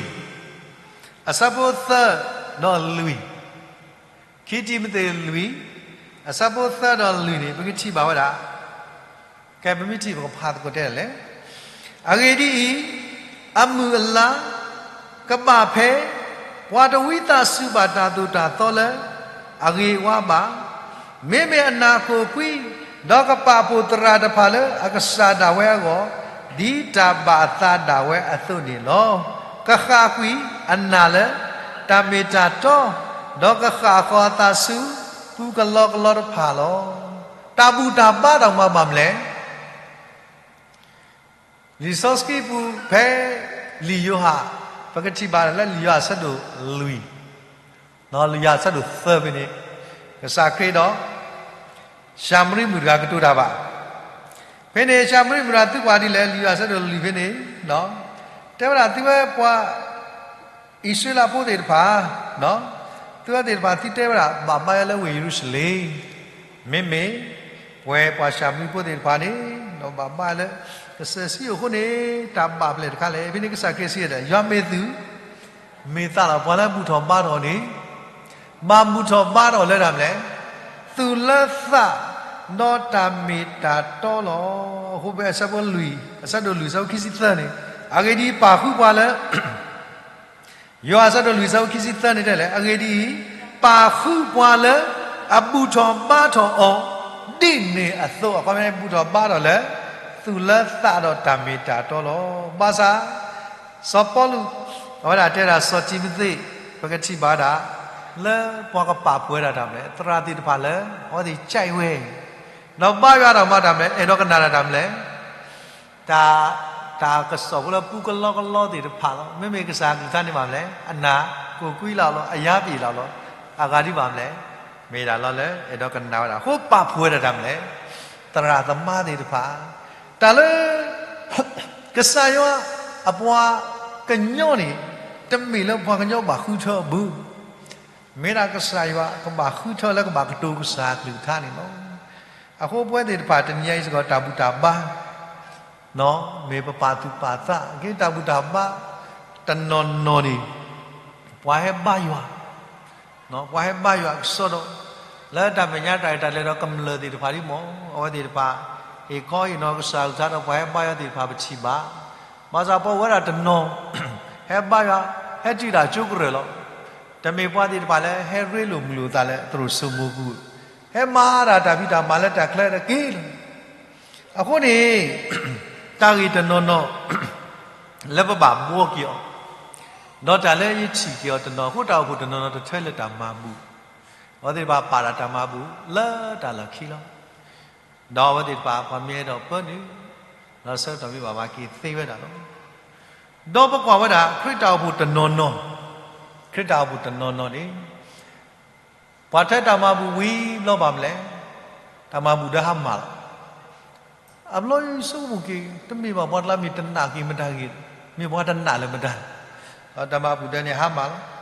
အဆၢဒိၣ်လွံၢ် အဆၢဖိသၢဒီးလွံၢ်, ခံတံၤမသ့းလွံၢ် အဆၢဖိသၢဒီးလွံၢ်န့ၣ် ပကထံၣ်ဘၣ်ဝဲဒၣ် ကဲပမ့ၢ်ထံၣ်ပကဖးသကိးတဲလဲၣ်. အဂ့ၢ်ဒ်အံၤ, အမုၢ်အလါ ကဘၣ်ဖဲ ပှၤတဝံသးစူၤဘၣ်တၢ်သိၣ်တၢ်သီလၢအဂ့ၤအဝါဘၣ်. မ့မ့ၢ်အနၢ်ကိၣ်ကွံ ဒီးကပာ်ဖှိၣ်သရၣ်တဖၣ်လၢအကစၢ်ဒၣ်ဝဲအဂီၢ်, ဒ်တၢ်ဘၣ်အသးဒၣ်ဝဲအသိးန့ၣ်လီၤ. ကဃၣ်ကွံာ်အနၢ်လၢ တၢ်မ့ၢ်တၢ်တီ, ဒီးကဃၣ်ဃီၤအသးဆူ ပူကလီကလီတဖၣ်လီၤ. တၢ်ဘူၣ်တၢ်ဘါတၢ်မၤဘၣ်မလဲၣ်. လံာ်စီဆှံပူၤဖဲ လံာ်ယိၤဟၣ်, ပကထံၣ်ဘၣ်လၢလံာ်ယိၤဟၣ်အဆၢဒိၣ်လွံၢ်, လံာ်ယိၤဟၣ်အဆၢဒိၣ်သၢဖဲန့ၣ်, ကစၢ်ခရံာ်ဒီး ၡၤမရံမုၣ်တဂၤကတိၤတၢ်ဘၣ်. ဖဲန့ၣ် ၡၤမရံမုၣ်တဂၤသုကွၢ်ဒ်လဲၣ်, လံာ်ယိၤဟၣ်အဆၢဒိၣ်လွံၢ်ဖဲန့ၣ်, တဲဝဲဒၣ်သုဝဲပှၤ အံၣ်စရ့လးဖိသ့ၣ်တဖၣ်, သုဝဲသ့ၣ်တဖၣ်သုတဲဝဲဒၣ် ဘၣ်ဘါယွၤလၢဝ့ၢ်ယရူၤၡလ့ၣ်, မ့မ့ၢ် ပဝဲပှၤၡၤမရံဖိသ့ၣ်တဖၣ်န့ၣ် ဘၣ်ဘါလၢ ကစၢၢ်စံယိၣ်အဃိန့ၣ် တၢ်ဘၣ်ဖျဲၣ်တခါလဲၣ်. ဖဲန့ၣ်ကစၢ်ခရံာ်စံးဒီး ယွၤမ့ၢ်သူၣ် မ့ၢ်သးလီၤ. ပှၤလၢအဘူၣ်ထီၣ်ဘါထီၣ်န့ၣ် ဘၣ်ဘူၣ်ထီၣ်ဘါထီၣ်လၢတၢ်မနုၤလဲၣ်, သူၣ်လၢသးဒီးတၢ်မ့ၢ်တၢ်တီလီၤ. အဃိဖဲအဆၢဖိလွံၢ်, အဆၢဒိၣ်လွံၢ် အဆၢဖိခံဆံသၢန့ၣ်, အဂ့ၢ်ဒ်အံၤ ပာ်ဃုပှၤလၢ ယိၤဟၣ်အဆၢဒိၣ်လွံၢ် အဆၢဖိခံဆံသၢန့ၣ်တဲလဲၣ်, အဂ့ၢ်ဒ်အံၤ, ပာ်ဃုပှၤလၢအဘူၣ်ထီၣ်ဘါထီၣ်အီၤ ဒ်န့ၣ်အသိး, အခီပညီ ဘူၣ်ထီၣ်ဘါထီၣ်လၢ သူၣ်လၢသးဒီးတၢ်မ့ၢ်တၢ်တီလီၤ. ဘၣ်ဆၣ် စီၤပီလူး အဝဲဒၣ်တဲဒၣ်စီၤတံၤမသ့း ပကထံၣ်ဘၣ်ဝဲဒၣ် လၢပှၤကပာ်ဖှိၣ်ဝဲဒၣ်တၢ်မနုၤလဲၣ်, သရၣ်သ့ၣ်တဖၣ်လၢ အဝဲသ့ၣ်ကဲဝဲ ဒီးဘါယွၤတၢ်မၤတၢ်မနုၤလဲၣ်, အဲၣ်ဒိးကနၣ်တၢ်တၢ်မနုၤလဲၣ်, တၢ် တၢ်ကစီၣ်ဖိလၢပူကလီကလီသ့ၣ်တဖၣ်လီၤ. မ့မ့ၢ်ကစၢ်အကလုၢ်ကထါန့ၣ်ဘၣ်မနုၤလဲၣ်, အနၢ်ကိၢ်ကွံလီၤလီၤ, အယါပ့ၤလီၤလီၤ, အဂၤဒ်ဘၣ်မနုၤလဲၣ်, မ့ၢ်ဒၣ်လီၤလၢအဲၣ်ဒိးကနၣ်ဝဲဒၣ်. အဃိပာ်ဖှိၣ်ဝဲဒၣ်တၢ်မနုၤလဲၣ်, သရၣ်သမါသ့ၣ်တဖၣ်, တၢ်လၢ ကစၢ်ယွၤအပှၤကညီန့ၣ် တမ့ၢ်လၢပှၤကညီဘၣ်ဃုထၢအဘၢ, မ့ၢ်ဒၣ်ကစၢ်ယွၤကဘၣ်ဃုထၢလၢကဘၣ်ကတိၤကစၢ်အကလုၢ်ကထါန့ၣ်လီၤ. အဃိပဝဲသ့ၣ်တဖၣ်တနံၤညါအံၤစ့ၢ်ကီး တၢ်ဘူၣ်တၢ်ဘါ မ့ၢ်ပပာ်သူၣ်ပာ်သးက့ၤ တၢ်ဘူၣ်တၢ်ဘါ တနီၤနီၤန့ၣ် ပှၤဟဲဘါယွၤ, ပှၤဟဲဘါယွၤအကစီဒီး လၢတၢ်မဲာ်ညါတၢ်ရဲၣ်တၢ်ကျဲၤဒီးကမျၢၢ်သ့ၣ်တဖၣ်ဒ်မ့ၢ် အဝဲသ့ၣ်တဖၣ် ဟ့ၣ်ခီဟ့ၣ်နီၤကစၢ်အကလုၢ်ကထါဒီးပှၤဟဲဘါယွၤသ့ၣ်တဖၣ်ပထံၣ်ဘၣ်. ဘၣ်ဆၣ်ပှၤဝဲဒၣ်တနီၤ ဟဲဘါယွၤ ဟဲတုၤဒၣ်ကၠိကရၢၢ်လီၤ. တမ့ၢ်ပှၤသ့ၣ်တဖၣ်လၢဟဲရ့လိာ်မုာ်လိာ်သးလၢသရိာ်စိမိၤပူၤ, ဟဲမၤဒၣ်တၢ်ဖံးတၢ်မၤလၢတၢ်ချၢတက့ၢ်လီၤ. အဃိန့ၣ် တၢ်ဂ့ၢ်တနီၤနီၤ လၢပဘၣ်ဘှီက့ၤအီၤ, ဒီးတၢ်လၢယထံၣ်က့ၤအီၤတနီၤ အဃိတၢ်အိၣ်ဖှိၣ်တနီၤနီၤတထၢလၢတၢ်မၤဘူၣ်, အဝဲသ့ၣ်တဖၣ်ပာ်ဒၣ်တၢ်မၤဘူၣ်လၢတၢ်လီၢ်ခံလီၤ. ဒီးအဝဲသ့ၣ်တဖၣ် ပှၤမ့ၢ်အဲၣ်ဒိးပၢနုာ် ဒီးဆၢကတီၢ်မ့ၢ်ဘၣ်ဘၣ်က့ၤသ့ဝဲဒၣ်လီၤ. ဒီးပကွၢ်ဝဲဒၣ် ခရံာ်တၢ်အိၣ်ဖှိၣ်တနီၤနီၤ, ခရံာ်တၢ်အိၣ်ဖှိၣ်တနီၤနီၤန့ၣ် ပှၤထၢတၢ်မၤဘူၣ်ဝံၤဘျီဘၣ်မနုၤလဲၣ်, တၢ်မၤဘူၣ်ဒီးဟါမၢ်လီၤ. အဘျီယဆိကမိၣ်က့ၤ တမ့ၢ်ဘၣ်ပှၤတလါမ့ၢ်တနာ်က့ၤမတၤဂ့ၤ, မ့ၢ်ပှၤတနာ်လၢမတၤ, ဒီးတၢ်မၤဘူၣ်ဒီးန့ၣ်ဟါမၢ်လီၤ.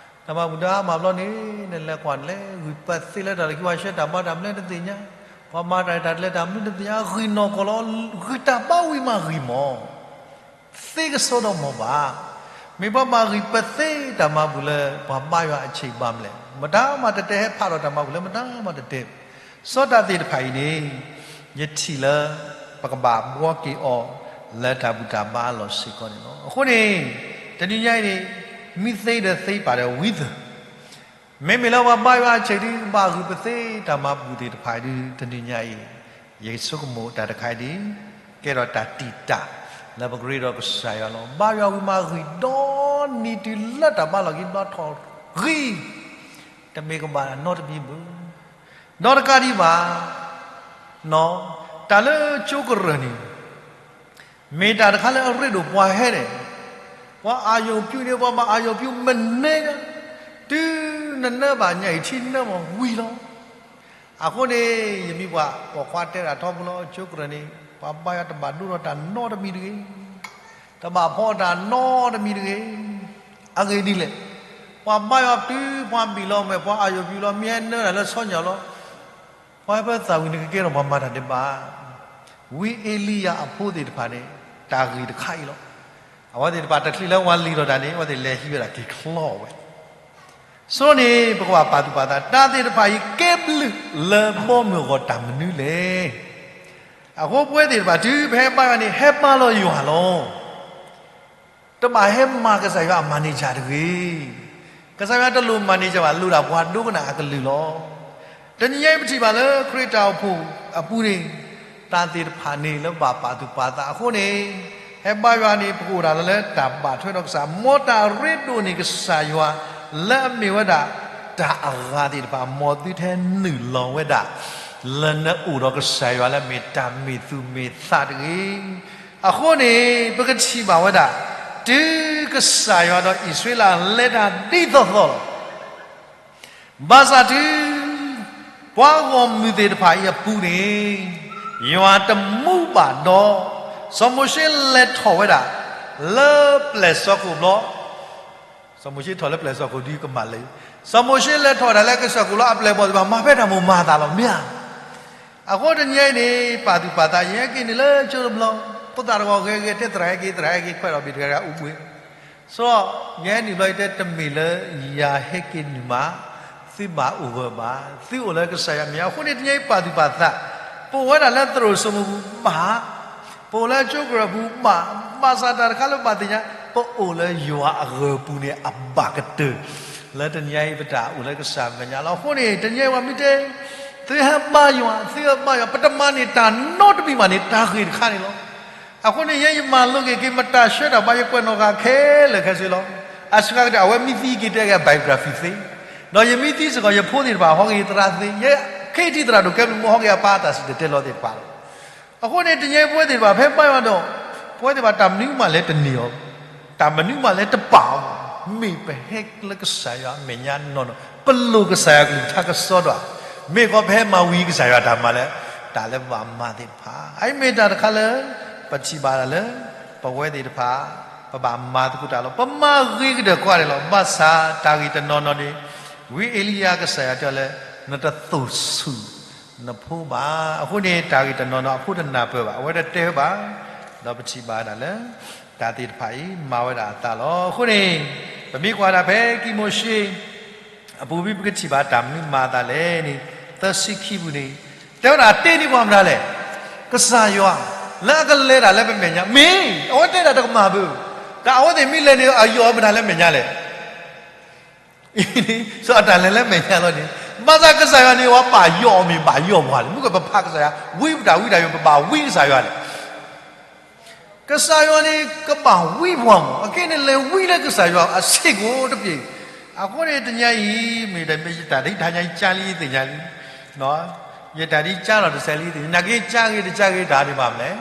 တၢ်မၤဘူၣ်ဒီးဟါမၢ်ဘျီန့ၣ် နလဲၤကွၢ်နလဲၤဂုာ်ပသ့လၢတၢ်လီၢ်ခံ ပှၤဆှၢတၢ်ဘါတၢ်မနုၤတသ့ၣ်ညါ, ပှၤမၤတၢ်ရဲၣ်တၢ်ကျဲၤတၢ်မနုၤတသ့ၣ်ညါ ဂံၢ်နီၢ်ကီၢ်လီၤ, ဂံၢ်တၢ်ဘါဝံၤမးဂံၢ်မး သ့ကစီဒီမးဘၣ်. မ့ၢ်ပှၤမၤဂံၢ်ပသ့တၢ်မၤဘူၣ်လၢ ပှၤဘါယွၤအဆံးဘၣ်မနုၤလဲၣ်, မတၤမၤတတဲဟဲဖးထီၣ်တၢ်မၤဘူၣ်လၢမတၤမၤတတဲ, စီၤတၢ်သ့ၣ်တဖၣ်အံၤန့ၣ် ယထံၣ်လၢ ပကဘၣ်ဘှီက့ၤအီၤ လၢတၢ်ဘူၣ်တၢ်ဘါအလီၢ်စ့ၢ်ကီးန့ၣ်လီၤ. အဃိန့ၣ် တနံၤညါအံၤန့ၣ် မ့ၢ်သ့ဒီးသ့ပာ်ဒီးဝံသၢ မ့မ့ၢ်လၢပှၤဘါယွၤအဆံးဒ် ဘၣ်ဂုာ်ပသ့တၢ်မၤဘူၣ်သ့ၣ်တဖၣ်ဒ် တနံၤညါအံၤ ယဆိကမိၣ်တၢ်တခါအံၤဒ် ကဲထီၣ်တၢ်တံာ်တာ် လၢပကရ့ဒီးကစၢ်ယွၤလီၤ. ဘါယွၤဝံၤမးဂံၢ်ဒီနံၤတုၤလၢတၢ်ဘါလီၢ်ခံ ဘျီထီၣ်ဂံၢ် တမ့ၢ်ကဘၣ်နီတမံၤဘၣ်. ဒီးတကးဒံးဘၣ် တၢ်လၢကၠိကရၢၢ်န့ၣ် မ့ၢ်တၢ်တခါလၢအရ့ဒိၣ်ပှၤဟဲန့ၣ်, ပှၤအၢၣ်ယိၣ်ပျူၤန့ၣ် ပှၤဘၣ်အၢၣ်ယိၣ်ပျူၤမနုၤညါ, တုၤနနၢဘၣ်ညါအံၤထံနၢမးဝံၤလီၤ. အဃိန့ၣ် ယမ့ၢ်ပှၤပိာ်ခွါတဲဒၣ်ထီဘိလီၤ ကၠိကရၢၢ်န့ၣ် ပှၤဘါယွၤတဘၣ်ဒိဒီးတၢ်နီတမံၤတဂ့ၤ, တဘၣ်ဖီတၢ်နီတမံၤတဂ့ၤ. အဂ့ၢ်ဒ်လဲၣ်, ပှၤဘါယွၤတုၤပှၤဘံၣ်လီၤမဲာ် ပှၤအၢၣ်ယိၣ်ပျူၤလီၤ မ့ၢ်ဟဲနၢတၢ်လၢဆီညၣ်လီၤ ပှၤဟဲပသၣ်ဝံၤန့ၣ် ကကဲထီၣ်ပှၤမၤတၢ်ဒဲးဘး. ဝံအ့လံယၤအဖိသ့ၣ်တဖၣ်န့ၣ် တၢ်ဂ့ၢ်တခါအံၤလီၤ. အဝဲသ့ၣ်တဖၣ်တချုးလၢပှၤလံၤထီၣ်တၢ်န့ၣ် အဝဲသ့ၣ်လဲၤဟံးဝဲဒၣ်က့ၤချီဝဲ. ဆိန့ၣ် ပကဘၣ်ပာ်သူၣ်ပာ်သး တၢ်သ့ၣ်တဖၣ်အံၤ ကဲဘျုးလၢဘီမုၢ်အဂီၢ်တၢ်မနုၤလဲၣ်. အဃိပဝဲသ့ၣ်တဖၣ် တုၤပဟဲဘါယွၤန့ၣ် ဟဲဘါလီၤယွၤလီၤ. တဘၣ်ဟဲမၤကစၢ်ယွၤအမၤန့ၢ်ယၤတဂ့ၤ. ကစၢ်ယွၤတလိၣ်မၤန့ၢ်ယၤဘၣ် လိၣ်ဒၣ်ပှၤဒိကနၣ်အကလုၢ်လီၤ. တနံၤညါအံၤပထံၣ်ဘၣ်လၢခရံာ်တၢ်အိၣ်ဖှိၣ်အပူၤန့ၣ် တၢ်သ့ၣ်တဖၣ်န့ၣ်လၢဘၣ်ပာ်သူၣ်ပာ်သးအဃိန့ၣ် ဟဲဘါယွၤန့ၣ် ပကအိၣ်ဒၣ်လၢတၢ်ဘၣ်ထွဲဒီးကစၢ် မ်တၢ်ရ့ဒိၣ်န့ၢ်ကစၢ်ယွၤ လၢအမ့ၢ်ဝဲဒၣ် တၢ်အဂၤသ့ၣ်တဖၣ် မ်သုထဲနုာ်လီၤဝဲဒၣ် လၢနအိၣ်ဒီးကစၢ်ယွၤလၢမ့ၢ်တၢ်မ့ၢ်သူၣ်မ့ၢ်သးတဂ့ၤ. အဃိန့ၣ် ပကထံၣ်ဘၣ်ဝဲဒၣ် တုၤကစၢ်ယွၤဒီးအံၣ်စရ့လးလဲၤတၢ်ဒ်သိးသိးလီၤ. ဘၣ်ဆၣ်တုၤ ပှၤဂီၢ်မုၢ်သ့ၣ်တဖၣ်အံၤအပူၤန့ၣ် ယွၤတမူဘၣ်ဒီး စီၤမိၤၡ့လဲၤထီၣ်ဝဲဒၣ် လၢပျဲၢ်စီၤခိၣ်ဘျီ စီၤမိၤၡ့ထီၣ်လၢပျဲၢ်စီၤခိၣ်ဒုကမၣ်လၢ စီၤမိၤၡ့လဲၤထီၣ်ဝဲဒၣ်လၢကစၢၢ်ခိၣ်လီၤ အပျဲၢ်ဘီၣ်သ့ၣ်တဖၣ် မၤဖဲတၢ်မိၣ်မၤသးလီၤ မ့ၢ်ဧါ. အဃိတနံၤအံၤန့ၣ် ပာ်သူၣ်ပာ်သး ယဟဲက့ၤနုာ်လၢကၠိတဘျီ, ဖိသၣ်တဂၤဂဲၤဂဲၤတဲသရၣ်ဟဲက့ၤ သရၣ်ဟဲက့ၤခွဲးထီၣ်ဘ့ၣ်တဂၤဂၤအိၣ်ဘှံး, စီၤ ယဟဲနုာ်ဘျီယတဲ တမ့ၢ်လၢယၤဟဲက့ၤနုာ်မး, သုဘၣ်အိၣ်ဂၢၢ်ဘၣ်, သုအိၣ်လၢကစၢ်ယွၤမဲာ်ညါ, အဃိန့ၣ်တနံၤအံၤပာ်သူၣ်ပာ်သး, ပအိၣ်ဝဲဒၣ်လၢသရိာ်စိမိၤပူၤဘၣ် ပအိၣ်လၢကၠိကရၢၢ်ပူၤဘၣ်, ဘၣ်ဆၣ်တၢ်တခါလၢပဘၣ်သ့ၣ်ညါ, ပအိၣ်လၢယွၤအဂၢၤပူၤန့ၣ် အဘၣ်ကတၢၢ် လၢတနံၤအံၤပတၢ်အိၣ်လၢကစၢ်မဲာ်ညါလီၤ. အဃိန့ၣ် တနံၤအံၤပှၤမ့ၢ်တဲ သုဟဲဘါယွၤ, သုဟဲဘါယွၤ, ပတမၤန့ၢ်တၢ်နီတမံၤဘၣ်န့ၣ် တၢ်ဂ့ၢ်တခါန့ၣ်လီၤ. အဃိန့ၣ် ယဲယမၤလိက့ၤက့ၤ မတၤဆှၢတၢ်ဘါ ယကွဲးနီၣ်ဃာ်ခဲလၢာ်ခဲဆ့လီၤ. အစှၤကတၢၢ် အဝဲမ့ၢ်သံက့ၤတဲက့ၤ biography သ့, ဒီးယမ့ၢ်သံစ့ၢ်ကီး ယဖိသ့ၣ်တဖၣ် ဟီက့ၤယသရၣ်သ့, ယခ့ထံသရၣ်ဒိၣ်ကဲဘျုးမိၢ် ဟီက့ၤအပၢ်တၢ်စံၣ်တဲၤတဲလီၤသ့ၣ်တဖၣ်လီၤ. အဃိန့ၣ် တနံၤအံၤပဝဲသ့ၣ်တဖၣ် ဖဲဘါယွၤဒီး ပဝဲသ့ၣ်တဖၣ်တၢ်မနုၤမးလဲၣ်တန့ၢ်အီၤ, တၢ်မနုၤမးလဲၣ်တပာ်အီၤ, မ့ၢ်ပဟဲလၢကစၢ်ယွၤအမဲာ်ညါနီၢ်နီၢ်, ပလိၣ်ကစၢ်ယွၤကလုၢ်ကထါကစီဒီး, မ့ၢ်ကီးပဟဲမၤဝံၤကစၢ်ယွၤတၢ်မၤလၢ တၢ်လၢပဘၣ်မၤသ့ၣ်တဖၣ်, အအံၤမ့ၢ်တၢ်တခါလၢ ပထံၣ်ဘၣ်တၢ်လၢ ပဝဲသ့ၣ်တဖၣ် ပဘၣ်မၤသကိးတၢ်လီၤ. ပမၤဂ့ၤကတၢၢ်ကိးဂၤဒဲးလီၤ. ဘၣ်ဆၣ်တၢ်ဂ့ၢ်တနီၤနီၤန့ၣ် ဝံအ့လံယၤကစၢ်ယွၤတဲလၢ နတသိၣ်ဆူၣ် နဖိဘၣ်. အဃိန့ၣ် တၢ်ဂ့ၢ်တနီၤနီၤအဖိတနၢ်ပၢၢ်ဘၣ်, အဝဲတတဲဝဲဘၣ်, ဒီးပထံၣ်ဘၣ်ဒၣ်လၢ တၢ်သ့ၣ်တဖၣ်အံၤ မၤဝဲဒၣ်အသးလီၤ. အဃိန့ၣ် ပမ့ၢ်ကွၢ်ဒၣ်ဖဲကံမိၤၡ့ အပူၤဝံၤ ပကထံၣ်ဘၣ်တၢ်မနုၤမၤအသးလဲၣ်န့ၣ်, သၢဆံခံပူၤန့ၣ် တဲဝဲဒၣ်တ့န့ၢ်ပှၤမတၤလဲၣ်, ကစၢ်ယွၤ လၢအကလဲၤတၢ်လၢပမဲာ်ညါ, မ့ၢ် အဝဲတဲဒၣ်တကမၣ်ဘၣ်, တၢ်အဝဲသ့ၣ်မ့ၢ်လဲၤန့ၣ် အယီၢ်အီၤမတၤလၢမဲာ်ညါလဲၣ် စီၤအတၢ်လဲၤလၢမဲာ်ညါလီၤန့ၣ်, ဘၣ်ဆၣ်ကစၢ်ယွၤန့ၣ် ပှၤဘၣ်ယီၢ်အီၤမ့ၢ်ဘၣ်ယီၢ်ပှၤလဲၣ်, မ့ၢ်ကပဖးကစၢ်ယွၤ, ဝံပတၢ်ဝံတၢ်ယိာ် ပဘၣ်ဝံကစၢ်ယွၤလဲၣ်. ကစၢ်ယွၤန့ၣ် ကဘၣ်ဝံပှၤမး, အခဲအံၤန့ၣ်လဲၤဝံလၢကစၢ်ယွၤအဆ့ၣ်ကအိၣ်တပျ့ၤ, အဃိန့ၣ်တနံၤအံၤ မ့ၢ်တၢ်မ့ၢ်ယတၢ်ဒ်တၢ်ညါအံၤကၢလံသ့ၣ်ညါလံ, ယတၢ်ဒ်ကၢလီၤတစဲးလံသ့ၣ်ညါ, နာ်က့ကၢဂ့ၤတကၢဂ့ၤတၢ်ဒ်ဘၣ်မလဲၣ်.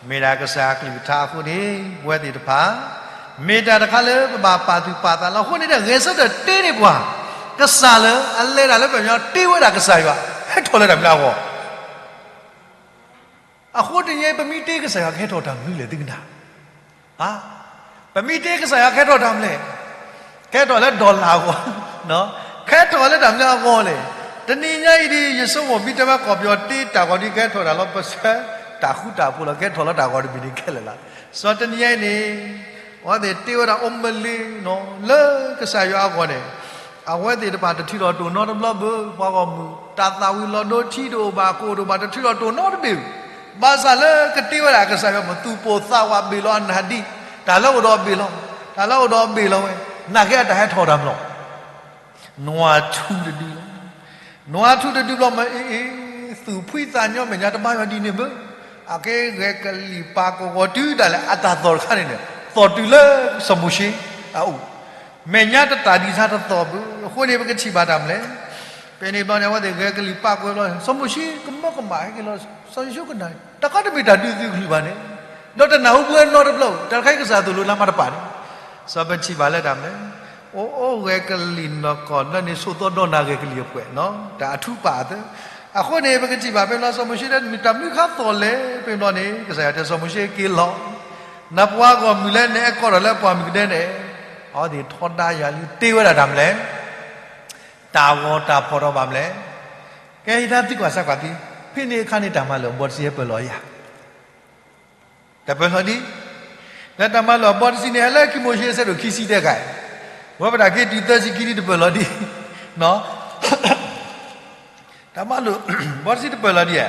မ့ၢ်ဒၣ်ကစၢ်ယွၤကလုၢ်ကထါအဃိန့ၣ် ပဝဲသ့ၣ်တဖၣ် မ့ၢ်တၢ်တခါလၢပဘၣ်ပာ်သူၣ်ပာ်သးလီၤ. အဃိန့ၣ်ဒီး ဂဲၤဆၢထၢၣ်တ့န့ၢ်ပှၤ, ကစၢ်လၢအလဲၤတၢ်လၢပမဲာ်ညါ တ့ဝဲဒၣ်ကစၢ်ယွၤ ဟဲထီၣ်လၢတၢ်မနုၤအဂီၢ် အဃိတနံၤအံၤ ပမ့ၢ်တ့ကစၢ်ယွၤ ကဟဲထီၣ်တၢ်မနုၤလဲၣ်သုကနၣ်, ပမ့ၢ်တ့ကစၢ်ယွၤ ကဟဲထီၣ်တၢ်မနုၤလဲၣ်, ကဟဲထီၣ်လၢ dollar အဂီၢ်, ကဟဲထီၣ်လၢတၢ်မနုၤအဂီၢ်လဲၣ်. တနံၤညါအံၤဒ် ယဆိကမိၣ် မ့ၢ်တဲမ့ၢ်ကီၢ်ပယီၤတ့တၢ်ဂီၤဒ် ကဟဲထီၣ်တၢ်လီၤ ပဆၢ တၢ်ဃူတၢ်ဖိးလီၤ ကဟဲထီၣ်လၢတၢ်ဂီၤတမံၤန့ၣ်ခဲလၢာ်လီၤ. စီၤတနံၤညါအံၤန့ၣ် အဝဲသ့ၣ်တ့ဝဲဒၣ်အိၣ်မလ့နီၤ လၢကစၢ်ယွၤအဂီၢ်န့ၣ် အဝဲသ့ၣ်တဖၣ်တထုးထီၣ်တိၢ်နီတဘျီဘၣ်, ပှၤဂီၢ်မုၢ် တၢ်သၣ်ဝံၤလီၤဒိထံတအိၣ်ဘၣ် ကိၣ်တအိၣ်ဘၣ် တထုးထီၣ်တိၢ်နီတဘ့ၣ်ဘၣ်. ဘၣ်ဆၣ်လၢကတ့ဝဲဒၣ်ကစၢ်ယွၤ မ့ၢ်သူၣ်ပိၢ်သးဝးဘ့ၣ်လီၤအနၢ်ဒံး, တၢ်လၢအိၣ်ဒီးဘ့ၣ်လီၤ, တၢ်လၢအိၣ်ဒီးဘ့ၣ်လီၤဝဲ, နာ်က့အတၢ်ဟဲထီၣ်တၢ်မနုၤလဲၣ် နွာ်ထူတဒုလီၤ. နွာ်ထူတဒုဘျီ မ့ၢ်အ့ၣ်အ့ၣ် သူၣ်ဖှံသးညီ မဲာ်ညါတဘါယွၤဒ်န့ၣ်ဘၣ်. အကဲဂဲၤကလံၢ်ပာ်ကဝီၤတုၤဒၣ်လဲာ် အတၢ်သီၣ်တခါန့ၣ်န့ၣ် သီၣ်တုၤလၢစီၤမိၤၡ့အအိၣ်, မဲာ်ညါတတၢ်ဒံးဆါတသီၣ်ဘၣ်. အဃိန့ၣ် ပကထံၣ်ဘၣ်တၢ်မနုၤလဲၣ်. ဖဲန့ၣ်ဘျီန့ၣ် အဝဲသ့ၣ်ဂဲၤကလံၢ်ပာ်ကဝီၤဘျီ စီၤမိၤၡ့ကမၢကမၣ်ဟဲက့ၤလီၤ. စီၤယိၤၡူကနၣ် တၢ်ခါတမ့ၢ်တၢ်ဒုးသုကလုၢ်ဘၣ်န့ၣ်, ဒီးတနၢ်ဟူပှဲၤနီတဘျီ တၢ်တခါအံၤကစၢ်သိၣ်လိလၢမၤတပာ်န့ၣ်, စီၤပထံၣ်ဘၣ်လၢတၢ်မနုၤလဲၣ်. အိၣ်အိၣ်ဂဲၤကလံၢ်နီၢ်ကီၢ်ဘျီန့ၣ် ဆိးသီဒီနၤဂဲၤကလံၢ်အပှဲၤနီၤ တၢ်အထူပာ်အသး. အဃိန့ၣ် ပကထံၣ်ဘၣ်ဖဲဘျီ စီၤမိၤၡ့တဲ တၢ်မနုၤခါသီၣ်လဲၣ် ဖဲဘျီန့ၣ် ကစၢ်ယွၤတဲစီၤမိၤၡ့က့ၤလီၤ, နပှၤဂီၢ်မုၢ်လၢနအဲၣ်ကီးထီၣ်လၢပှၢ်မုၢ်ကဒဲန့ၣ်, အဝဲသ့ၣ်ထီဒါယၤလံ တ့ဝဲဒၣ်တၢ်မနုၤလဲၣ်, တၢ်ဂီၤတၢ်ဖီၣ်ထီၣ်ဘၣ်မနုၤလဲၣ်. ကဲယတၢ်သံကွၢ်စၢ်ကွၢ်သံ, ဖဲန့ၣ်အခါန့ၣ် တၢ်မၤလိာ်အဘီတဆံဟဲပၢၢ်လီၤယၤ တပၢၢ်လီၤဒံး, လၢတၢ်မၤလိာ်အဘီတဆံန့ၣ် ဟဲလၢခံမိၤၡ့အဆၢဒိၣ်ခံဆံတဲခါ, ဝဲပတၢ်က့ၤတုၤသၢဆံခံဒံးတပၢၢ်လီၤဒံး, တၢ်မၤလိာ်ဘီတဆံတပၢၢ်လီၤဒံးဧါ,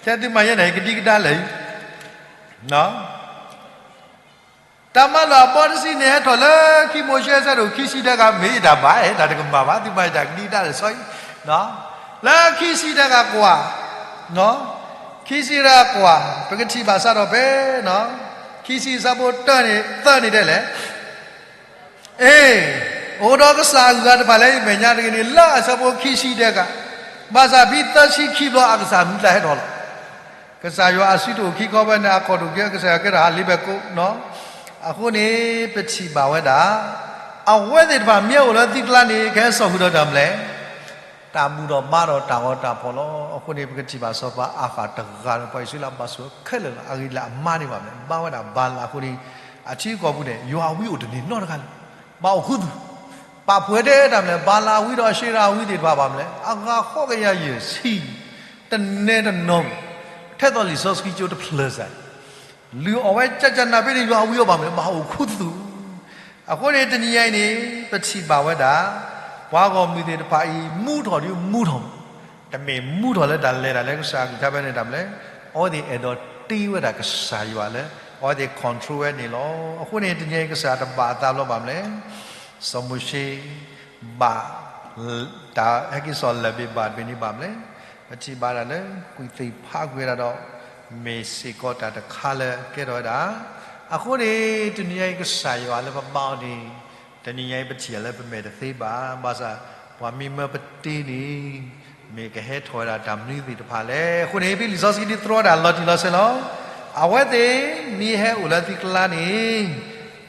ထဲသုမၤယဲၢ်န့ၣ် ကဒံကဒါလၢာ်, တၢ်မၤလိာ်အဘီတဆံန့ၣ် ဟဲထီၣ်လၢခံမိၤၡ့အဆၢဒိၣ်ခံဆံတဲခါ မ့ၢ်တၢ်ဘၣ်အဲၣ် တၢ်တကမၣ်ဘၣ် သုမၤတၢ်ကဒံကဒါလၢာ်ဆီအံၤ, လၢခံဆံတဲခါကွၢ် ခံဆံတဲခါကွၢ် ပကထံၣ်ဘၣ်စးထီၣ်ဖဲ ခံဆံအဆၢဖိတၢန့ၣ် သၢန့ၣ်ဒ်လဲၣ်, အ့ၣ်, အိၣ်ဒီးကစၢ်အဂၤတဖၣ်လၢယမဲာ်ညါတဂ့ၤန့ၣ် လၢအဆၢဖိခံဆံတဲခါ, ဘၣ်ဆၣ်ဖဲသၢဆံခံဘျီ အကစၢ်မုၢ်ကျၢ်ဟဲထီၣ်လီၤ. ကစၢ်ယွၤအစုတအိၣ်ခံခီဖဲန့ၣ် အခီၣ်ထံးကဲ ကစၢ်ယွၤကဲထီၣ်ဟးလ့ဘဲကိးနီၤ. အဃိန့ၣ် ပထံၣ်ဘၣ်ဝဲဒၣ် အဝဲသ့ၣ်တဖၣ်မ့ၢ်အိၣ်လၢသုကျါန့ၣ် ကဟဲစိာ်ဃုာ်ဒီးတၢ်မနုၤလဲၣ်, တၢ်ဘူၣ်ထီၣ်ဘါထီၣ်တၢ်ဂီၤတၢ်ဖီၣ်လီၤ. အဃိန့ၣ် ပကထံၣ်ဘၣ်စီၤပၤအၤဃၣ်တဂၤဒီး ပှၤအံၣ်စရ့လးဘၣ်ဆိၣ်ခဲလၢာ်လီၤ. အဂ့ၢ်လၢအမါန့ၣ်ဘၣ်မနုၤလဲၣ်, ဘါဝဲဒၣ်ဘၤလးအဃိန့ၣ် အထံကီၢ်ပူၤန့ၣ် ယွၤအဝံအိၣ်တန့ၢ်နီတဂၤလၢၤ. ဘၣ်အိၣ်ခူသူၣ်, ပာ်ဖှိၣ်တဲတၢ်မနုၤလဲၣ်, ဘၤလးအဝံဒီးအၡ့ရၤအဝံသ့ၣ်တဖၣ်ဘၣ်မနုၤလဲၣ်, အဂၤဃိးကယၤယဲၢ်ဆံ တနဲတနီၤ, ထဲသိးလံာ်စီဆှံကၠိတဖျၢၣ်စ့ၢ် လုၢ်အီၣ်ဝဲကၠၢ်ကၠၢ်နၢ်ဖဲန့ၣ် ယွၤအဝံအီၤဘၣ်မနုၤလဲၣ်, ဘၣ်အိၣ်ခူသူၣ်. အဃိန့ၣ် တနံၤညါအံၤန့ၣ် ပထံၣ်ဘၣ်ဝဲဒၣ် ပှၤဂီၢ်မုၢ်သ့ၣ်တဖၣ်အံၤ မူထီၣ်ဒ်မူထီၣ်, တမ့ၢ်မူထီၣ်လၢတၢ်လဲၤတၢ်လၢကစၢ်အကလုၢ်ကထါဖဲန့ၣ်တၢ်မနုၤလဲၣ်, အဝဲသ့ၣ်အဲၣ်ဒိးတ့ဝဲဒၣ်ကစၢ်ယွၤလၢ အဝဲသ့ၣ် control ဝဲန့ၣ်လီၤ. အဃိန့ၣ် တနံၤညါအံၤ ကစၢ်တဘၣ်အသးဘျီဘၣ်မနုၤလဲၣ်, စီၤမိၤၡ့ ဘၣ် တၢ်ဟဲက့ၤစိာ်လၢၢ်ဘ့ၣ်ဘၣ်တဘ့ၣ်န့ၣ်ဘၣ်မနုၤလဲၣ်, ပထံၣ်ဘၣ်ဒၣ်လၢ ကွံာ်သ့ၣ်ဖးကွံာ်ဝဲဒၣ်ဒီး မ့ၢ်စ့ၢ်ကီးတၢ်တခါလၢကဲထီၣ်ဝဲဒၣ်. အဃိန့ၣ် တနံၤညါအံၤကစၢ်ယွၤလၢပဘါအီၤန့ၣ် တနံၤညါအံၤပထံၣ်အီၤလၢပမဲာ်တသ့ဘၣ်. ဘၣ်ဆၣ် ပှၤမ့ၢ်မၢပတ့န့ၣ် မ့ၢ်ကဟဲထီၣ်ဝဲဒၣ်တၢ်မနုၤသ့ၣ်တဖၣ်လဲၣ်. အဃိန့ၣ် ဖဲလံာ်စီဆှံဒ်သတြီတၢ်လီၤတံၢ်လီၤဆဲးလီၤ. အဝဲသ့ၣ်မ့ၢ်ဟဲအိၣ်လၢသုကျါန့ၣ်,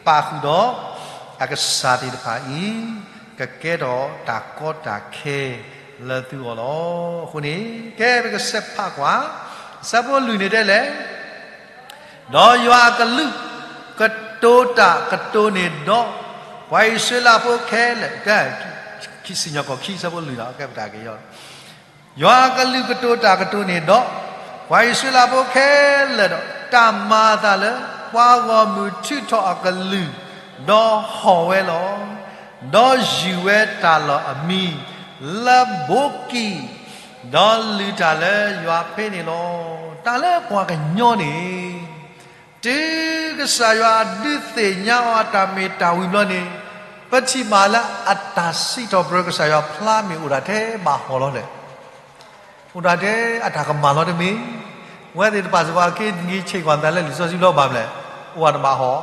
ပာ်ဃုာ်ဒီးအကစၢ်သ့ၣ်တဖၣ်အံၤ ကကဲထီၣ်တၢ်ကီတၢ်ခဲလၢသုဂီၢ်လီၤ. အဃိန့ၣ် ကဲပကဆဲးဖးကွၢ်, အဆၢဖိလွံၢ်န့ၣ်တဲလဲၣ်, ဒီးယွၤအကလုၢ်ကတိၤတၢ်ကတိၤန့ၣ်ဒီး, ပှၤအံၣ်စရ့လးဖိခဲလၢာ်, ခံစံၣ်ညီၣ်ကွီၢ်ခံ အဆၢဖိလွံၢ်လီၤ, ကဲပတၢ်က့ၤယီၤ ယွၤအကလုၢ်ကတိၤတၢ်ကတိၤန့ၣ်ဒီး, ပှၤအံၣ်စရ့လးဖိခဲလၢာ်ဒီး တၢ်မၤအသးလၢ ပှၤဂီၢ်မုၢ်ထုးထီၣ်အကလုၢ်, ဒီးဟီၣ်ဝဲလီၤ. ဒီးယုၢ်ဝဲတၢ်လီၢ်အမံၤ လၢဘိးကံၢ်, ဒီးလုၢ်တၢ်လၢယွၤဖဲန့ၣ်လီၤ. တၢ်လၢပှၤကညီန့ၣ် တုၤကစၢ်ယွၤဒုးသ့ၣ်ညါအီၤအတၢ်မ့ၢ်တၢ်ဝံၤဘျီန့ၣ်, ပထံၣ်ဘၣ်လၢအတၢ်စံးထီၣ်ပတြၢၤကစၢ်ယွၤဖျါမ့ၢ်အိၣ်ဒၣ်ထဲဘၣ်ဟီၣ်လီၤလဲၣ်. အိၣ်ဒၣ်ထဲအတၢ်ကမၣ်လီၤတမ့ၢ်. ဝဲသ့ၣ်တဖၣ်စ့ၢ်ကီးအက့ၤဆံးကွၢ်သးလၢလံာ်စီဆှံဘျီဘၣ်မလဲၣ်, အိၣ်ဝဲတဘၣ်ဟီၣ်,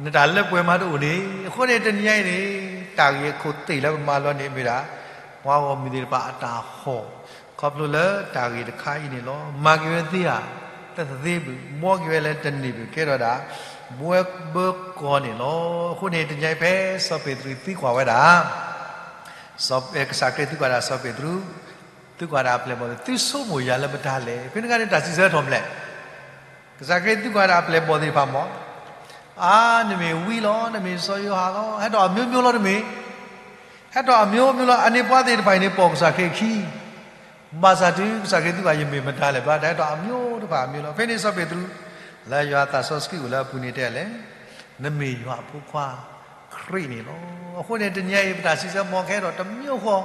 နတၢ်လၢပှဲၤမးတအိၣ်န့ၣ်. အဃိန့ၣ်တနံၤအံၤန့ၣ် တၢ်ဂ့ၢ်အခိၣ်သ့ၣ်လၢပမၤလီၤန့ၣ်မ့ၢ်ဒၣ် ပှၤဂီၢ်မုၢ်သ့ၣ်တဖၣ်အတၢ်ဟီၣ် ခီဖျိလၢတၢ်ဂ့ၢ်တခါအံၤန့ၣ်လီၤ. မၤက့ၤဝဲသ့ဧါ, တသ့ဘၣ်, ဘှီက့ၤဝဲလၢတန့ၢ်ဘၣ်, ကဲထီၣ်ဒၣ် ဘှီဘၢကီၢ်န့ၣ်လီၤ. အဃိန့ၣ်တနံၤအံၤဖဲစီၤပ့းတရူးသံကွၢ်ဝဲဒၣ် ကစၢ်ခရံာ်သံကွၢ်ဒၣ်စီၤပ့းတရူး, သံကွၢ်ဒၣ်အပျဲၢ်အဘီၣ်သ့ၣ်, သုဆိကမိၣ်ယၤလၢမတၤလဲၣ်. ဖဲန့ၣ်အခါန့ၣ်တၢ်စံးဆၢထီၣ်မလဲၣ်. ကစၢ်ခရံာ်သံကွၢ်ဒၣ်အပျဲၢ်အဘီၣ်သ့ၣ်တဖၣ်မ့ၢ်, အါ, နမ့ၢ်ဝံလီၤ, နမ့ၢ်စီၤယိၤဟၣ်လီၤ, ဟဲထီၣ်အမျိုးမျိုးလီၤတမ့ၢ်. ဟဲထီၣ်အမျိုးမျိုးလီၤ. အန့ၣ်ပှၤသ့ၣ်တဖၣ်အံၤန့ၣ် ပိာ်ကစၢ်ခရံာ်အခံ ဘၣ်ဆၣ်တုၤကစၢ်ခရံာ်သံကွၢ် ယမ့ၢ်မတၤလဲၣ်, ဘၣ်တၢ်ဟဲထီၣ်အမျိုးတဖၣ်အမျိုးလီၤ. ဖဲန့ၣ်စီၤပ့းတရူး လၢယွၤသးစီဆှံအိၣ်လၢအပူၤန့ၣ်တဲလဲၣ်, နမ့ၢ်ယွၤအဖိခွါခရံာ်န့ၣ်လီၤ. အဃိန့ၣ်တနံၤအံၤ ပတၢ်စံးဆၢမ့ၢ်ကဟဲထီၣ်တမျိုးဃီ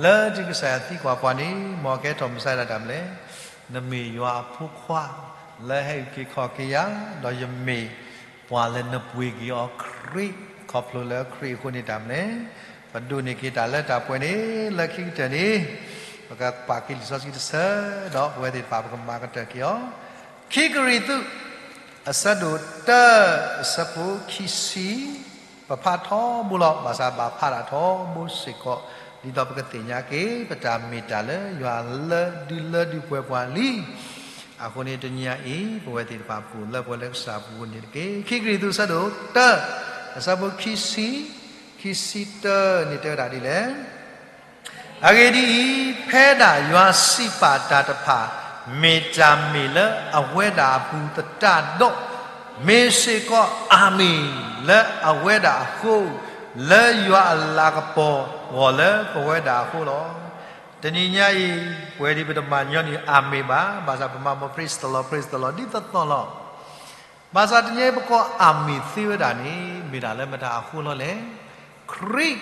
လၢတုၤကစၢ်ယွၤသံကွၢ်ပှၤန့ၣ် မ့ၢ်ကဟဲထီၣ်မုၢ်ဆါဒၣ်တၢ်မလဲၣ်. နမ့ၢ်ယွၤအဖိခွါ လၢဟဲအုၣ်က့ၤခီၣ်က့ၤယၤ, ဒီးယမ့ၢ်ပှၤလၢနပှ့ၤက့ၤအီၤခရံာ်, ခီဖျိလၢခရံာ်အဃိန့ၣ်တၢ်မလဲၣ်. ပဒိးန့ၢ်က့ၤတၢ်လၢတၢ်ပှဲၤန့ၣ် လၢခံကတၢၢ်န့ၣ် ပကပာ်က့ၤလံာ်စီဆှံတဆၢ, ဒီးပဝဲသ့ၣ်တဖၣ်ပကမၤကတၢၢ်က့ၤအီၤ. ခံကရံၣ်သူး အဆၢဒိၣ်တၢ အဆၢဖိခံဆံ, ပဖးထီဘိလီၤ. ဘၣ်ဆၣ်ဘၣ်ဖးဒၣ်ထီဘိစ့ၢ်ကီး ဒ်သိးပကသ့ၣ်ညါက့ၤ ပတၢ်မ့ၢ်တၢ်လၢယွၤလၢဒုးလၢဒုးပှဲၤပှၤလံ. အဃိန့ၣ်တနံၤအံၤ ပဝဲသ့ၣ်တဖၣ်ပအိၣ်လၢပှဲၤလၢကစၢ်အပူၤန့ၣ်တက့ၢ်. ခံကရံၣ်သူးအဆၢဒိၣ်တၢ အဆၢဖိခံဆံ, ခံဆံတၢန့ၣ်တဲဝဲဒၣ်ဒ်လဲၣ်. အဂ့ၢ်ဒ်အံၤ, ဖဲဒၣ်ယွၤစံးပာ်တၢ်တဖၣ် မ့ၢ်တၢ်မ့ၢ်လၢအဝဲဒၣ်အပူၤသတးဒီး, မ့ၢ်စ့ၢ်ကီးအၤမ့ၣ် လၢအဝဲဒၣ်အဃိ, လၢယွၤအလၤကပီၤဂီၢ်လၢပဝဲဒၣ်အဃိလီၤ. တနံၤညါအံၤ ပဝဲဒၣ်ပတမၤညီနုၢ်အၤမ့ၣ်ဘၣ်, ဘၣ်ဆၣ်ပမၤမ့ၢ် praise the Lord, praise the Lord ဒ်သိးသိးလီၤ. ဘၣ်ဆၣ်တနံၤအံၤပကိးအၤမ့ၣ်သ့ဝဲဒၣ်န့ၣ် မ့ၢ်ဒၣ်လၢမတၤအဃိလီၤလဲၣ်. ခရံာ်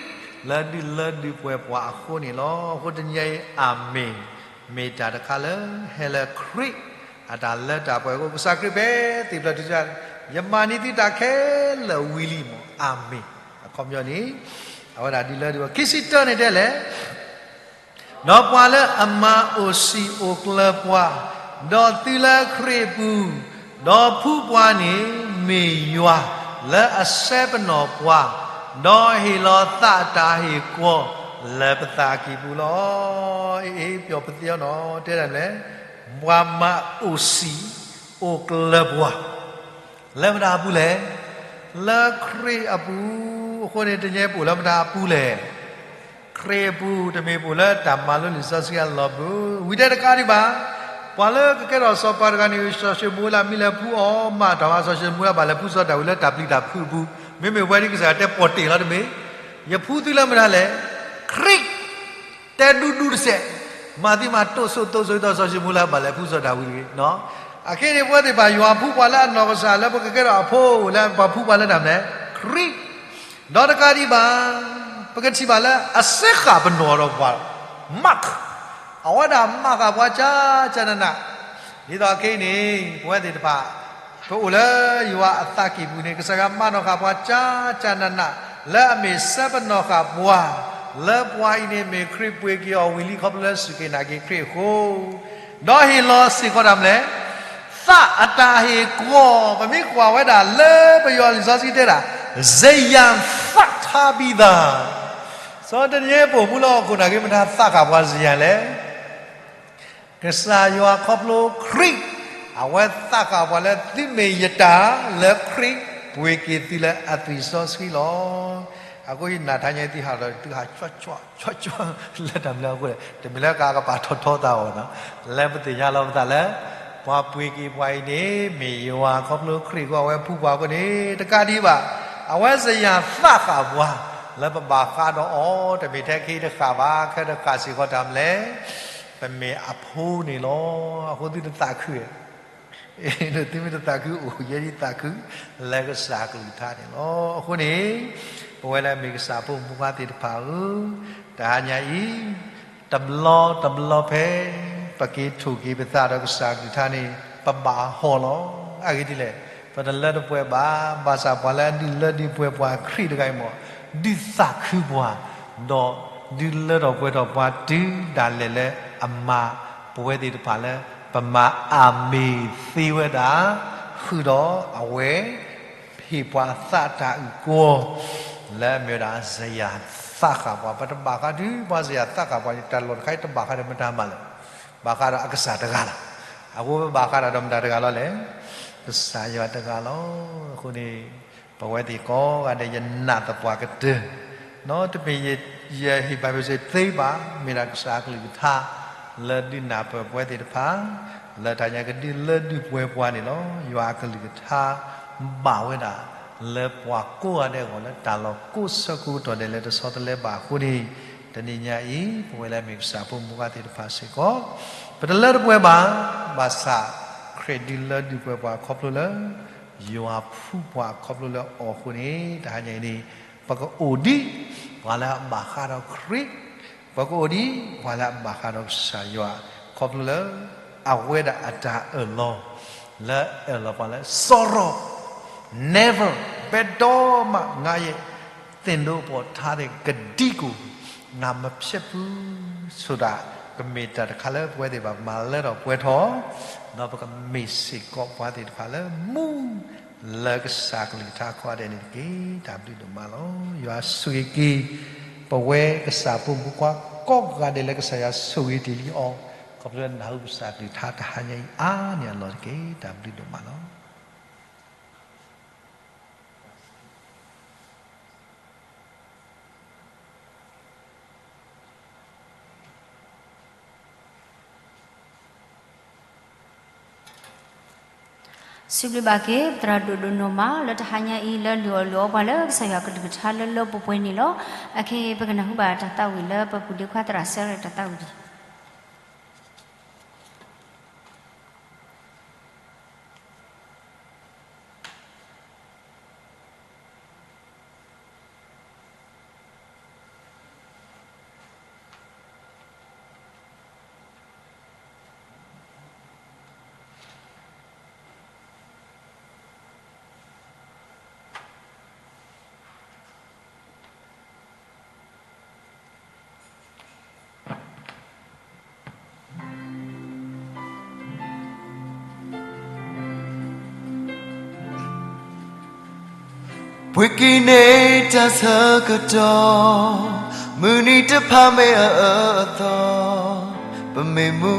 လၢဒုးလၢဒုးပှဲၤပှၤအဃိန့ၣ်လီၤ. အဃိတနံၤအံၤ အၤမ့ၣ် မ့ၢ်တၢ်တခါလၢ ဟဲလၢခရံာ်အတၢ်လၢတၢ်ပှဲၤအဃိ, ကစၢ်ခရံာ်ဖဲသ့ၣ်ဖျၢၣ်ထူၣ်, ယမၤန့ၢ်သုတၢ်ခဲလၢာ်ဝံၤလံမ့ၢ် အၤမ့ၣ်. အခီပညီန့ၣ် အဝဲဒၣ်ဒုးလၢဒုးပှဲၤ, ခံဆံတၢန့ၣ်တဲလဲၣ်. ဒီးပှၤလၢအမၤအိၣ်စံာ်အိၣ်ကျၢၤပှၤ, ဒီးသုလၢခရံာ်အပူၤ, ဒီးဖှူပှၤန့ၣ်မ့ၢ်ယွၤလၢအဆဲပနီၣ်ပှၤ, ဒီးဟ့ၣ်လီၤသးအတၢ်ဟ့ၣ်ကွီၢ်လၢပသးကံၢ်ပူၤလီၤ. အ့ ပျီပသ့အီနီၤ တဲဒၣ်လဲၣ်, ပှၤမၤအိၣ်စံာ်အိၣ်ကျၢၤပှၤ လၢမတၤအပူၤလဲၣ်. လၢခရံာ်အပူၤ. အဃိန့ၣ်တနံၤအံၤပအိၣ်လၢမတၤအပူၤလဲၣ်. ခရံာ်အပူၤ, တမ့ၢ်ပအိၣ်လၢတၢ်မၤလိလံာ်စီဆှံအလီၢ်ပူၤ, ဝံၤတဲတကးဒံးဘၣ်. ပှၤလၢကကဲထီၣ်စီၤပၤတဂၤန့ၣ် စီၤၡမူၤအ့လးမ့ၢ်လဲၤဖှူအီၤမး, တၢ်ဝဲစီၤၡမူၤအ့လးဘၣ်လဲၤဖှူစီၤဒၤဝံးလၢတၢ်ပျံၤတၢ်ဖုးအပူၤ, မ့မ့ၢ်ဝဲဒ်ကစၢ်တဲပီၣ်တ့ၢ်လီၤတမ့ၢ်, ယဖှူသုလၢမတၤလဲၣ်. ခရံာ် တဲဒူဒူတစဲး, မၤသံမၤတိၢ်ဆိၣ်တိၢ်ဆိၣ် ဒ်သိးစီၤၡမူၤအ့လးဘၣ်လဲၤဖှူစီၤဒၤဝံးတဂ့ၤ. အခဲအံၤန့ၣ် ပဝဲသ့ၣ်တဖၣ် ယွၤဖှူပှၤလၢအနီၢ်ကစၢ်လၢပကကဲထီၣ်အဖိ, လၢပှၤဖှူပှၤလၢတၢ်မနုၤလဲၣ်, ခရံာ်. ဒီးတကးဒံးဘၣ်, ပကထံၣ်ဘၣ်လၢအစဲဃာ်ပနီၣ်ဒီးပှၤ, mark, အဝဲဒၣ်မၤဃာ်ပှၤကၢ်ကၢ်နးနး, ဒ်သိးအခဲအံၤန့ၣ် ပဝဲသ့ၣ်တဖၣ် ပအိၣ်လၢယွၤအသးကံၢ်ပူၤန့ၣ် ကစၢ်ယွၤမၤနီၣ်ဃာ်ပှၤကၢ်ကၢ်နးနး, လၢအမ့ၢ်စဲပနီၣ်ဃာ်ပှၤ, လၢပှၤအံၤန့ၣ်မ့ၢ်ခရံာ်ပှ့ၤက့ၤအီၤဝံၤလံခီဖျိလၢစူၢ်က့ၤနာ်က့ၤခရံာ်အဃိ, ဒီးဟ့ၣ်လီၤစ့ၢ်ကီးတၢ်မနုၤလဲၣ်, သးအတၢ်ဟ့ၣ်ကွီၢ်, ပမ့ၢ်ကွၢ်ဝဲဒၣ်လၢပယီၤလံာ်စီဆှံတဲဒၣ်, စယံၤသးထါဘံသး, စီၤတနံၤအံၤပအိၣ်မူလၢဟီၣ်ခိၣ်နာ်က့ မတၤသးဃာ်ပှၤစယံၤလဲၣ်. ကစၢ်ယွၤခီဖျိခရံာ် အဝဲသးဃာ်ပှၤလၢသုမ့ၢ်ယတၢ်လၢခရံာ် ပှ့ၤက့ၤသုလၢအသွံၣ်စီဆှံလီၤ. အဃိယနာ်တဟါညါအံၤ သုဟးဒီးသုဟးကၠီကၠီကၠီကၠီ လၢတၢ်မနုၤအဃိလဲၣ်, တမ့ၢ်လၢကကပာ်ထီၣ်ထီသးအီၤနီၤ, လၢပသ့ၣ်ညါလီၤပသးလၢ ပှၤပှ့ၤက့ၤပှၤအံၤန့ၣ် မ့ၢ်ယွၤခီဖျိခရံာ်အဃိ အဝဲဖှူပှၤအဃိန့ၣ် တကးဒံးဘၣ်, အဝဲစ့ၢ်ယွၤသးဃာ်ပှၤ လၢပဘၣ်ဃးဒီးအီၤ တမ့ၢ်ထဲခဲအံၤတဃၣ်ဘၣ်, ခဲတဃၣ်စ့ၢ်ကီးတၢ်မနုၤလဲၣ်, ပမ့ၢ်အဖိန့ၣ်လီၤ. အဃိသုတသးခု သုမ့ၢ်တသးခုအိၣ် ယဲဒ်သးခု လၢကစၢ်အကလုၢ်ကထါန့ၣ်လီၤ. အဃိန့ၣ် ပဝဲလၢအမ့ၢ်ကစၢ်ဖိမုၣ်ဖိခွါသ့ၣ်တဖၣ်ဧၢ, တဟါညါအံၤ တဘျီတဘျီဖဲ ပက့ၤထိၣ်က့ၤပသးဒီးကစၢ်အကလုၢ်ကထါန့ၣ် ပဘၣ်ဟီၣ်လီၤ. အဂ့ၢ်ဒ်လဲၣ်, ပတလၢတပှဲၤဘၣ်, ဘၣ်ဆၣ်ပှၤလၢအဒုးလၢဒုးပှဲၤပှၤခရံာ်တဂၤအံၤမ့ၢ် ဒုးသးခုပှၤ ဒီးဒုးလၢထီၣ်ပှဲၤထီၣ်ပှၤတုၤဒၣ်လဲာ်လၢအမၤပဝဲသ့ၣ်တဖၣ်လၢ ပမၤအမ့ၢ်သ့ဝဲဒၣ်, ဃုာ်ဒီးအဝဲ ဟ့ၣ်ပှၤသးတၢ်အုၣ်ကီၤ လၢအမ့ၢ်ဝဲဒၣ်စ့ၢ်ယွၤသးဃာ်ပှၤ, ပတဘၣ်ဃးဒီးပှၤစ့ၢ်ယွၤသးဃာ်ပှၤန့ၣ် တၢ်လီၢ်တခါအံၤတဘၣ်ဃးဒီးမတၤမးလၢၤ, ဘၣ်ဃးဒီးအကစၢ်တဂၤလီၤ. အဃိပဘၣ်ဃးဒီးမတၤတဂၤလီၤလဲၣ်, ကစၢ်ယွၤတဂၤလီၤ. အဃိန့ၣ် ပဝဲသ့ၣ်ကိးဂၤဒဲး ယနာ်သပှၢ်ကတၢၢ် နီတမ့ၢ်ယဟ့ၣ်ဘၣ်ပစ့ၢ်သ့ဘၣ်, မ့ၢ်ဒၣ်ကစၢ်အကလုၢ်ကထါ လၢဒုးနၢ်ပၢၢ်ပဝဲသ့ၣ်တဖၣ် လၢတၢ်ညါကဒုးလၢဒုးပှဲၤပှၤန့ၣ်လီၤ. ယွၤအကလုၢ်ကထါ ဘၣ်ဝဲဒၣ် လၢပှၤကိးဂၤဒဲးအဂီၢ် လၢတၢ်လီၢ်ကိးဆၢကိးကတီၢ်ဒဲး လၢတဆီတလဲဘၣ်အဃိန့ၣ်, တနံၤညါအံၤ ပဝဲလၢအမ့ၢ်ကစၢ်ဖိမုၣ်ဖိခွါသ့ၣ်တဖၣ်စ့ၢ်ကီး ပတလၢတပှဲၤဘၣ်, ဘၣ်ဆၣ် ခရံာ်ဒုးလၢဒုးပှဲၤပှၤခီဖျိလၢ ယွၤဖှူပှၤခီဖျိလၢအီၤအဃိန့ၣ် တဟါညါအံၤန့ၣ် ပကအိၣ်ဒ်ပှၤလၢအဘၣ်ဃးဒီးခရံာ်, ပကအိၣ်ဒ်ပှၤလၢအဘၣ်ဃးဒီးကစၢ်ယွၤ ခီဖျိလၢ အဝဲဒၣ်အတၢ်အၢၣ်လီၤ လၢအၢၣ်လီၤပှၤလၢ စီရီ never ဘဲဒိမး ငါရဲ့ သင့်တို့အဖို့ ထားတဲ့ ကတိကို ငါမဖျက်ဘူး ဆိုတာ ကမ့ၢ်တၢ်တခါလၢပဝဲသ့ၣ်ဘၣ်မၤလၢထီၣ်ပှဲၤထီၣ်, ဒီးပကမ့ၢ်စ့ၢ်ကီးပှၤသ့ၣ်တဖၣ်လၢမူ လၢကစၢ်ကလုၢ်ကထါကိးဂၤဒဲးန့ၣ်တက့ၢ်. တၢ်ဘျုးဒိၣ်မးလီၤ. ယွၤဆိၣ်ဂ့ၤက့ၤ ပဝဲကစၢ်ဖိမုၣ်ဖိခွါကိးဂၤဒဲးလၢကစၢ်ယွၤဆိၣ်ဂ့ၤတ့ၢ်လံအီၤ, ခီဖျိလၢနၢ်ဟူကစၢ်ကလုၢ်ကထါတဟါညါအံၤအါန့ၢ်အလီၢ်တက့ၢ်. တၢ်ဘျုးဒိၣ်မးလီၤ. စံးဘျုးဘၣ်က့ၤ သရၣ်ဒိၣ်ဒိၣ်နီၢ်မး လၢတဟါညါအံၤ လၢလုၢ်အီၣ်လုၢ်အီပှၤလၢကစၢ်ယွၤကလုၢ်ကထါလၢလၢပှဲၤပှဲၤန့ၣ်လီၤ. အခဲအံၤ ပကနၢ်ဟူဘၣ်တၢ်သးဝံၣ်လၢပပူၤဒ့ခွါသရၣ်စဲရဲၣ်တၢ်သးဝံၣ်ဒံး. ပှ့ၤက့ၤန့ၢ်တၢ်ဆၢကတီၢ်, မုၢ်နံၤတဖၣ်မ့ၢ်အ အၢအသီ, ပမ့ၢ်မူ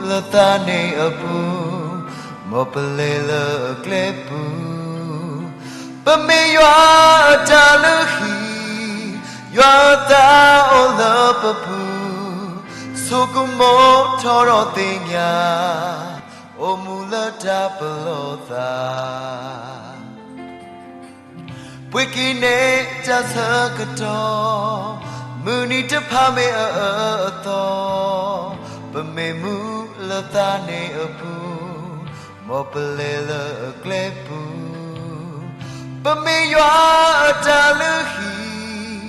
လၢသးန့ၣ်အပူၤ, မ်ပလဲၤလၢအကျဲပူၤ, ပမ့ၢ်ယွၤအတၢ်လုၢ်ဟံၣ်, ယွၤအသးအိၣ်လၢပပူၤ, ဆိကမိၣ်ထီၣ်ဒီးသ့ၣ်ညါ, အိၣ်မူလၢတၢ်ပလီၢ်သး. ပှ့ၤက့ၤန့ၢ်တၢ်ဆၢကတီၢ်, မုၢ်နံၤတဖၣ်မ့ၢ်အ အၢအသီ, ပမ့ၢ်မူလၢသးန့ၣ်အပူၤ, မ်ပလဲၤလၢအကျဲပူၤ, ပမ့ၢ်ယွၤအတၢ်လုၢ်ဟံၣ်,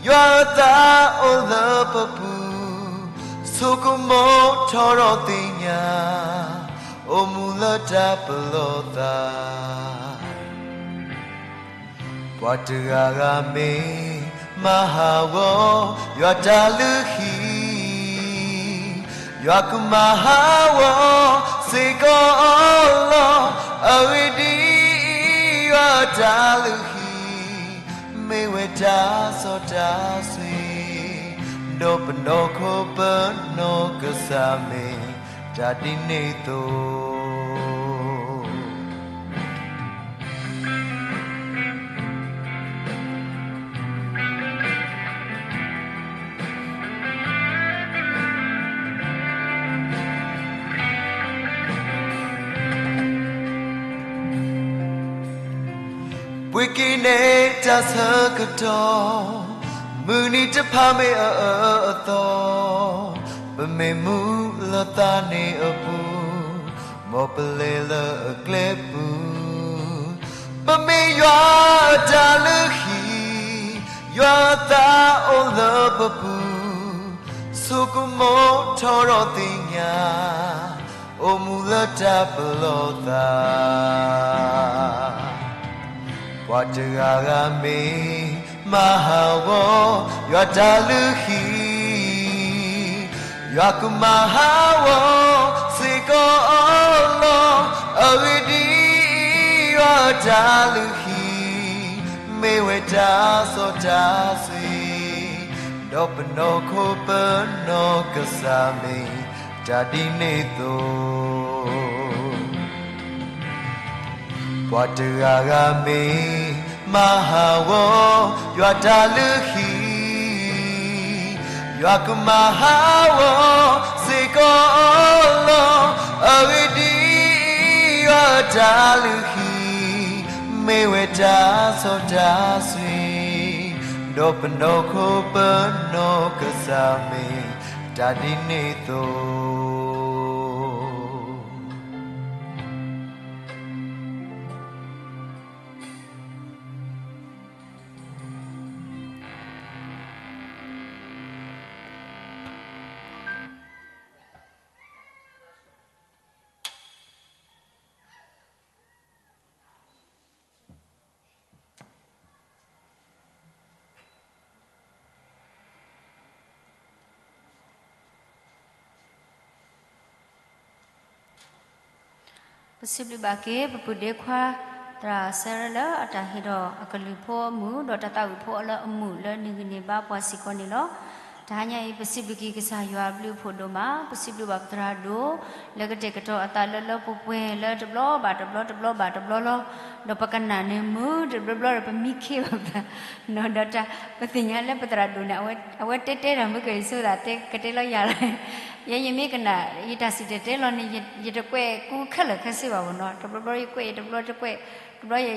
ယွၤအသးအိၣ်လၢပပူၤ, ဆိကမိၣ်ထီၣ်ဒီးသ့ၣ်ညါ, အိၣ်မူလၢတၢ်ပလီၢ်သး. ပှၤတဂၤဂၤမ့ၢ်မၤဟးဂီၤ ယွၤတၢ်လုၢ်ဟံၣ်, ယွၤကမၤဟးဂီၤစ့ၢ်ကီးအီၤလီၤ. အဂ့ၢ်ဒ်အံၤ, ယွၤတၢ်လုၢ်ဟံၣ် မ့ၢ်ဝဲတၢ်စီတၢ်ဆှံ, ဒီးပနီၢ်ခိပနီၢ်ကစၢ်မ့ၢ်တၢ်ဒ်န့ၣ်အသိး က့ၤန့ၢ်တၢ်ဆၢကတီၢ်, မုၢ်နံၤတဖၣ်မ့ၢ်အအၢအသီ, ပမ့ၢ်မူလၢသးန့ၣ်အပူၤ, မ်ပလဲၤလၢအကျဲပူၤ, ပမ့ၢ်ယွၤအတၢ်လုၢ်ဟံၣ်, ယွၤအသးအိၣ်လၢပပူၤ, ဆိကမိၣ်ထီၣ်ဒီးသ့ၣ်ညါ, အိၣ်မူလၢတၢ်ပလီၢ်သး ပှၤတဂၤဂၤမ့ၢ်မၤဟးဂီၤ ယွၤတၢ်လုၢ်ဟံၣ်, ယွၤကမၤဟးဂီၤစ့ၢ်ကီးအီၤလီၤ. အဂ့ၢ်ဒ်အံၤ, ယွၤအတၢ်လုၢ်ဟံၣ် မ့ၢ်ဝဲတၢ်စီတၢ်ဆှံ, ဒီးပနီၢ်ခိပနီၢ်ကစၢ်မ့ၢ်တၢ်ဒ်န့ၣ်အသိး ပှၤတဂၤဂၤမ့ၢ်မၤဟးဂီၤ ယွၤတၢ်လုၢ်ဟံၣ်, ယွၤကမၤဟးဂီၤစ့ၢ်ကီးအီၤလီၤ. အဂ့ၢ်ဒ်အံၤ, ယွၤတၢ်လုၢ်ဟံၣ် မ့ၢ်ဝဲတၢ်စီတၢ်ဆှံ, ဒီးပနီၢ်ခိပနီၢ်ကစၢ်မ့ၢ်တၢ်ဒ်န့ၣ်အသိး ပစံးဘျုးဘၣ်က့ၤ ပပုၢ်ဒ့ခွါ သရၣ်စဲရဲလၢအတၢ်ဟ့ၣ်ဒီးအကလုၢ်ဖိအမုၢ် ဒီးတၢ်သးဝံၣ်ဖိအီၤလၢအမုာ်လၢနဂံၢ်န့ၢ်ဘါပှၤစ့ၢ်ကီးန့ၣ်လီၤ. တဟါညါအံၤ ပစံးဘျုးက့ၤကစၢ်ယွၤအဘျုးအဖှိၣ်ဒိၣ်မး, ပစံးဘျုးဘၣ်ပသရၣ်ဒိၣ် လၢကတဲာ်ကတီၤအသးလၢလၢပှဲၤပှဲၤလၢတဘျီဘၣ်တဘျီ တဘျီဘၣ်တဘျီလီၤ. ဒီးပကနၣ်န့ၣ်မုာ်တဘျီဘျီဒီးပမံခ့ဘၣ်ပသး ဒီးတၢ် ပသ့ၣ်ညါလၢပသရၣ်ဒိၣ်န့ၣ် အဝဲတဲတဲတၢ်မ့ၢ်ကဲၣ်ဆိသး တဲကတဲလီၤယၤလီၤ. ယဲယမ့ၢ်ကနၣ် ယတၢ်စံၣ်တဲၤတဲလီၤန့ၣ် ယတကွဲးကူခဲလၢာ်ခဲဆ့ဘၣ်ဘၣ်နီၤ. တဘျီဘျီယကွဲး ယတဘျီတကွဲး တဘျီ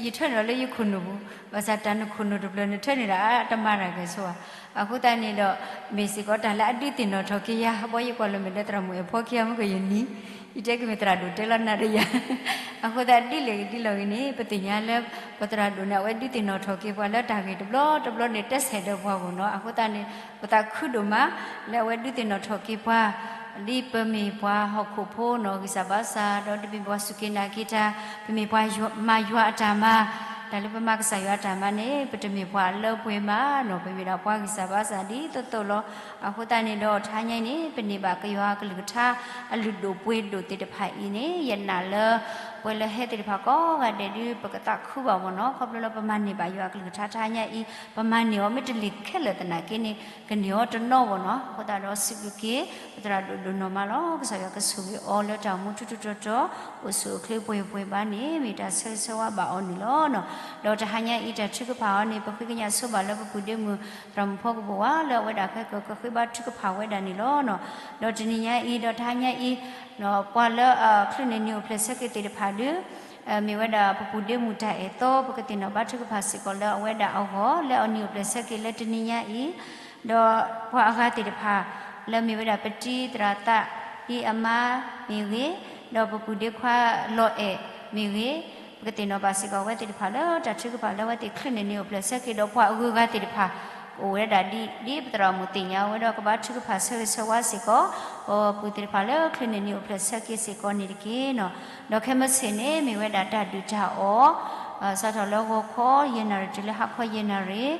ယထၢနုာ်လီၤလၢယခိၣ်နူာ်ပူၤ, ဘၣ်ဆၣ်တၢ်နခိၣ်နူာ်တဖျၢၣ်န့ၣ်ထၢနုာ်ဒၣ်အတမၤတၢ်ကဲၣ်ဆိဘၣ်. အဃိသတးန့ၣ်ဒီး မ့ၢ်စ့ၢ်ကီးတၢ်လၢအဒုးသ့ၣ်နီၣ်ထီၣ်က့ၤယၤ ဘီယကွၢ်လၢမဲာ်ဒီးသရၣ်မုၣ်အဲၣ်ဖီခံဂၤမ့ၢ်ကဲၣ်ယနံၤ ယတဲက့ၤမ့ၢ်သရၣ်ဒိၣ်တဲလီၤနၤဒီးယၤ အဃိသတးဒ်လဲၣ်ဂ့ၤဒ်လဲၣ်ဂ့ၤန့ၣ် ပသ့ၣ်ညါလၢ ပသရၣ်ဒိၣ်န့ၣ် အဝဲဒုးသ့ၣ်နီၣ်ထီၣ်က့ၤပှၤလၢတၢ်ဂ့ၢ်တဘျီတဘျီန့ၣ် တဲဆဲးဒီးပှၤဂီၢ်နီၤ. အဃိသတးန့ၣ် ပသးခုဒိၣ်မး လၢအဝဲဒုးသ့ၣ်နီၣ်ထီၣ်က့ၤပှၤ ဒ်ပမ့ၢ်ပှၤဟီၣ်ခိၣ်ဖိနီၤ ဂံၢ်စၢ်ဘါစၢ် ဒီးတမ့ၢ်ပှၤစူၢ်က့ၤနာ်က့ၤတၢ် ပမ့ၢ်ပှၤမၤယွၤအတၢ်မၤ တၢ်လၢပမၤကစၢ်ယွၤအတၢ်မၤန့ၣ် ပတမ့ၢ်ပှၤလၢပှဲၤမးနီၤ ပမ့ၢ်ဒၣ်ပှၤဂံၢ်စၢ်ဘါစၢ်ဒ်သိးသိးလီၤ. အဃိသတးန့ၣ်ဒီး တဟါညါအံၤန့ၣ် ပန့ၢ်ဘၣ်ကယွၤအကလုၢ်ကထါ အလုၢ်ဒိၣ်ပှ့ၤဒိၣ်သ့ၣ်တဖၣ်အံၤန့ၣ် ယနာ်လၢ ပှၤလၢဟဲသ့ၣ်တဖၣ်ကိးဂၤဒဲးဒုး ပကသးခုဘၣ်မ့ၢ်နီၤ ခီဖျိလၢပမၤန့ၢ်ဘၣ်ယွၤအကလုၢ်ကထါတဟါညါအံၤ ပမၤန့ၢ်အီၤမ့ၢ်တလ့ၢ်ခဲလၢာ်သနာ်က့န့ၣ် ကန့ၢ်အီၤတနီၤဘၣ်နီၤ. အဃိသတးဒီးစံးဘျုးက့ၤ ပသရၣ်ဒိၣ်ဒိၣ်နီၢ်မးလီၤ. ကစၢ်ယွၤကဆိၣ်ဂ့ၤအီၤလၢတၢ်အိၣ်မူထူထူတီတီ အိၣ်ဆူၣ်အိၣ်ချ့ပှဲၤပှဲၤဘၣ်န့ၣ် မ့ၢ်တၢ်ဆၢဂ့ၤဆၢဝါဘၣ်အီၤန့ၣ်လီၤ. ဒီးတဟါညါအံၤတၢ်ထုကဖၣ်အီၤန့ၣ် ပဃ့ကညးဆိဘၣ်လၢပပုၢ်ဒ့မုၣ် သရၣ်မုၣ်ဖီကပူၤဝါ လၢအဝဲဒၣ်ခဲကကဃ့ဘါထုကဖၣ်ဝဲဒၣ်န့ၣ်လီၤ. ဒီးတနံၤညါအံၤ ဒီးတဟါညါအံၤ ပှၤလၢအချုးန့ၢ်နံၤအိၣ်ဖျဲၣ်ဆၢက့ၤသ့ၣ်တဖၣ်ဒုး မ့ၢ်ဝဲဒၣ်ပပုၢ်ဒ့မုၣ်တၢ်အဲၣ်သီ ပကသ့ၣ်နီၣ်ဘါထုကဖၣ်စ့ၢ်ကီးလၢအဝဲဒၣ်အဂီၢ် လၢအနံၤအိၣ်ဖျဲၣ်ဆၢက့ၤလၢတနံၤညါအံၤ ဒီးပှၤအဂၤသ့ၣ်တဖၣ် လၢမ့ၢ်ဝဲဒၣ်ပတံၤသရၣ်သးအံၤအမါမ့ၢ်ဂ့ၤ, ဒီးပပုၢ်ဒ့ခွါလီၤအဲၣ်မ့ၢ်ဂ့ၤ, ပကသ့ၣ်နီၣ်ဘၣ်စ့ၢ်ကီးအဝဲသ့ၣ်တဖၣ်လၢတၢ်ထုကဖၣ်လၢအဝဲသ့ၣ်ချုးန့ၢ်နံၤအိၣ်ဖျဲၣ်ဆၢက့ၤ ဒီးပှၤအဂုၤအဂၤသ့ၣ်တဖၣ် အိၣ်ဝဲဒၣ်ဒ် ဒ်ပသရၣ်မုၣ်သ့ၣ်ညါဝဲဒီးကဘါထုကဖၣ်ဆၢဂ့ၤဆၢဝါစ့ၢ်ကီး ပပုၢ်သ့ၣ်တဖၣ်လၢချုးန့ၢ်နံၤအိၣ်ဖျဲၣ်ဆၢက့ၤစ့ၢ်ကီးန့ၣ်တက့ၢ်နီၤ. ဒီးခဲမုၢ်ဆ့ၣ်န့ၣ် မ့ၢ်ဝဲဒၣ်တၢ်ဒုၣ်တၢ်အီၣ် စးထီၣ်လၢဂီၤခီယဲၢ်နၣ်ရံၣ်တုၤလၢဟါခီယဲၢ်နၣ်ရံၣ်, ဒီး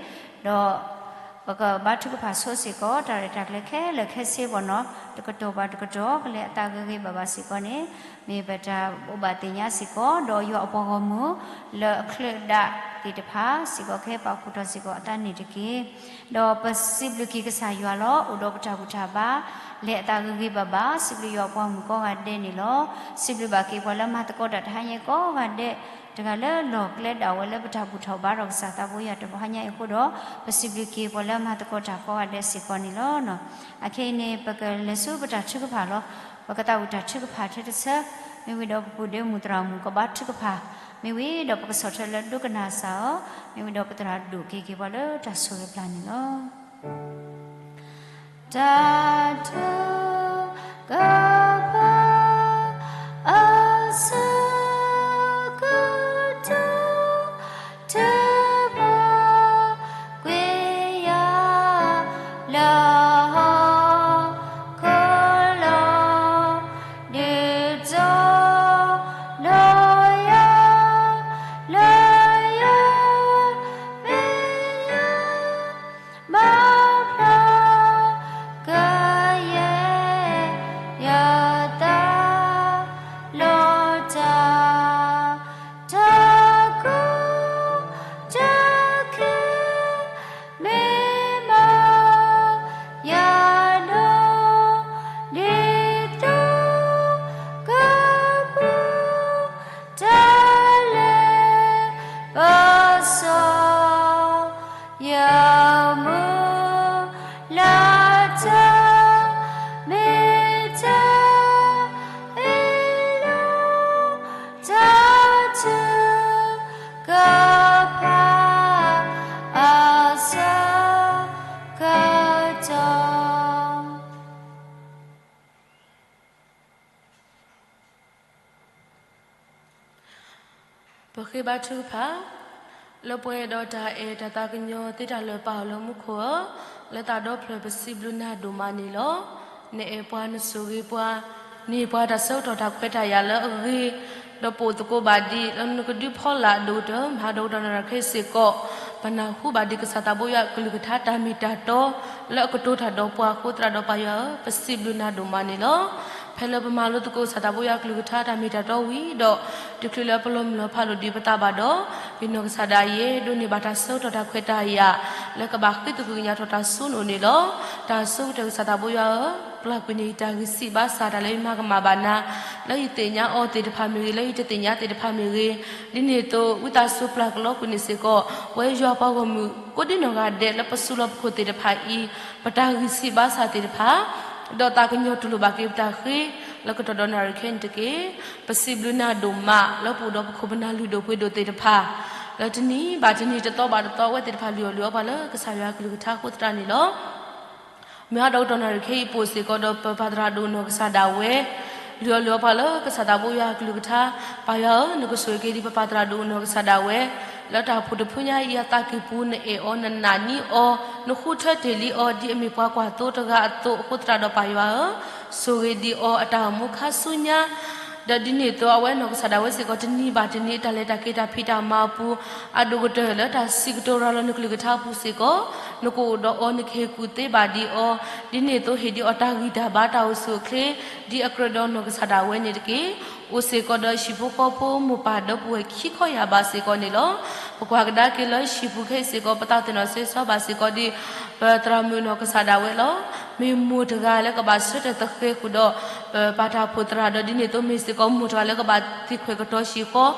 ပကဘါထုကဖၣ်ဆိစ့ၢ်ကီး တၢ်ရဲၣ်တၢ်ကျဲၤခဲလၢာ်ခဲဆ့ဘၣ်နီၤ, တကတီၢ်ဘၣ်တကတီၢ် ကလဲၤအသးဂ့ၤဂ့ၤဘၣ်ဘၣ်စ့ၢ်ကီးန့ၣ် မ့ၢ်ပတၢ်ဘိးဘၣ်သ့ၣ်ညါစ့ၢ်ကီး ဒီးယွၤအပှၤဂီၢ်မုၢ် လၢအချုးဒၣ်သ့ၣ်တဖၣ်စ့ၢ်ကီး ကဟဲပာ်ဖှိၣ်ထီၣ်စ့ၢ်ကီးအသးန့ၣ်တက့ၢ်. ဒီးပစံးဘျုးက့ၤကစၢ်ယွၤလီၤ. အိၣ်ဒီးပတၢ်ဘူၣ်တၢ်ဘါ လဲၤအသးဂ့ၤဂ့ၤဘၣ်ဘၣ် စံးဘျုးယွၤအပှၤဂီၢ်မုၢ်ကိးဂၤဒဲးန့ၣ်လီၤ. စံးဘျုးဘၣ်က့ၤပှၤလၢမၤသကိးတၢ်တဟါညါကိးဂၤဒဲး တဂၤလၢလီၢ်ကျဲဒၣ်ဝဲလၢပတၢ်ဘူၣ်ထီၣ်ဘါထီၣ်ကစၢ်သးဘိယွၤတဟါညါအံၤအဃိဒီး ပစံးဘျုးက့ၤပှၤလၢမၤသကိးတၢ်ကိးဂၤဒဲးစ့ၢ်ကီးန့ၣ်လီၤ. အခဲအံၤန့ၣ် ပကလဲၤဆူပတၢ်ထုကဖၣ်လီၤ. ပကသးဝံၣ်တၢ်ထုကဖၣ်ထဲတဆၢ မ့ၢ်ဝံၤဒီးပပုၢ်ဒ့မုၣ်သရၣ်မုၣ်ကဘါထုကဖၣ် မ့ၢ်ဝံၤဒီးပကဆီၣ်ထွဲလၢဒိကနၣ်စၢ်အီၤ, မ့ၢ်ဝံၤဒီးပသရၣ်ဒိၣ်က့ၤက့ၤပှၤလၢတၢ်ဆိၣ်ဂ့ၤပျၢ်န့ၣ်လီၤ. တၢ်ထုကဖၣ်အဆၢကတီၢ် ထုးမၤကွံာ်ယၤလၢဟီၣ်ခိၣ်လီၤ. ဒုးတီၤနီၢ်ယၤလၢယမဲာ်ညါ ဘၣ်ဖျါကယဲၢ် ယသးလီၤတၢ် တၢ်ကူၣ်တၢ်ခဲ မ့ၢ်မၤယၤဒီး ဒ်သိးကပူၤ တၢ်လဲၤပစီ ယမူလၢတၢ် မ့ၢ်တၢ်အ့ၣ်လိာ် တၢ်ထုကဖၣ်အဆၢကတီၢ် ပဃ့ဘါထုကဖၣ်, လၢပှဲၤဒီးတၢ်အဲၣ်တၢ်သးကညီၤသ့တၢ်လၢာ်ပာ်အီၤလၢမူခိၣ်ဧၢ, လၢသးဒီဖျၢၣ်ပစံးဘျုးနၤဒိၣ်မးန့ၣ်လီၤ. နအဲၣ်ပှၤနဆိၣ်ဂ့ၤပှၤ, နဟ့ၣ်ပှၤတၢ်ဆၢကတီၢ်တၢ်ခွဲးတၢ်ယာ်လၢအဂ့ၤ, ဒီးပအိၣ်သကိးဘၣ်ဒံး လၢနကဒုးဖီလာ်အဒိၣ်ကတၢၢ် မၤဒီကတီၢ်နၣ်ရံၣ်ခဲအံၤစ့ၢ်ကီး, ပနၢ်ဟူဘၣ်ဒံးကစၢ်သးဘိယွၤအကလုၢ်ကထါတၢ်မ့ၢ်တၢ်တီ လၢအကတိၤတၢ်ဒီးပှၤအဃိသတးဒီးပၢ်ယွၤဧၢ, ပစံးဘျုးနၤဒိၣ်မးန့ၣ်လီၤ. ဖဲလၢပမၤလိသကိးကစၢ်သးဘိယွၤအကလုၢ်ကထါတၢ်မ့ၢ်တၢ်တီဝံၤဒီး တချုးလၢပလီၤမုၢ်လီၤဖးလိာ်ဒံးပသးဘၣ်ဒီး, ယနီၢ်ကစၢ်ဒၣ်ယဲ ဒိးန့ၢ်ဘၣ်တၢ်ဆၢကတီၢ်တၢ်ခွဲးတၢ်ယာ် လၢကဘၣ်ဃ့သကွံာ်ကညးထီၣ်တၢ်စိနအိၣ်န့ၣ်လီၤ. တၢ်ဆိကတၢၢ်ကစၢ်သးဘိယွၤဧၢ, ပျၢ်ကွံာ်န့ၢ်ယတၢ်ဂံၢ်စၢ်ဘါစၢ်တၢ်လၢယမၤကမၣ်ဘၣ်နၤ, လၢယသ့ၣ်ညါအီၤသ့ၣ်တဖၣ်မ့ၢ်ဂ့ၤ, လၢယတသ့ၣ်ညါသ့ၣ်တဖၣ်မ့ၢ်ဂ့ၤ, ဒ်န့ၣ်အသိး ဝံသးစူၤပျၢ်ကလီကွံာ်န့ၢ်စ့ၢ်ကီး ပဝဲယွၤပှၤဂီၢ်မုၢ်ကိးဒံနီၢ်ဂၤဒဲးလၢပစူးလီၤပခိၣ်သ့ၣ်တဖၣ်အံၤ ပတၢ်ဂံၢ်စၢ်ဘါစၢ်သ့ၣ်တဖၣ် ဒီးသးကညီၤတူၢ်လိာ်ဘၣ်က့ၤပတၢ်ဃ့ လၢကတီၢ်ဒီးနၣ်ရံၣ်ခဲအံၤန့ၣ်တက့ၢ်. ပစံးဘျုးနၤဒိၣ်မး လၢပအိၣ်ဒီးပခိၣ်ပနၢ်လုၢ်ဒိၣ်ပှ့ၤဒိၣ်သ့ၣ်တဖၣ် လၢတနံၤဘၣ်တနံၤတသီဘၣ်တသီ အဝဲသ့ၣ်တဖၣ်လုၢ်အီၣ်လုၢ်အီပှၤလၢကစၢ်ယွၤအကလုၢ်ကထါအဃိသတးန့ၣ်လီၤ. မုၢ်ဟါဒီကတီၢ်နၣ်ရံၣ်ခဲအံၤ ပအိၣ်စ့ၢ်ကီးဒီးပပၢ်သရၣ်ဒိၣ်နီၢ်ကစၢ်ဒၣ်ဝဲ လုၢ်အီၣ်လုၢ်အီပှၤလၢကစၢ်သးဘိယွၤအကလုၢ်ကထါ, ပၢ်ယွၤဧၢ, နကဆိၣ်ဂ့ၤက့ၤဒံးပပၢ်သရၣ်ဒိၣ်နီၢ်ကစၢ်ဒၣ်ဝဲ လၢတၢ်အိၣ်ဖှိၣ်တဖုညါအံၤအသးကံၢ်ပူၤ နအဲၣ်အီၤ နနာ်န့ၢ်အီၤ နဃုထၢတ့ၢ်လံအီၤ ဒ်အမ့ၢ်ပှၤကွၢ်သိတဂၤအသိးအဃိသတးဒီးပၢ်ယွၤဧၢ, ဆိၣ်ဂ့ၤဒံးအီၤအတၢ်အိၣ်မူခါဆူညါ ဒီးဒ်န့ၣ်အသိး အဝဲနီၢ်ကစၢ်ဒၣ်ဝဲစ့ၢ်ကီးတနံၤဘၣ်တနံၤအတၢ်လဲၤတၢ်က့ၤတၢ်ဖံးတၢ်မၤအပူၤ အဒိၣ်ကတၢၢ်လၢတၢ်စံးကတိၤရၤလီၤနကလုၢ်ကထါအပူၤစ့ၢ်ကီး နကအိၣ်ဒီးအီၤ နကဟ့ၣ်ကူၣ်သ့ဘၣ်ဒံးအီၤ ဒ်န့ၣ်အသိးဟ့ၣ်ဒံးအီၤတၢ်ဂံၢ်တၢ်ဘါတၢ်အိၣ်ဆူၣ်အိၣ်ချ့ ဒ်အကြၢးဒီးနီၢ်ကစၢ်ဒၣ်ဝဲန့ၣ်တက့ၢ်. အိၣ်စ့ၢ်ကီးဒီးဟံၣ်ဖိဃီဖိမိၢ်ပၢ်ဒီပုၢ်ဝဲၢ်ခံခီယာ်ဘးစ့ၢ်ကီးန့ၣ်လီၤ. ပကွၢ်ကဒါက့ၤလၢဟံၣ်ပူၤခဲအံၤစ့ၢ်ကီး ပသးသ့ၣ်နီၣ်ဆၢဂ့ၤဆၢဝါဘၣ်စ့ၢ်ကီးဒ် ပသရၣ်မုၣ်နီၢ်ကစၢ်ဒၣ်ဝဲလီၤ. မ့ၢ်မိၢ်တဂၤလၢကဘၣ်ဆၢတဲာ်သဃဲၤဃုာ်ဒီး ပပၢ်တၢ်အိၣ်ဖှိၣ်သရၣ်ဒီး ဒ်န့ၣ်အသိးမ့ၢ်စ့ၢ်ကီးမိၢ်တဂၤလၢကဘၣ်သံကွၢ်ကတီၤဟံၣ်ဃီ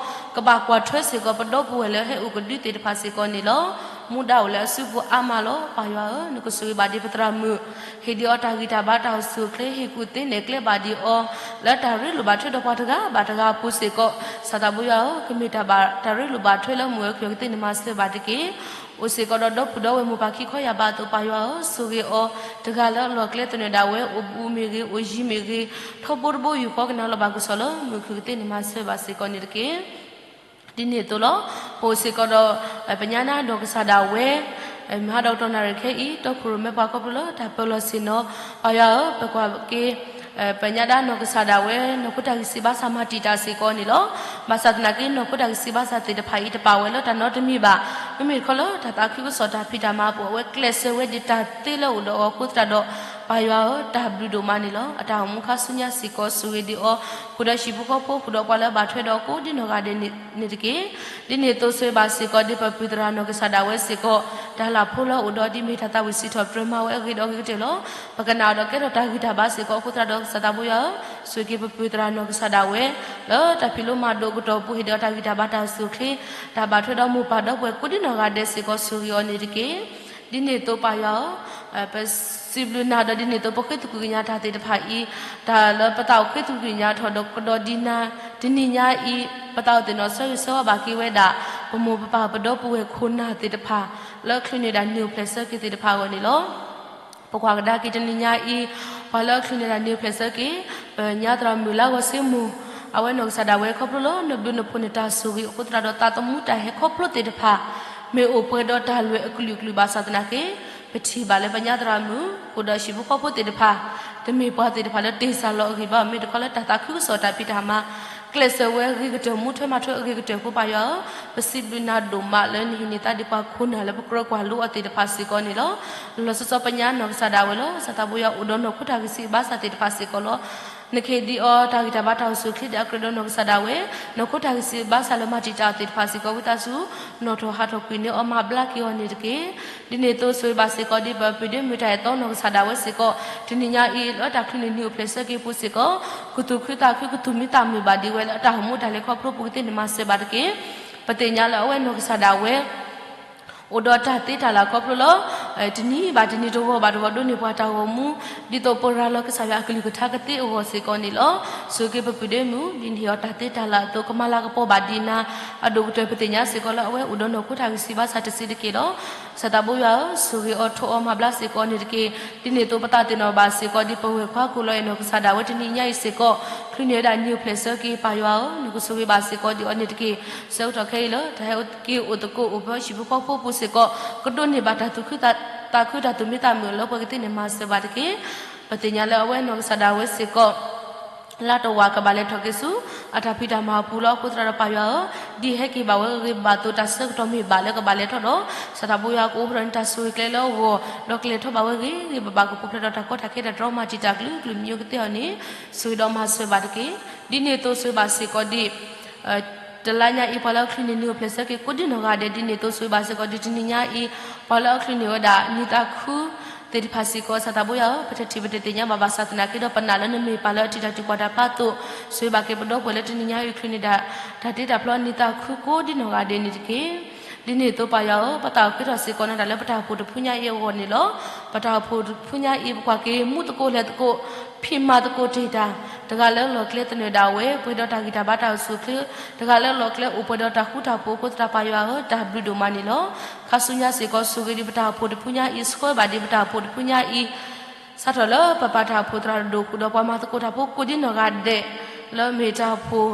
ကဘၣ်ကွၢ်ထွဲစ့ၢ်ကီးပဒီပုၢ်ဝဲၢ်လၢဟဲအိၣ်ကဒုသ့ၣ်တဖၣ်စ့ၢ်ကီးန့ၣ်လီၤ. မူဒါအိၣ်လၢအစုပူၤအါမးလီၤ. ပၢ်ယွၤဧၢ, နကဆိၣ်ဂ့ၤဘၣ်ဒံးပသရၣ်မုၣ်, ဟ့ၣ်ဒံးအီၤတၢ်ဂံၢ်တၢ်ဘါတၢ်အိၣ်ဆူၣ်အိၣ်ချ့ ဟ့ၣ်ကူၣ်သ့နဲၣ်ကျဲဘၣ်ဒံးအီၤ လၢတၢ်ရ့လိာ်ဘၣ်ထွဲဒီးပှၤတဂၤဘၣ်တဂၤအပူၤစ့ၢ်ကီး ကစၢ်သးဘိယွၤဧၢ, ကမ့ၢ်တၢ်ဘၣ်တၢ်ရ့လိာ်ဘၣ်ထွဲလၢမုၢ်အခံအကသ့ၣ်န့ၣ်မၤစၢၤဘၣ်တက့ၢ်. အိၣ်စ့ၢ်ကီးဒီးဒီပုၢ်ဒီဝဲၢ်မိၢ်ပၢ်ခံခီယာ်ဘးအသိး ပၢ်ယွၤဧၢ, ဆိၣ်ဂ့ၤအီၤ တဂၤလၢအလီၢ်ကျဲသနၢၣ်ဒၣ်ဝဲ အိၣ်ဘူးမ့ၢ်ဂ့ၤ အိၣ်ယံၤမ့ၢ်ဂ့ၤ ထီဘိတဘိယူၢ်ဃီကနၣ်လီၤဘၣ်ကစီၣ်လၢမုၢ်အခံကသ့ၣ်န့ၣ်မၤစၢၤဘၣ်စ့ၢ်ကီးန့ၣ်တက့ၢ်. ဒ်န့ၣ်အသိးလီၤ. ပအိၣ်စ့ၢ်ကီးဒီး ပညါနါဒီးကစၢ်ဒၣ်ဝဲ မုၢ်ဟါဒီကတီၢ်နၣ်ရံၣ်ခဲအံၤ တီခိၣ်ရိၣ်မဲပှၤခီဖျိလၢတၢ်ပၢလီၤဆ့ၣ်နီၤ ပၢ်ယွၤဧၢ, ပကွၢ်က့ၤ ပညါဒၣ်နီၢ်ကစၢ်ဒၣ်ဝဲ နီၢ်ခိတၢ်ဂံၢ်စၢ်ဘါစၢ်မၤတံာ်တာ်စ့ၢ်ကီးန့ၣ်လီၤ. ဘၣ်ဆၣ်သနာ်က့ နီၢ်ခိတၢ်ဂံၢ်စၢ်ဘါစၢ်သ့ၣ်တဖၣ်အံၤ တပာ်ဝဲလၢတၢ်နီတမံၤဘၣ်. မ့မ့ၢ်တခီလၢတၢ်သးခုကစီၣ်တၢ်ဖံးတၢ်မၤအပူၤ အဝဲကျဲးစၢးဝဲဒ်တၢ်သ့လၢအအိၣ်ဒီးအီၤအဃိသတးဒီး ပၢ်ယွၤဧၢ, တၢ်ဘျုးဒိၣ်မးန့ၣ်လီၤ. အတၢ်အိၣ်မူခါဆူညါစ့ၢ်ကီး ဆိၣ်ဂ့ၤဒံးအီၤ ဃုာ်ဒီးဟံၣ်ဖိဃီဖိ ဃုာ်ဒီးပှၤလၢအဘၣ်ထွဲဒီးကိးဒံနီၢ်ဂၤဒဲးန့ၣ်တက့ၢ်. ဒ်န့ၣ်အသိးဆိၣ်ဂ့ၤဘၣ်စ့ၢ်ကီး ဒ်ပပုၢ်သရၣ်နီၢ်ကစၢ်ဒၣ်ဝဲစ့ၢ်ကီး တၢ်လၢ်ဖိလၢအအိၣ်ဒီးဒ်မ့ၢ်တၢ်သးဝံၣ်စံးထီၣ်ပတြၢၤမၤဝဲအဂ့ၤဒီးအဂ့ၤကတၢၢ်လီၤ. ပကနၣ်အီၤဒီးကဲထီၣ်တၢ်ဂံၢ်တၢ်ဘါစ့ၢ်ကီးအဃိသတးဒီး ကစၢ်သးဘိယွၤဧၢ, ဆိၣ်ဂ့ၤက့ၤပပုၢ်သရၣ်နီၢ်ကစၢ်ဒၣ်ဝဲ လၢတၢ်ဖံးလိမၤဒိးကတီၢ်ပူၤ ဟ့ၣ်ဒံးအီၤတၢ်ဂံၢ်တၢ်ဘါတၢ်အိၣ်ဆူၣ်အိၣ်ချ့ တၢ်ဘၣ်ထွဲဒီးမိၢ်ပၢ်ဒီပုၢ်ဝဲၢ်ကိးဒံနီၢ်ဂၤဒဲးစ့ၢ်ကီး ဆိၣ်ဂ့ၤအီၤန့ၣ်တက့ၢ်. ဒ်န့ၣ်အသိးပၢ်ယွၤဧၢ, ပစံးဘျုးနၤဒီးဒ်န့ၣ်အသိး ပဃ့ၢ်သူၣ်ခုၣ်ကညီၤတၢ်သ့ၣ်တဖၣ်အံၤ, တၢ်လၢပသးအိၣ်ဃ့ၢ်သူၣ်ခုၣ်ကညီၤထီၣ်ဒီးကဒီးဒ်နၤ, တနံၤညါအံၤ ပသးအိၣ်သ့ၣ်နီၣ်ဆၢဂ့ၤဆၢဝါဘၣ်က့ၤဝဲဒၣ် ပမိၢ်ပပၢ်ပဒီပုၢ်ဝဲၢ်ခိၣ်နၢ်သ့ၣ်တဖၣ် လၢချုးန့ၢ်ဒၣ်နံၣ်အိၣ်ဖျဲၣ်ဆၢက့ၤသ့ၣ်တဖၣ်အဂီၢ်န့ၣ်လီၤ. ပကွၢ်ကဒါက့ၤတနံၤညါအံၤ, ပှၤလၢအချုးန့ၢ်ဒၣ်နံၣ်အိၣ်ဖျဲၣ်ဆၢက့ၤ, ပညါသရၣ်မုၣ်လၢဂီၤစ့မိၢ်, အဝဲနီၢ်ကစၢ်ဒၣ်ဝဲခီဖျိလၢ နဘျုးနဖှိၣ်နတၢ်ဆိၣ်ဂ့ၤအဃိသတးဒီး သးသမူတၢ်ဟဲခီဖျိသ့ၣ်တဖၣ် မ့ၢ်အိၣ်ပှဲၤဒီးတၢ်လွဲၢ်အကလုာ်ကလုာ်ဘၣ်ဆၣ်သနာ်က့ ပထံၣ်ဘၣ်လၢပညါသရၣ်မုၣ် ဃုာ်ဒီးဟံၣ်ဖိဃီဖိသ့ၣ်တဖၣ် တမ့ၢ်ပှၤသ့ၣ်တဖၣ်လၢတ့ၢ်စၢ်လီၤအဂံၢ်ဘါ မ့ၢ်တခီလၢတၢ်သးခုကစီၣ်တၢ်ဖံးတၢ်မၤ ကျဲးစၢးဝဲအဂ့ၤကတၢၢ် မူထွဲမၤထွဲအဂ့ၤကတၢၢ်အဃိ ပၢ်ယွၤဧၢ, ပစံးဘျုးနၤဒိၣ်မးလၢနဟ့ၣ်န့ၢ်သးဒ်ပှၤခိၣ်နၢ်လၢပကြၢးကွၢ်လိအီၤသ့ၣ်တဖၣ်စ့ၢ်ကီးန့ၣ်လီၤ. လီၤဆီဆီပညါနီၢ်ကစၢ်ဒၣ်ဝဲလီၤ. စၢ်သးဘိယွၤအိၣ်ဒီးနီၢ်ခိတၢ်ဂံၢ်စၢ်ဘါစၢ်သ့ၣ်တဖၣ်စ့ၢ်ကီးလီၤ. နကဟ့ၣ်ဒံးအီၤတၢ်ဂံၢ်တၢ်ဘါတၢ်အိၣ်ဆူၣ်အိၣ်ချ့ဒီးအကြၢးဒီးနီၢ်ကစၢ်ဒၣ်ဝဲ, နီၢ်ခိတၢ်ဂံၢ်စၢ်ဘါစၢ်လၢမၤတံာ်တာ်အီၤသ့ၣ်တဖၣ်စ့ၢ်ကီး ဝံသးစူၤ နီၣ်ထီၣ်ဟးထီၣ်ကွံာ်န့ၢ်အီၤမၤဘျါက့ၤအီၤန့ၣ်တက့ၢ်. ဒ်န့ၣ်အသိးဆိၣ်ဂ့ၤဘၣ်စ့ၢ်ကီးဒ်ပပုၢ်ဒ့မုၣ်တၢ်အဲၣ်တီနီၢ်ကစၢ်ဒၣ်ဝဲစ့ၢ်ကီး တနံၤညါအံၤလၢတၢ်ချုးန့ၢ်နံၣ်အိၣ်ဖျဲၣ်ဆၢက့ၤအပူၤစ့ၢ်ကီး ကသူၣ်ခုသးခုကသူၣ်မံသးမုာ်ဘၣ်ဒံးဝဲလၢအတၢ်အိၣ်မူတၢ်လဲၤခီဖျိပူၤကသ့န့ၣ်မၤစၢၤဘၣ်တက့ၢ်. ပသ့ၣ်ညါလၢအဝဲနီၢ်ကစၢ်ဒၣ်ဝဲ အိၣ်ဒီးတၢ်သ့တၢ်လၢ်ခီဖျိလၢ တနံၤဘၣ်တနံၤတဂီၤဘၣ်တဂီၤဒိးန့ၢ်ပှၤတၢ်ဂီၤမူ ဒ်သိးပရၤလီၤကစၢ်ယွၤအကလုၢ်ကထါကသ့အဂီၢ်စ့ၢ်ကီးန့ၣ်လီၤ. ဆိၣ်ဂ့ၤပပုၢ်ဒ့မုၣ် ဒ်နဟ့ၣ်အီၤတၢ်သ့တၢ်လၢ်အသိး ကမၤလၤကပီၤဘၣ်ဒံးနၤ အဒိၣ်ကတၢၢ် ပသ့ၣ်ညါစ့ၢ်ကီးလၢအဝဲအိၣ်ဒီးနီၢ်ခိတၢ်ဂံၢ်စၢ်ဘါစၢ်တစုတက့ၢ်လီၤ. စၢ်သးဘိယွၤဧၢ, ဆိၣ်ဂ့ၤအီၤထိးအီၤမၤဘျါစ့ၢ်ကီးန့ၣ်တက့ၢ်. ဒ်န့ၣ်အသိးပသးသ့ၣ်နီၣ်ဘၣ်စ့ၢ်ကီးဒ်ပဝဲၢ်ခွါကိးလီၤအဲၣ်နီၢ်ကစၢ်ဒၣ်ဝဲတနံၤညါအံၤစ့ၢ်ကီး ချုးန့ၢ်ဝဲဒၣ်နံၣ်အိၣ်ဖျဲၣ်ဆၢက့ၤ ပၢ်ယွၤဧၢ, နကဆိၣ်ဂ့ၤဘၣ်စ့ၢ်ကီးဒ်အီၤန့ၣ်တက့ၢ်. ဆၢကတီၢ်ခဲအံၤလၢ တၢ်ဟဲက့ၤအိၣ်သကိးအိၣ်ဖဲဟံၣ်ဖိဃီဖိပူၤစ့ၢ်ကီး ကဒိးန့ၢ်ဘၣ်တၢ်သူၣ်ခုသးခုတၢ်သူၣ်မံသးမုာ်လၢပှၤကသ့န့ၣ်မၤစၢၤဘၣ်တက့ၢ်. ပသ့ၣ်ညါလၢအဝဲနီၢ်ကစၢ်ဒၣ်ဝဲစ့ၢ်ကီး လၢတဝာ်ကဘၣ်လဲၤထီၣ်က့ၤဆူ အတၢ်ဖံးတၢ်မၤအပူၤလီၤ. အဃိသတးဒီးပၢ်ယွၤဧၢ, ဒ်ဟဲက့ၤဘၣ်ဝဲအဂ့ၤဘၣ်အသိး တၢ်ဆၢကတီၢ်မ့ၢ်ဘၣ်လၢကဘၣ်လဲၤထီၣ်ဒီး စၢ်သးဘိယွၤကအိၣ်ဖျဲၣ်န့ၣ်တၢ်ဆိၣ်ဂ့ၤကျဲလၢအဂီၢ် ဒီးကလဲၤထီၣ်ဘၣ်ဝဲဂ့ၤဂ့ၤဘၣ်ဘၣ် ကပူၤဖျဲးဒီးတၢ်ကီတၢ်ခဲတၢ်တြီမၤတံာ်တာ်ကလုာ်ကလုာ်မံၤကသ့အီၤန့ၣ် ဆိၣ်ဂ့ၤဒီးမၤစၢၤဘၣ်တက့ၢ်. ဒ်န့ၣ်အသိးဆိၣ်ဂ့ၤဘၣ်စ့ၢ်ကီးဒ် တလါညါအံၤ ပှၤလၢအချုးန့ၢ်နံၣ်အိၣ်ဖျဲၣ်ဆၢက့ၤကိးဒ်နီၢ်ဂၤဒဲး ဒ်န့ၣ်အသိးဆိၣ်ဂ့ၤဘၣ်စ့ၢ်ကီးဒ်တနံၤညါအံၤ ပှၤလၢအချုးန့ၢ်ဝဲဒၣ်နံၣ်သးခုသ့ၣ်တဖၣ်စ့ၢ်ကီး စၢ်သးဘိယွၤဧၢ, ပတထံၣ်ပတသ့ၣ်ညါဘၣ်ဘၣ်ဆၣ်သနာ်က့ဒီး ပနာ်လၢနမ့ၢ်ပၢ်လၢအထံၣ်တၢ်ထံၣ်ကွၢ်တၢ်ဖျါအသိး ဆိၣ်ဂ့ၤဘၣ်က့ၤပဒီပုၢ်ဝဲၢ်လၢတနံၤညါအံၤချုးန့ၢ်ဒၣ် တၢ်တ့တၢ်ဖျီနံၣ်သးခုကိးဒ်နီၢ်ဂၤဒဲးန့ၣ်တက့ၢ်. ဒ်န့ၣ်အသိးပၢ်ယွၤဧၢ, ပသးအိၣ်ဃ့ထီၣ်စ့ၢ်ကီးနၤတၢ်လၢပတၢ်အိၣ်ဖှိၣ်တဖုညါအံၤအဂီၢ်န့ၣ်လီၤ. ပတၢ်အိၣ်ဖှိၣ်တဖုညါအံၤ ပကွၢ်က့ၤမူသကိးလဲၤသကိး ဖံးမၤသကိးတ့ၢ်တၢ်, တဂၤလၢလီၢ်ကျဲသနၢၣ်ဒၣ်ဝဲ ပှဲၤဒီးတၢ်ဂံၢ်တၢ်ဘါတၢ်အိၣ်ဆူၣ်အိၣ်ချ့, တဂၤလၢလီၢ်ကျဲအိၣ်ပှဲၤဒီးတၢ်ဃူတၢ်ဖိးအဃိသတးပၢ်ယွၤဧၢ, တၢ်ဘျုးဒိၣ်မးန့ၣ်လီၤ. ခါဆူညါစ့ၢ်ကီးဆိၣ်ဂ့ၤဒံးပတၢ်အိၣ်ဖှိၣ်တဖုညါအံၤ ဆှၢဘၣ်ဒံးပတၢ်အိၣ်ဖှိၣ်တဖုညါအံၤ စးထီၣ်လၢပပာ်တၢ်အိၣ်ဖှိၣ်သရၣ်ဒိၣ်ဃုာ်ဒီးပှၤမၤသကိးတၢ်ဖိကိးဒ်နီၢ်ဂၤဒဲး လၢမ့ၢ်တၢ်အိၣ်ဖှိၣ်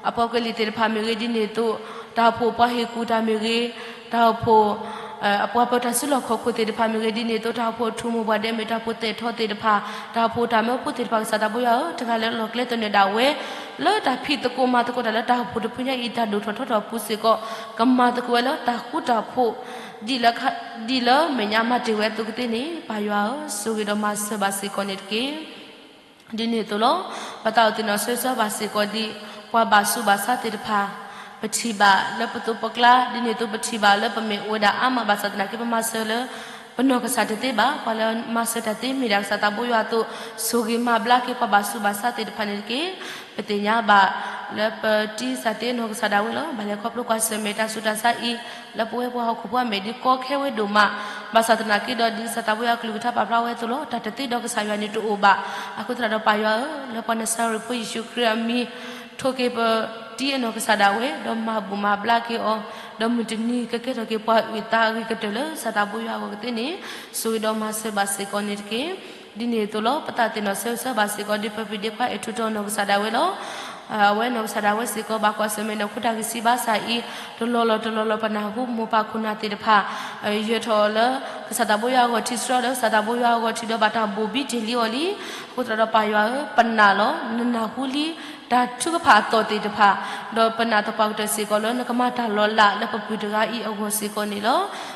အပှၤကလုာ်သ့ၣ်တဖၣ်မ့ၢ်ဂ့ၤဒ်န့ၣ်အသိး တၢ်အိၣ်ဖှိၣ်ပှၤဟ့ၣ်ကူၣ်တၢ်မ့ၢ်ဂ့ၤ, တၢ်အိၣ်ဖှိၣ်အပှၤပၢၤတၢ်စုလီၢ်ခီၣ်ခိၣ်သ့ၣ်တဖၣ်မ့ၢ်ဂ့ၤဒ်န့ၣ်အသိး တၢ်အိၣ်ဖှိၣ်ထူၣ်မိၢ်ပှၢ်ဒဲးမ့ၢ်တၢ်အိၣ်ဖှိၣ်သဲးထီၣ်သ့ၣ်တဖၣ် တၢ်အိၣ်ဖှိၣ်တၢ်မၢဖိသ့ၣ်တဖၣ် ကစၢ်သးဘိယွၤဧၢ, တဂၤလၢလီၢ်ကျဲသနၢၣ်ဒၣ်ဝဲ လၢတၢ်ဖံးသကိးမၤသကိးတၢ်လၢတၢ်အိၣ်ဖှိၣ်တဖုညါအံၤ တၢ်ဒိၣ်ထီၣ်ထီထီၣ်အပူၤစ့ၢ်ကီး ကမၤသကိးဝဲလၢတၢ်ဃူတၢ်ဖိး ဒ်လၢ ဒ်လၢမဲာ်ညါမၤတ့ၢ်ဝဲအသိးကသ့န့ၣ် ပၢ်ယွၤဧၢ, ဆိၣ်ဂ့ၤဒီးမၤစၢၤဘၣ်စ့ၢ်ကီးန့ၣ်တက့ၢ်. ဒ်န့ၣ်အသိးလီၤ. ပသးအိၣ်သ့ၣ်နီၣ်ဆၢဂ့ၤဆၢဝါဘၣ်စ့ၢ်ကီးဒ် ပှၤဘၣ်ဆူးဘၣ်ဆါသ့ၣ်တဖၣ် ပထံၣ်ဘၣ်လၢပသိးပကျါ ဒ်န့ၣ်အသိးပထံၣ်ဘၣ်လၢပမ့ၢ်အိၣ်ဝဲဒၣ်အါမးဘၣ်ဆၣ်သနာ်က့ ပမၤစၢၤလၢ ပနီၢ်ကစၢ်တသ့ဘၣ်. ပှၤလၢမၤစၢၤတၢ်သ့မ့ၢ်ဒၣ်ကစၢ်သးဘိယွၤအသိး ဆိၣ်ဂ့ၤမၤဘျါက့ၤပှၤဘၣ်ဆူးဘၣ်ဆါသ့ၣ်တဖၣ်န့ၣ်တက့ၢ်. ပသ့ၣ်ညါဘၣ်လၢပတံၤစၢ်သ့နီၢ်ကစၢ်ဒၣ်ဝဲလီၤ. ဘၣ်လဲၤခီဖျိကွၢ်ဆၢၣ်မဲာ်တၢ်ဆူးတၢ်ဆါအံၤ လၢပဝဲပှၤဟီၣ်ခိၣ်ဖိအမဲာ်ဒ်ကီခဲဝဲဒိၣ်မး ဘၣ်ဆၣ်သနာ်က့ဒီး ဒ်ကစၢ်သးဘိယွၤအကလုၢ်ကထါပာ်ဖျါဝဲအသိးလီၤ. တၢ်တသ့ဒီးကစၢ်ယွၤန့ၣ်တအိၣ်ဘၣ်. အဃိသတးဒီးပၢ်ယွၤဧၢ, လၢပှၤနၤစၤရ့းဖိယ့ၣ်ၡူးခရံာ်အမံၤ ထိးက့ၤပတံၤအနီၢ်ကစၢ်ဒၣ်ဝဲ ဒီးမၤဘူၣ်မၤဘျါက့ၤအီၤ, ဒီးမုၢ်တနံၤကကဲထီၣ်က့ၤပှၤအုၣ်သးအဂ့ၤကတၢၢ်လၢကစၢ်သးဘိယွၤအဂီၢ်ကသ့န့ၣ် ဆိၣ်ဂ့ၤဒီးမၤစၢၤဘၣ်စ့ၢ်ကီးန့ၣ်တက့ၢ်. ဒ်န့ၣ်အသိးလီၤ. ပသးသ့ၣ်နီၣ်ဆၢဂ့ၤဆၢဝါဘၣ်စ့ၢ်ကီးဒ်ပပုၢ်ဒ့ခွါအဲၣ်ထူးတီၤနီၢ်ကစၢ်ဒၣ်ဝဲလီၤ. အဝဲနီၢ်ကစၢ်ဒၣ်ဝဲစ့ၢ်ကီး ဘၣ်ကွၢ်ဆၢၣ်မဲာ်နီၢ်ခိတၢ်ဂံၢ်စၢ်ဘါစၢ်အံၤ တလီၢ်လီၢ်တလီၢ်လီၢ် ပနၢ်ဟူမိၢ်ပၢ်ခိၣ်နၢ်သ့ၣ်တဖၣ် ယၢၤထီၣ်အီၤလၢ ကစၢ်သးဘိယွၤအဂီၢ်ထံး ဆှၢအီၤလၢကစၢ်သးဘိယွၤအဂီၢ်ထံးဒီးဘၣ်တၢ်ဘိၣ်ဘံတ့ၢ်လံအီၤလံ. အဃိသတးဒီးပၢ်ယွၤဧၢ, ပနာ်လီၤ. နနၢ်ဟူလံ တၢ်ထုကဖၣ်အသီၣ်သ့ၣ်တဖၣ်, ဒီးပနာ်သပှၢ်ကတၢၢ်စ့ၢ်ကီးလၢနကမၤတၢ်လီၤလးလၢပပုၢ်တဂၤအံၤအဂီၢ်စ့ၢ်ကီးန့ၣ်လီၤ.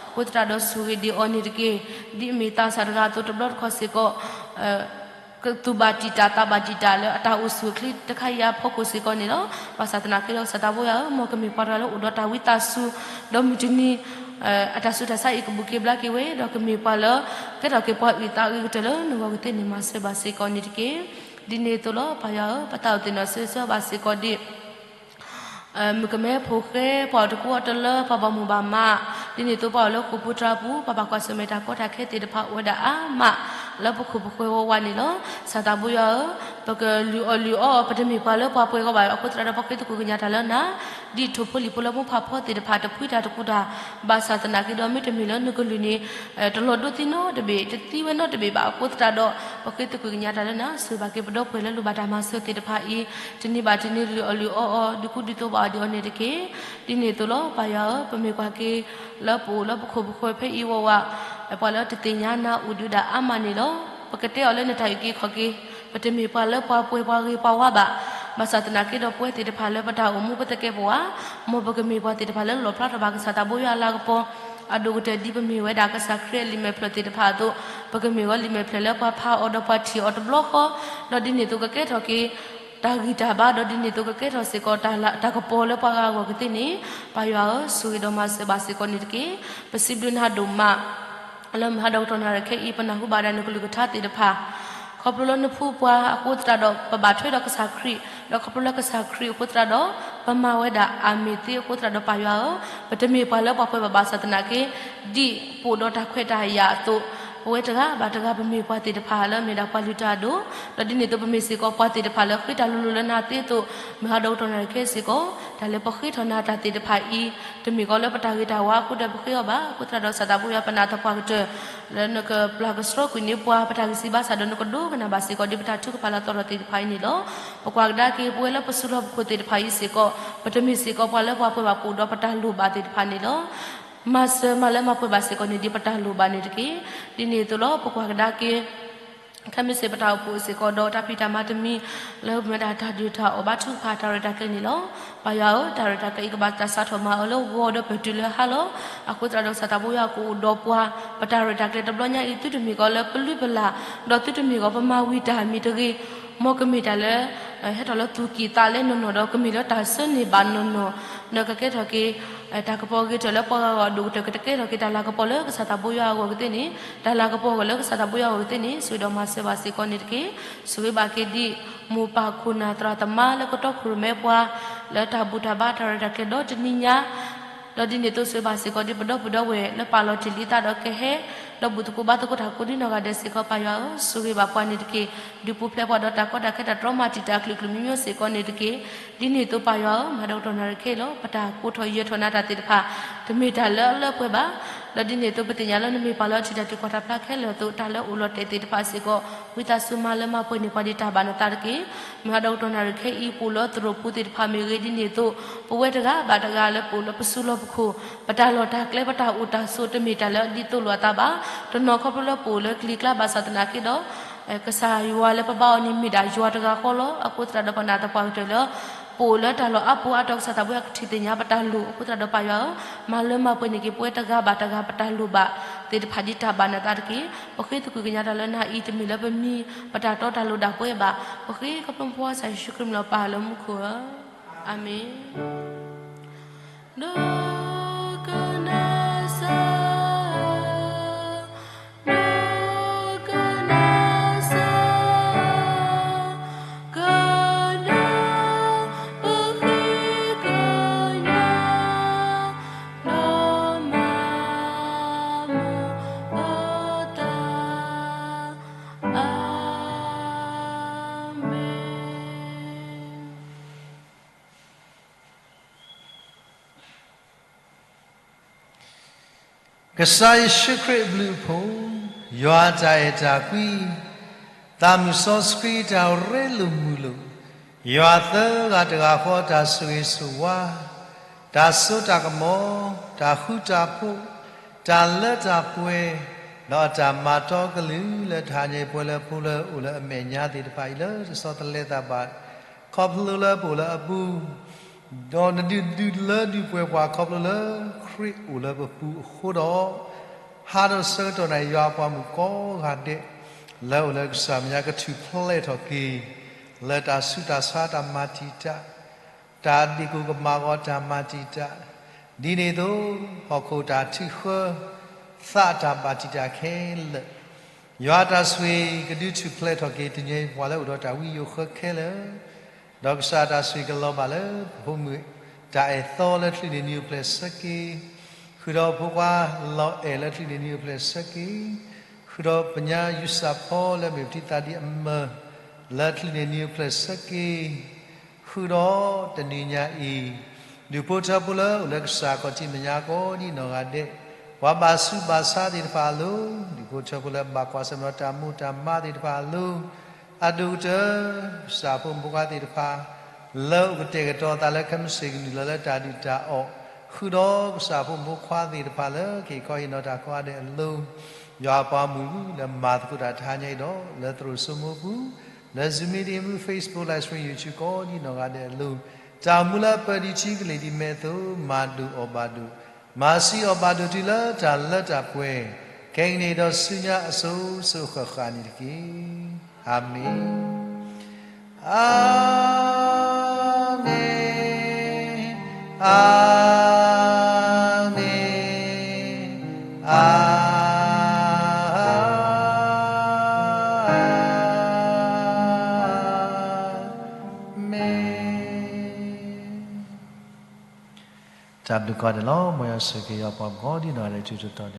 အဃိသတးဒီးဆိၣ်ဂ့ၤဒံးအီၤန့ၣ်တက့ၢ်. ဒ်အမ့ၢ်သးစၢ်တဂၤအသိးတဘျီတခီၣ်စ့ၢ်ကီး ကသူၣ်ဘၣ်တံာ်တာ်သးဘၣ်တံာ်တာ်လၢအတၢ်အိၣ်ဆူၣ်အိၣ်ချ့တခါအံၤအဖီခိၣ်စ့ၢ်ကီးန့ၣ်လီၤ. ဘၣ်ဆၣ်သနာ်က့ဒီးကစၢ်သးဘိယွၤဧၢ, မ်ကမ့ၢ်ပှၤတဂၤလၢအိၣ်ဒီးတၢ်ဝံသးစူၤ, ဒီးမုၢ်တနံၤ အတၢ်ဆူးတၢ်ဆါအံၤကဘူၣ်က့ၤဘျါက့ၤဝဲ, ဒီးကမ့ၢ်ပှၤလၢ ကဲထီၣ်က့ၤပှၤအုၣ်သးအဂ့ၤကတၢၢ်လၢနဂီၢ်ကသ့န့ၣ် မၤစၢၤဘၣ်စ့ၢ်ကီးန့ၣ်တက့ၢ်. ဒ်န့ၣ်အသိးလီၤ. ပၢ်ယွၤဧၢ, ပသးအိၣ်သ့ၣ်နီၣ်ဆၢဂ့ၤဆၢဝါဘၣ်စ့ၢ်ကီးဒ် မုၣ်ကမဲဖိဃဲ ပှၤတကူအီတလၢ ပှၤဘၣ်မုၢ်ဘၣ်မး ဒ်န့ၣ်အသိးပှၤအိၣ်လၢဃိာ်ပူၤတြၤပူၤ ပှၤဘၣ်ကွၢ်ဆၢၣ်မဲာ်တၢ်ကီတၢ်ခဲသ့ၣ်တဖၣ်အိၣ်ဝဲဒၣ်အါမး လၢပခိၣ်ပဃၢၤဝဲဝးန့ၣ်လီၤ. ကစၢ်သးဘိယွၤဧၢ, ပကလုၢ်အီၣ်လုၢ်အီအီၤ ပတမ့ၢ်ပှၤလၢပှၤပှဲၤဂီၢ်ဘၣ်အဃိသတးဒီး ပဃ့သကွံာ်ကညးတၢ်လၢနၤ ဒ်ထိၣ်ဖိလံၣ်ဖိလၢမိၢ်ပၢ်ဖီသ့ၣ်တဖၣ်တဖှံတၢ်တကူၣ်တၢ် ဘၣ်ဆၣ်သနာ်က့ဒီး မ့တမ့ၢ်လၢနကလုၢ်န့ၣ် တလီၤဒိသံနီတဘ့ၣ် တသံဝဲနီတဘ့ၣ်ဘၣ်အဃိသတးဒီး ပဃ့သကွံာ်ကညးတၢ်လၢနၤ ဆိၣ်ဂ့ၤဘၣ်က့ၤပဒီပုၢ်ဝဲၢ်လၢလိၣ်ဘၣ်တၢ်မၤစၢၤသ့ၣ်တဖၣ်အံၤ တနံၤဘၣ်တနံၤလုၢ်အီၣ်လုၢ်အီအီၤ ဒုးကူဒုးသိးဘၣ်အီၤဒ်အံၤန့ၣ်တက့ၢ်. ဒ်န့ၣ်အသိးလီၤ ပၢ်ယွၤဧၢ, ပမ့ၢ်ကွၢ်က့ၤလၢပအိၣ်လၢပခိၣ်ပဃၢၤဖဲအံၤဝးဝး ပှၤလၢတသ့ၣ်ညါနၤအိၣ်ဒံးဒၣ်အါမးန့ၣ်လီၤ. ပကတဲအီၤလၢနတၢ်အုၣ်က့ၤခီၣ်က့ၤ ပတမ့ၢ်ပှၤလၢပှၤပှဲၤပှၤဂ့ၤပှၤဝါဘၣ်. ဘၣ်ဆၣ်သနာ်က့ဒီးပဝဲသ့ၣ်တဖၣ်လၢပတၢ်အိၣ်မူပသကဲးပဝး မ်ပကမ့ၢ်ပှၤသ့ၣ်တဖၣ်လၢလီၣ်ဖျါထီၣ်ဘၣ်ကစၢ်သးဘိယွၤအလၤကပီၤ အဒိၣ်ကတၢၢ်ဒ်ပမ့ၢ်ဝဲဒၣ်ကစၢ်ခရံာ်အလံာ်မဲာ်ဖျၢၣ်သ့ၣ်တဖၣ်အသိး ပကမ့ၢ်ဝဲလံာ်မဲာ်ဖျၢၣ်လၢပှၤဖးအီၤဒီးပှၤထံၣ်အီၤတဘျီဃီ ဒီးဒ်န့ၣ်အသိးကကဲထီၣ်က့ၤ တၢ်ဂံၢ်တၢ်ဘါ ဒီးဒ်န့ၣ်အသိးကကဲထီၣ်စ့ၢ်ကီး တၢ်ကပီၤလၢပှၤဂၤအဂီၢ်ကသ့န့ၣ် ပၢ်ယွၤဧၢ, ဆိၣ်ဂ့ၤဒီးမၤစၢၤဘၣ်စ့ၢ်ကီးန့ၣ်တက့ၢ်. ပစံးဘျုးနၤဒိၣ်မး လၢမုၢ်ဟါဒီးကတီၢ်နၣ်ရံၣ်ခဲအံၤ ပနၢ်ဟူဘၣ်ဒၣ်နကလုၢ်ကထါသ့ၣ်တဖၣ် ခီဖျိလၢနဖိပှၤအဃိသတးဒီး ပဘၣ်ထွဲဒီးကစၢ်ခရံာ် ဒီးခီဖျိလၢကစၢ်ခရံာ်အဃိသတးဒီး ပမၤဝဲဒၣ်အမ့ၢ်သ့အဃိသတးဒီး ပၢ်ယွၤဧၢ, ပတမ့ၢ်ပှၤလၢပှၤပှဲၤဘၣ်ဘၣ်ဆၣ်သနာ်က့ ဒ်ပအိၣ်ဒီးတၢ်ခွဲးတၢ်ယာ်အသိး ပဝဲတဂၤဘၣ်တဂၤ ပမ့ၢ်ပှၤသ့ၣ်တဖၣ်လၢအမ့ၢ်ဒၣ်ပှၤလုၢ်တၢ်အဒိၣ်, ဒီးဒ်န့ၣ်အသိးပမ့ၢ်စ့ၢ်ကီးပှၤသ့ၣ်တဖၣ်လၢဃ့တၢ်လိၤလိၤလၢနၤသ့အသိး မုၢ်ဟါဒီးကတီၢ်နၣ်ရံၣ်ခဲအံၤစ့ၢ်ကီး တၢ်လၢပဃ့ထီၣ်နၤတၢ်သ့ၣ်တဖၣ်အံၤ တမ့ၢ်ကီးလၢပတၢ်ဂ့ၤတၢ်ဝါအဃိဒီးပဃ့အီၤဘၣ်. အဃိသတးဒီး ကစၢ်သးဘိယွၤ ပနာ်သပှၢ်ကတၢၢ် လၢနကပျၢ်ကဆှီကွံာ်န့ၢ်ပှၤ ပတၢ်ဂံၢ်စၢ်ဘါစၢ်ဒီး နကဒိကနၣ်ဘၣ်စ့ၢ်ကီး ဒ်ပတၢ်ထုကဖၣ်လၢအသီထီၣ်သ့ၣ်တဖၣ်အံၤန့ၣ်လီၤ. ပကွၢ်ကဒါက့ၤ ပဝဲလၢပစုလီၢ်ပခိၣ်သ့ၣ်တဖၣ်အံၤစ့ၢ်ကီး ပတမ့ၢ်စ့ၢ်ကီးပှၤလၢပှၤပှဲၤဘၣ် ပအိၣ်ဒီးပတၢ်လိၣ်ဘၣ်သ့ၣ်တဖၣ်န့ၣ်လီၤ. မၤစၢၤမၤလၢမၤပှဲၤဘၣ်စ့ၢ်ကီးန့ၣ် ဒ်ပတၢ်လိၣ်ဘၣ်န့ၣ်တက့ၢ်. ဒ်န့ၣ်အသိးလီၤ ပကွၢ်ကဒါက့ၤ ခဲမုၢ်ဆ့ၣ်ပတၢ်အိၣ်ဖှိၣ်စ့ၢ်ကီးဒီး တၢ်ဖံးတၢ်မၤတမံၤ လၢပမ့ၢ်ဒၣ်တၢ်ဒုးတၢ်အီၣ်ဘါထုကဖၣ်တၢ်ရဲၣ်တၢ်ကျဲၤန့ၣ်လီၤ. ပၢ်ယွၤဧၢ, တၢ်ရဲၣ်တၢ်ကျဲၤအံၤ ကဘၣ်တၢ်စးထီၣ်မၤအၢလၢဂီၤဒီးပတုၤလၢဟါလီၤ. အဃိသတးဒီး ကစၢ်သးဘိယွၤကအိၣ်ဒီးပှၤ ပတၢ်ရဲၣ်တၢ်ကျဲၤတဘျီညါအံၤ သုတမ့ၢ်ကီးလၢပလုၢ်ပလၢ် ဒီးသုတမ့ၢ်ကီးပမၤဝံၤတၢ်မ့ၢ်တဂ့ၤ မ်ကမ့ၢ်တၢ်လၢ ဟဲထီၣ်လၢသူၣ်ကံၢ်သးလဲနီၢ်နီၢ်ဒီး ကမ့ၢ်လၢတၢ်ဆၢန့ၢ်ဘၣ်နီၢ်နီၢ် ဒီးကကဲထီၣ်က့ၤ တၢ်ကပီၤဂ့ၤထီၣ်လၢပှၤဂၤအဂီၢ် အဒိၣ်ကတၢၢ်ကတကဲထီၣ်က့ၤတၢ်လၤကပီၤလၢကစၢ်သးဘိယွၤအဂီၢ်ကသ့န့ၣ် တၢ်လၤကပီၤအဂီၢ်လၢကစၢ်သးဘိယွၤအဂီၢ်ကသ့န့ၣ် ဆိၣ်ဂ့ၤဒီးမၤစၢၤဘၣ်စ့ၢ်ကီးန့ၣ်တက့ၢ်. ဆိၣ်ဂ့ၤဘၣ်က့ၤဒ် မိၢ်ပၢ်ခိၣ်နၢ်သရၣ်သမါလၢကတီၢ်ခိၣ်ရိၣ်မဲပှၤ လၢတၢ်ဘူၣ်တၢ်ဘါတၢ်ရဲၣ်တၢ်ကျဲၤဒီတနံၤညါ ဒီးဒ်န့ၣ်အသိးဆိၣ်ဂ့ၤဘၣ်စ့ၢ်ကီးဒ်ပဒီပုၢ်ဒီဝဲၢ်လၢပာ်လီၤတ့ၢ်လံသးဒီးကဟဲ ဒီးဘူၣ်သကိးဘါသကိးတၢ်ကိးဒ်နီၢ်ဂၤဒဲးစ့ၢ်ကီး ပၢ်ယွၤဧၢ, ဆိၣ်ဂ့ၤဘၣ်ပှၤန့ၣ်တက့ၢ်. ဒုးပူၤဖျဲးပှၤဒီးတၢ်ကီတၢ်ခဲတၢ်တြီမၤတံာ်တာ်အကလုာ်ကလုာ်မံၤမံၤစ့ၢ်ကီးန့ၣ်တက့ၢ်. ဒ်န့ၣ်အသိးပၢ်ယွၤဧၢ, မုၢ်ဟါဒီးကတီၢ်နၣ်ရံၣ်ခဲအံၤလီၤ ပတၢ်ကိးထီၣ်ယၢၤထီၣ်နၤတၢ်သ့ၣ်တဖၣ် တမ့ၢ်တၢ်လၢအလၢပှဲၤဘၣ်. ဒီးဒ်န့ၣ်အသိးပသ့ၣ်ညါလၢနမ့ၢ်ပှၤလၢအထံၣ်တၢ်ထုကဖၣ်တၢ်ဖျါခဲလၢာ်အသိး တၢ်လၢအိၣ်လီၤတဲာ်သ့ၣ်တဖၣ်စ့ၢ်ကီး ဝံသးစူၤမၤလၢမၤပှဲၤန့ၢ်ပှၤဒ်တၢ်ဘၣ်နသးတက့ၢ်. မုၢ်ဟါဒီးကတီၢ်နၣ်ရံၣ်ခဲအံၤ ပအိၣ်လၢသရိာ်ပူၤသ့ၣ်တဖၣ်မ့ၢ်ဂ့ၤ ဒ်န့ၣ်အသိး ပဝဲတဂၤဘၣ်တဂၤလၢပအိၣ်လၢပစုလီၢ်ပခိၣ် ပတၢ်လီၢ်တၢ်ကျဲ ပတၢ်အိၣ်တၢ်ဆိး တမ့ၢ်တၢ်လၢအဒ်သိးလိာ်အသးဘၣ်. တနီၤခီဖျိလၢပအိၣ်လၢကလံၤကျါဘၣ်ဆၣ်သနာ်က့ဒီး ကစၢ်ယွၤလၢပဘါအီၤန့ၣ်မ့ၢ်ဒၣ်ယွၤတဂၤဃီလီၤ. အဃိသတးဒီးပနာ်သပှၢ်ကတၢၢ်လၢ ပအိၣ်လၢတၢ်လီၢ်အါပူၤအါတီၤ ကစၢ်သးဘိယွၤကထံၣ်သ့ၣ်ညါပတၢ်လိၣ်. အဃိသတးဒီးပၢ်ယွၤဧၢ, မၤလၢမၤပှဲၤန့ၢ်က့ၤပဝဲတဂၤဘၣ်တဂၤပတၢ်လိၣ်ဘၣ်သ့ၣ်တဖၣ်ဒ်တၢ်ဘၣ်နသးတက့ၢ်. ပဃ့သကွံာ်ကညးတၢ်လၢနၤအံၤ တမ့ၢ်လၢပမံၤ ပတၢ်တီတၢ်လိၤဒၣ်ပဝဲဘၣ်. ပဃ့ခီဖျိမုၢ်ဖိခွါကစၢ်ယ့ၣ်ၡူးခရံာ်မံၤလီၤပၢ်လၢမူခိၣ်ဧၢ, အၤမ့ၣ်. ဒိကနၣ်စၢ်, ဒိကနၣ်စၢ်, ကနၣ်ပဃ့ကညး ဒီးမၤမုာ်ပသး, အၤမ့ၣ်. ကစၢ်ယ့ၣ်ၡူးခရံာ်အဘျုးအဖှိၣ်, ယွၤအတၢ်အဲၣ်တၢ်ကွံ, သးမုၢ်စီဆှံတၢ်ရ့လိာ်မုာ်လိာ်, ယွၤသၢဂၤတဂၤဃီတၢ်ဆိၣ်ဂ့ၤဆိၣ်ဝါ, တၢ်စိတၢ်ကမီၤ, တၢ်ဃူတၢ်ဖိး, တၢ်လၢတၢ်ပှဲၤ, ဒီးအတၢ်မၤတီကလုၢ်လၢတဟါညါအံၤ ပဝဲလၢအဖိလၢအိၣ်လၢအမဲာ်ညါသ့ၣ်တဖၣ်အံၤ လၢတဆီတလဲသးဘၣ် ခီဖျိလၢပအိၣ်လၢအပူၤ ဒီးနဒုးဒုးလၢဒုးပှဲၤပှၤခီဖျိလၢ ခရံာ်အိၣ်လၢပပူၤအဃိဒီး, ဟါဒီးဆၢကတီၢ်နၤ ယွၤအပှၤမုၣ်ကိးဂၤဒဲး လၢအိၣ်လၢကစၢ်မဲာ်ညါကထူၣ်ဖျဲးထီၣ်က့ၤ လၢတၢ်ဆူးတၢ်ဆါတၢ်မၤတံာ်တာ် တၢ်ဒ့ၣ်ကိၢ်ကမၣ်ဂီၤတၢ်မၤတံာ်တာ်, ဒ်န့ၣ်အသိး ဟီၣ်ခိၣ်တၢ်ထုးဃၢ သးတၢ်ဘၣ်တံာ်တာ်ခဲလၢာ် ယွၤအတၢ်ဆိၣ်ဂ့ၤကဒုးထူၣ်ဖျဲးထီၣ်က့ၤ တနံၤအံၤပှၤလၢအိၣ်ဒီးတၢ်ဝံယိာ်ဃၢခဲလၢာ်, ဒီးကစၢ်အတၢ်ဆိၣ်ဂ့ၤကလီၤဘၣ်လၢ ပဖိမုၣ်တၢ်အဲၣ်သီလၢချုးန့ၣ် နံၤအိၣ်ဖျဲၣ်ဆၢက့ၤ ဃုာ်ဒီးဖိခွါလီၤအဲၣ်လၢချံးန့ၢ်နံၤအိၣ်ဖျဲၣ်ဆၢက့ၤ, ဃုာ်ဒီးပညါယူၢ်စၢ်ဖီလၢအမ့ၢ်ပထံသးဒံးအမၢၢ် လၢချံးန့ၢ်နံၤအိၣ်ဖျဲၣ်ဆၢက့ၤ, ဃုာ်ဒီးတနံၤညါအံၤ ဒူၣ်ဖိထၢဖိလၢအိၣ်လၢကစၢ်ခီၣ်ထံးမဲာ်ညါကိးဒံနီၢ်ဂၤဒဲး, ပှၤဘၣ်ဆူးဘၣ်ဆါသ့ၣ်တဖၣ်အလိၤ, ဒူၣ်ဖိထၢဖိလၢဘၣ်ကွၢ်ဆၢၣ်မဲာ်ဒီးတၢ်မိၢ်တၢ်မါသ့ၣ်တဖၣ်အလိၤ, အဒိၣ်ကတၢၢ် ကစၢ်ဖိမုၣ်ဖိခွါသ့ၣ်တဖၣ် လၢအိၣ်ကတဲာ်ကတီၤသးလၢခဲမုၢ်ဆ့ၣ်ကနံၣ်လၢလၢတၢ်ဒုၣ်တၢ်အီၣ်, ဃုာ်ဒီးကစၢ်ဖိမုၣ်ဖိခွါသ့ၣ်တဖၣ်လၢကဟ့ၣ်ခီဟ့ၣ်နီၤတၢ်ကိးဂၤဒဲးအလိၤ, ယွၤအပှၤမုၣ်လၢမၤသကိးတၢ်တဟါညါအံၤဒီး လၢသရိာ်စိမိပူၤ, လၢ Zoom meeting မူ Facebook Live Stream YouTube ကိးဒံနီၢ်ဂၤဒဲးအလိၤ, တၢ်အိၣ်မူလၢအပၢဒံးထံကလ့ၢ်ဒံးမဲာ်အသိး မၤဒိၣ်အီၣ်ဘၣ်ဒိၣ် မၤဆံးအီၣ်ဘၣ်ဒိၣ်တုၤလၢတၢ်လၢတၢ်ပှဲၤ, ခဲကနံၣ်အံၤဒီးဆူညါအစိၤစိၤဃၣ်ဃၣ်န့ၣ်တက့ၢ်. အၤမ့ၣ်, အၤမ့ၣ်, အၤမ့ၣ်, အၤမ့ၣ်. တၢ်ဘျုးကိးဂၤဒဲးလီၤ. မ်ယွၤဆိၣ်ဂ့ၤက့ၤယွၤပှၤကိးဒံနီၢ်ဂၤဒဲးထူးထူးတီၤတီၤန့ၣ်